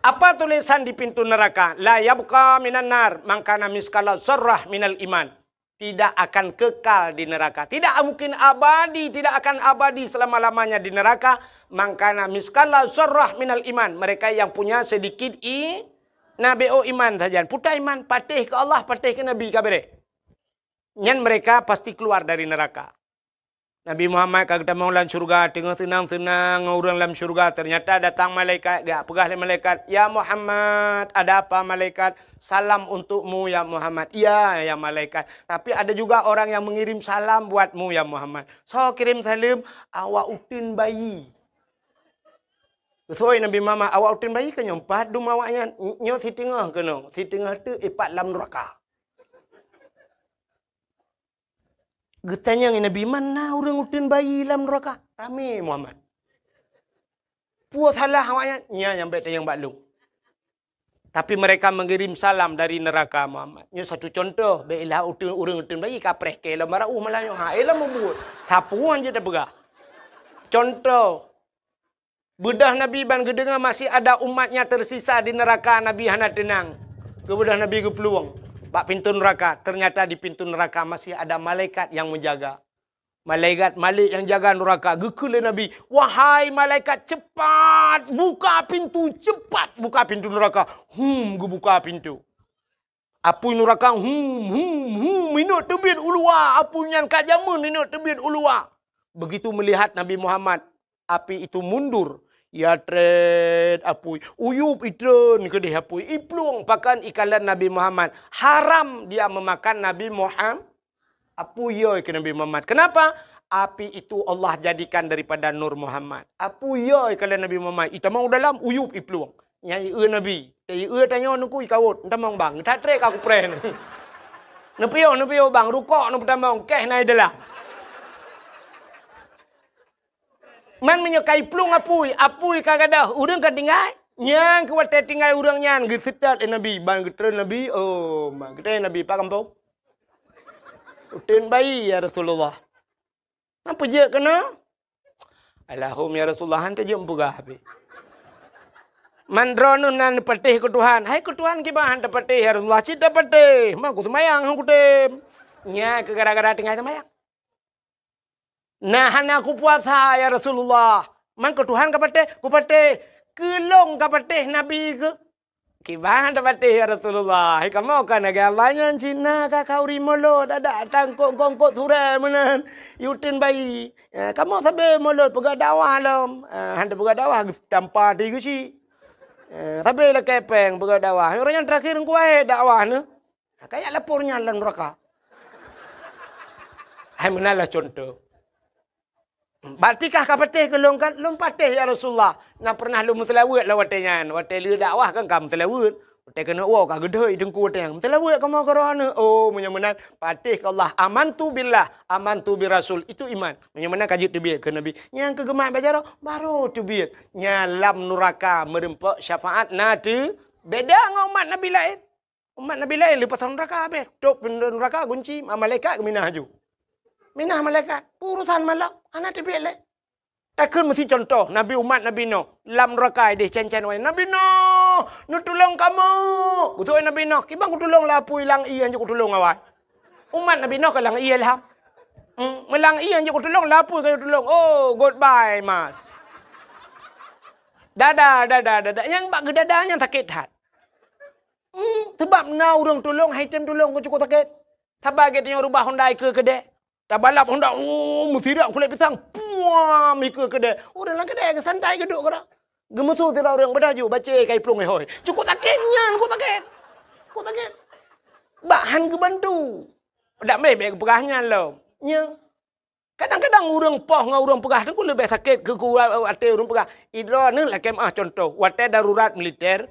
Apa tulisan di pintoe nuraka? La yabqa minan nar man kana miskala zarrah minal iman. Tidak akan kekal di neraka. Tidak mungkin abadi, tidak akan abadi selama-lamanya di neraka. Man kana miskala zarrah minal iman. Mereka yang punya sedikit i-, na B O iman saja. Puta iman, patéh keu Allah, patéh keu Nabi, ka bereh. Nyan mereka pasti keluar dari neraka. Nabi Muhammad ka geutamong lam syurga, teungoh seunang-seunang ngon ureuëng lam syurga, ternyata datang malaikat, geujak peugah lé malaikat, "Ya Muhammad, ada apa malaikat? Salam untukmu ya Muhammad." "Iya, ya malaikat. Tapi ada juga orang yang mengirim salam buatmu ya Muhammad." "Soe kirém saleuem?" "Awak uteuen bayi." Geusoi Nabi Muhammad, "Awak uteuen bayi keuh nyoe, pat dum awaknyan?" "Nyoe siteungoh keunoe, siteungoh teuk ipat lam nuraka." Geutanyong Nabi, "Man na ureuëng uteuen bayi lam nuraka?" Ramé Muhammad. "Peue salah awaknyan?" "Nyan nyang bèk tanyong bak lôn. Tapi mereka mengirim salam dari neraka, Muhammad." Nyoe satu contoh, bèk ilah uteuen, ureuëng uteuen bayi ka preh keu lom bara uh malam nyoe. Ha, eh, lom mubuet. Sapeue jeuet tapeugah. Contoh, Beudôh Nabi ban geudeungoe masih ada umatnya tersisa di neraka, Nabi hana teunang. Keu beudôh Nabi geuplueng bak pintoe neraka, ternyata di pintoe neraka masih ada malaikat yang menjaga. Malaikat Malik yang jaga neraka, geukheun lé Nabi, "Wahai malaikat, cepat buka pintu, cepat buka pintu neraka." Hum, geubuka pintu. Apui nuraka, hum, hum, hum, inot teubiet u luwa, apui nyan ka jameun inot teubiet u luwa. Begitu melihat Nabi Muhammad, api itu mundur. Ya tret apui, uyup itreun keudeh apui, iplueng pakan ikalon Nabi Muhammad. Haram dia memakan Nabi Muhammad. Apui yoi keu Nabi Muhammad. Kenapa? Api itu Allah jadikan daripada Nur Muhammad. Apui yoi keu Nabi Muhammad. Itamong dalam uyup iplueng. Nyai eu Nabi. Teu eu tanyoe nuku ikawot. Ntamong bang. That trek aku preh ni. Neupiôh, neupiôh bang. Rukok neupeutamong. Keh nai dalam. Man meunyoe ka iplueng apui, apui ka gadôh, ureuëng ka tinggai. Nyang keu watée tinggai ureuëng nyan geuseutôt lé Nabi, ban geutreun Nabi, oh, ma geutreun Nabi, "Pak gampông, uteuen bayi, ya Rasulullah." "Man peujeuet keunoe?" "Alahum, ya Rasulullah, han teujeuet meupeugah habéh." "Man droeneuh nan patéh keu Tuhan?" "Hai keu Tuhan kiban han tapatéh, ya Rasulullah, cit tapatéh, ma kuseumayang han kutem." Nya keu gara-gara tinggai seumayang. "Nah, hana kupuasa, ya Rasulullah." "Man keu Tuhan kapatéh?" "Kupatéh." "Keu lôn kapatéh, Nabi keuh?" Kiban tapatéh, ya Rasulullah. Hai kamoe ka lagèe abah nyan, Cina ka khauri mulod, adak tangkok-kongkok surée meunan, yue teun bayi. Eh, kamoe sabe mulod peugah dakwah lom. Eh, han tapeugah dakwah, tampa ti geuchik. Eh, sabe lakée péng peugah dakwah. Ureueng nyang teurakhir kuwai dakwah nyoe. Ka jak lapor nyan lam nuraka. Hai meunan lah contoh. Bak tikah ka patéh keu lôn kan? Lôn patéh, ya Rasulullah. Na pernah lôn meuseulaweuet lam watée nyan. Watée lheueh dakwah kan ka meuseulaweuet. Watée keuneuk woe ka geudhôi teungku watée nyan. Meuseulaweuet kamoe keu droeneuh. Oh, meunyoe meunan, patéh keu Allah. Amantu billah, amantu bi rasul. Itu iman. Meunyoe meunan ka jeuet teubiet keu Nabi. Nyang keu geumat bak jaroe, baru teubiet. Nyan lam nuraka meureumpok syafaat na teu beda ngon umat Nabi laén. Umat Nabi laén leupah nuraka habéh. Tôp pintoe nuraka gunci, ma-, malaikat geuminah laju. Minah malaikat, urosan malak, hana teubiet lé. Takheun meusi contoh, Nabi umat Nabi Nuh, lam nuraka ideh cen-cen wayang. "Nabi Nuh, neutulông kamoe!" Geutôk Nabi Nuh, "Kiban kutulông lapui lam ié hanjeuet kutulông awai." Umat Nabi Nuh ka lam ié lham. Hmm, meulam ié hanjeuet kutulông, lapui ka kutulông. Oh, goodbye, Mas. Dada, dada, dada. Nyang bak geudada nyan sakét that. Hmm, seubab na ureueng tulông, hai tem tulông, cukôp sakét. Saban geutanyoe rubah Honda ikeue keudè. Tabalap Honda, oh, meusirak kulét pisang, puam, ikeue keudè. Ureueng lam keudè geusantai geuduek keudroe. Geumeusu sidroe ureueng, "Beudôh ju, bacé kai plueng hôi." Cukôp sakét nyan, cukôp sakét. Cukôp sakét. Bak han geubantu. Dak mé bèk geupeugah nyan lom. Nyo. Kadang-kadang ureueng poh ngon ureueng peugah teungku leubeh sakét keu, keu até ureueng peugah. Idroeneuh lakèe meu'ah contoh, watèe darurat militer,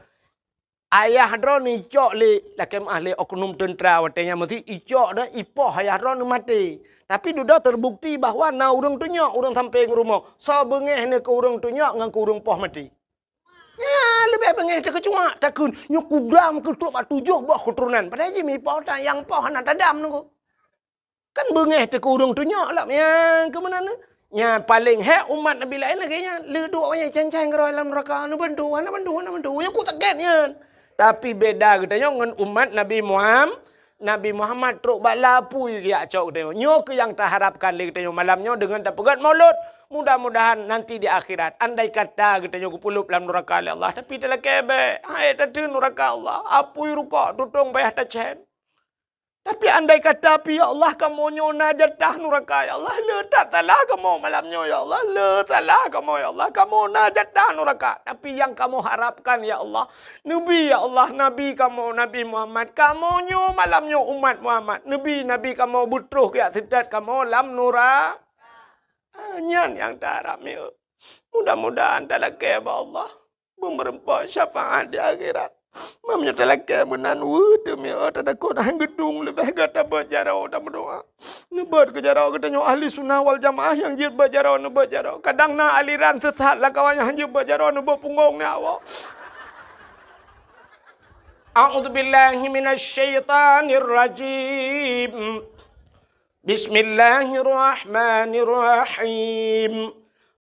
ayah droeneuh icok lé, lakèe meu'ah lé oknum teuntra watèe nyan meusi icok dan ipoh ayah droeneuh maté. Tapi dudoe teubukti bahwa na ureueng tunyok ureueng sampéng rumoh, soe beungèh neuh keu ureueng tunyok ngon keu ureueng poh maté. Nyan leubeh beungèh teukeucuak, takheun nyoe kudam keu trok bak tujoh boh keuturonan. Padahai jih mipoh tan, nyang poh hana tadam nunggu. Kan beungèh teukeu ureueng tunyok lom nyang keu meunan. Nyan paleng hék umat Nabi laén lagèe nyan. Le duek wayang cen-cen keudroe lam nuraka, neubantu, hana bantu, hana bantu. Nyoe cukôp sakét nyan. Tapi beda geutanyoe ngon umat Nabi Muham-, Nabi Muhammad trok bak lapui geujak cok geutanyoe. Nyoe keuh nyang taharapkan lé geutanyoe malam nyoe deungon tapeugèt maulud. Mudah-mudahan nanti di akhirat, andai kata geutanyoe geupeuleub lam nuraka lé Allah, tapi talakèe bèk, hai tateun nuraka Allah, apui rukok tutong payah tacen. Tapi andai kata pih, ya Allah, kamoe nyoe na jatah nuraka, ya Allah, le that salah kamoe malam nyoe, ya Allah, le salah kamoe, ya Allah, kamoe na jatah nuraka. Tapi nyang kamoe harapkan, ya Allah, neubi, ya Allah, Nabi kamoe, Nabi Muhammad, kamoe nyoe malam nyoe umat Muhammad, neubi Nabi kamoe beutroh keu jak seutôt kamoe lam nura-, ah, nyan nyang taharap mieu. Mudah-mudahan talakèe bak Allah. Beumeureumpok syafaat di akhirat. Meunyoe talakèe meunan, weueh teumé, oh, tatakot han geudong leubeh gata beuet jaroe tameudoa. Neubeuet keu jaroe geutanyoe ahli sunnah wal jamaah nyang jeuet beuet jaroe, neubeuet jaroe. Kadang na aliran sesat lam kawan nyang han jeuet beuet jaroe, neubeuet punggong nyan awak. A'udzubillahi minasyaitanirrajim. Bismillahirrahmanirrahim.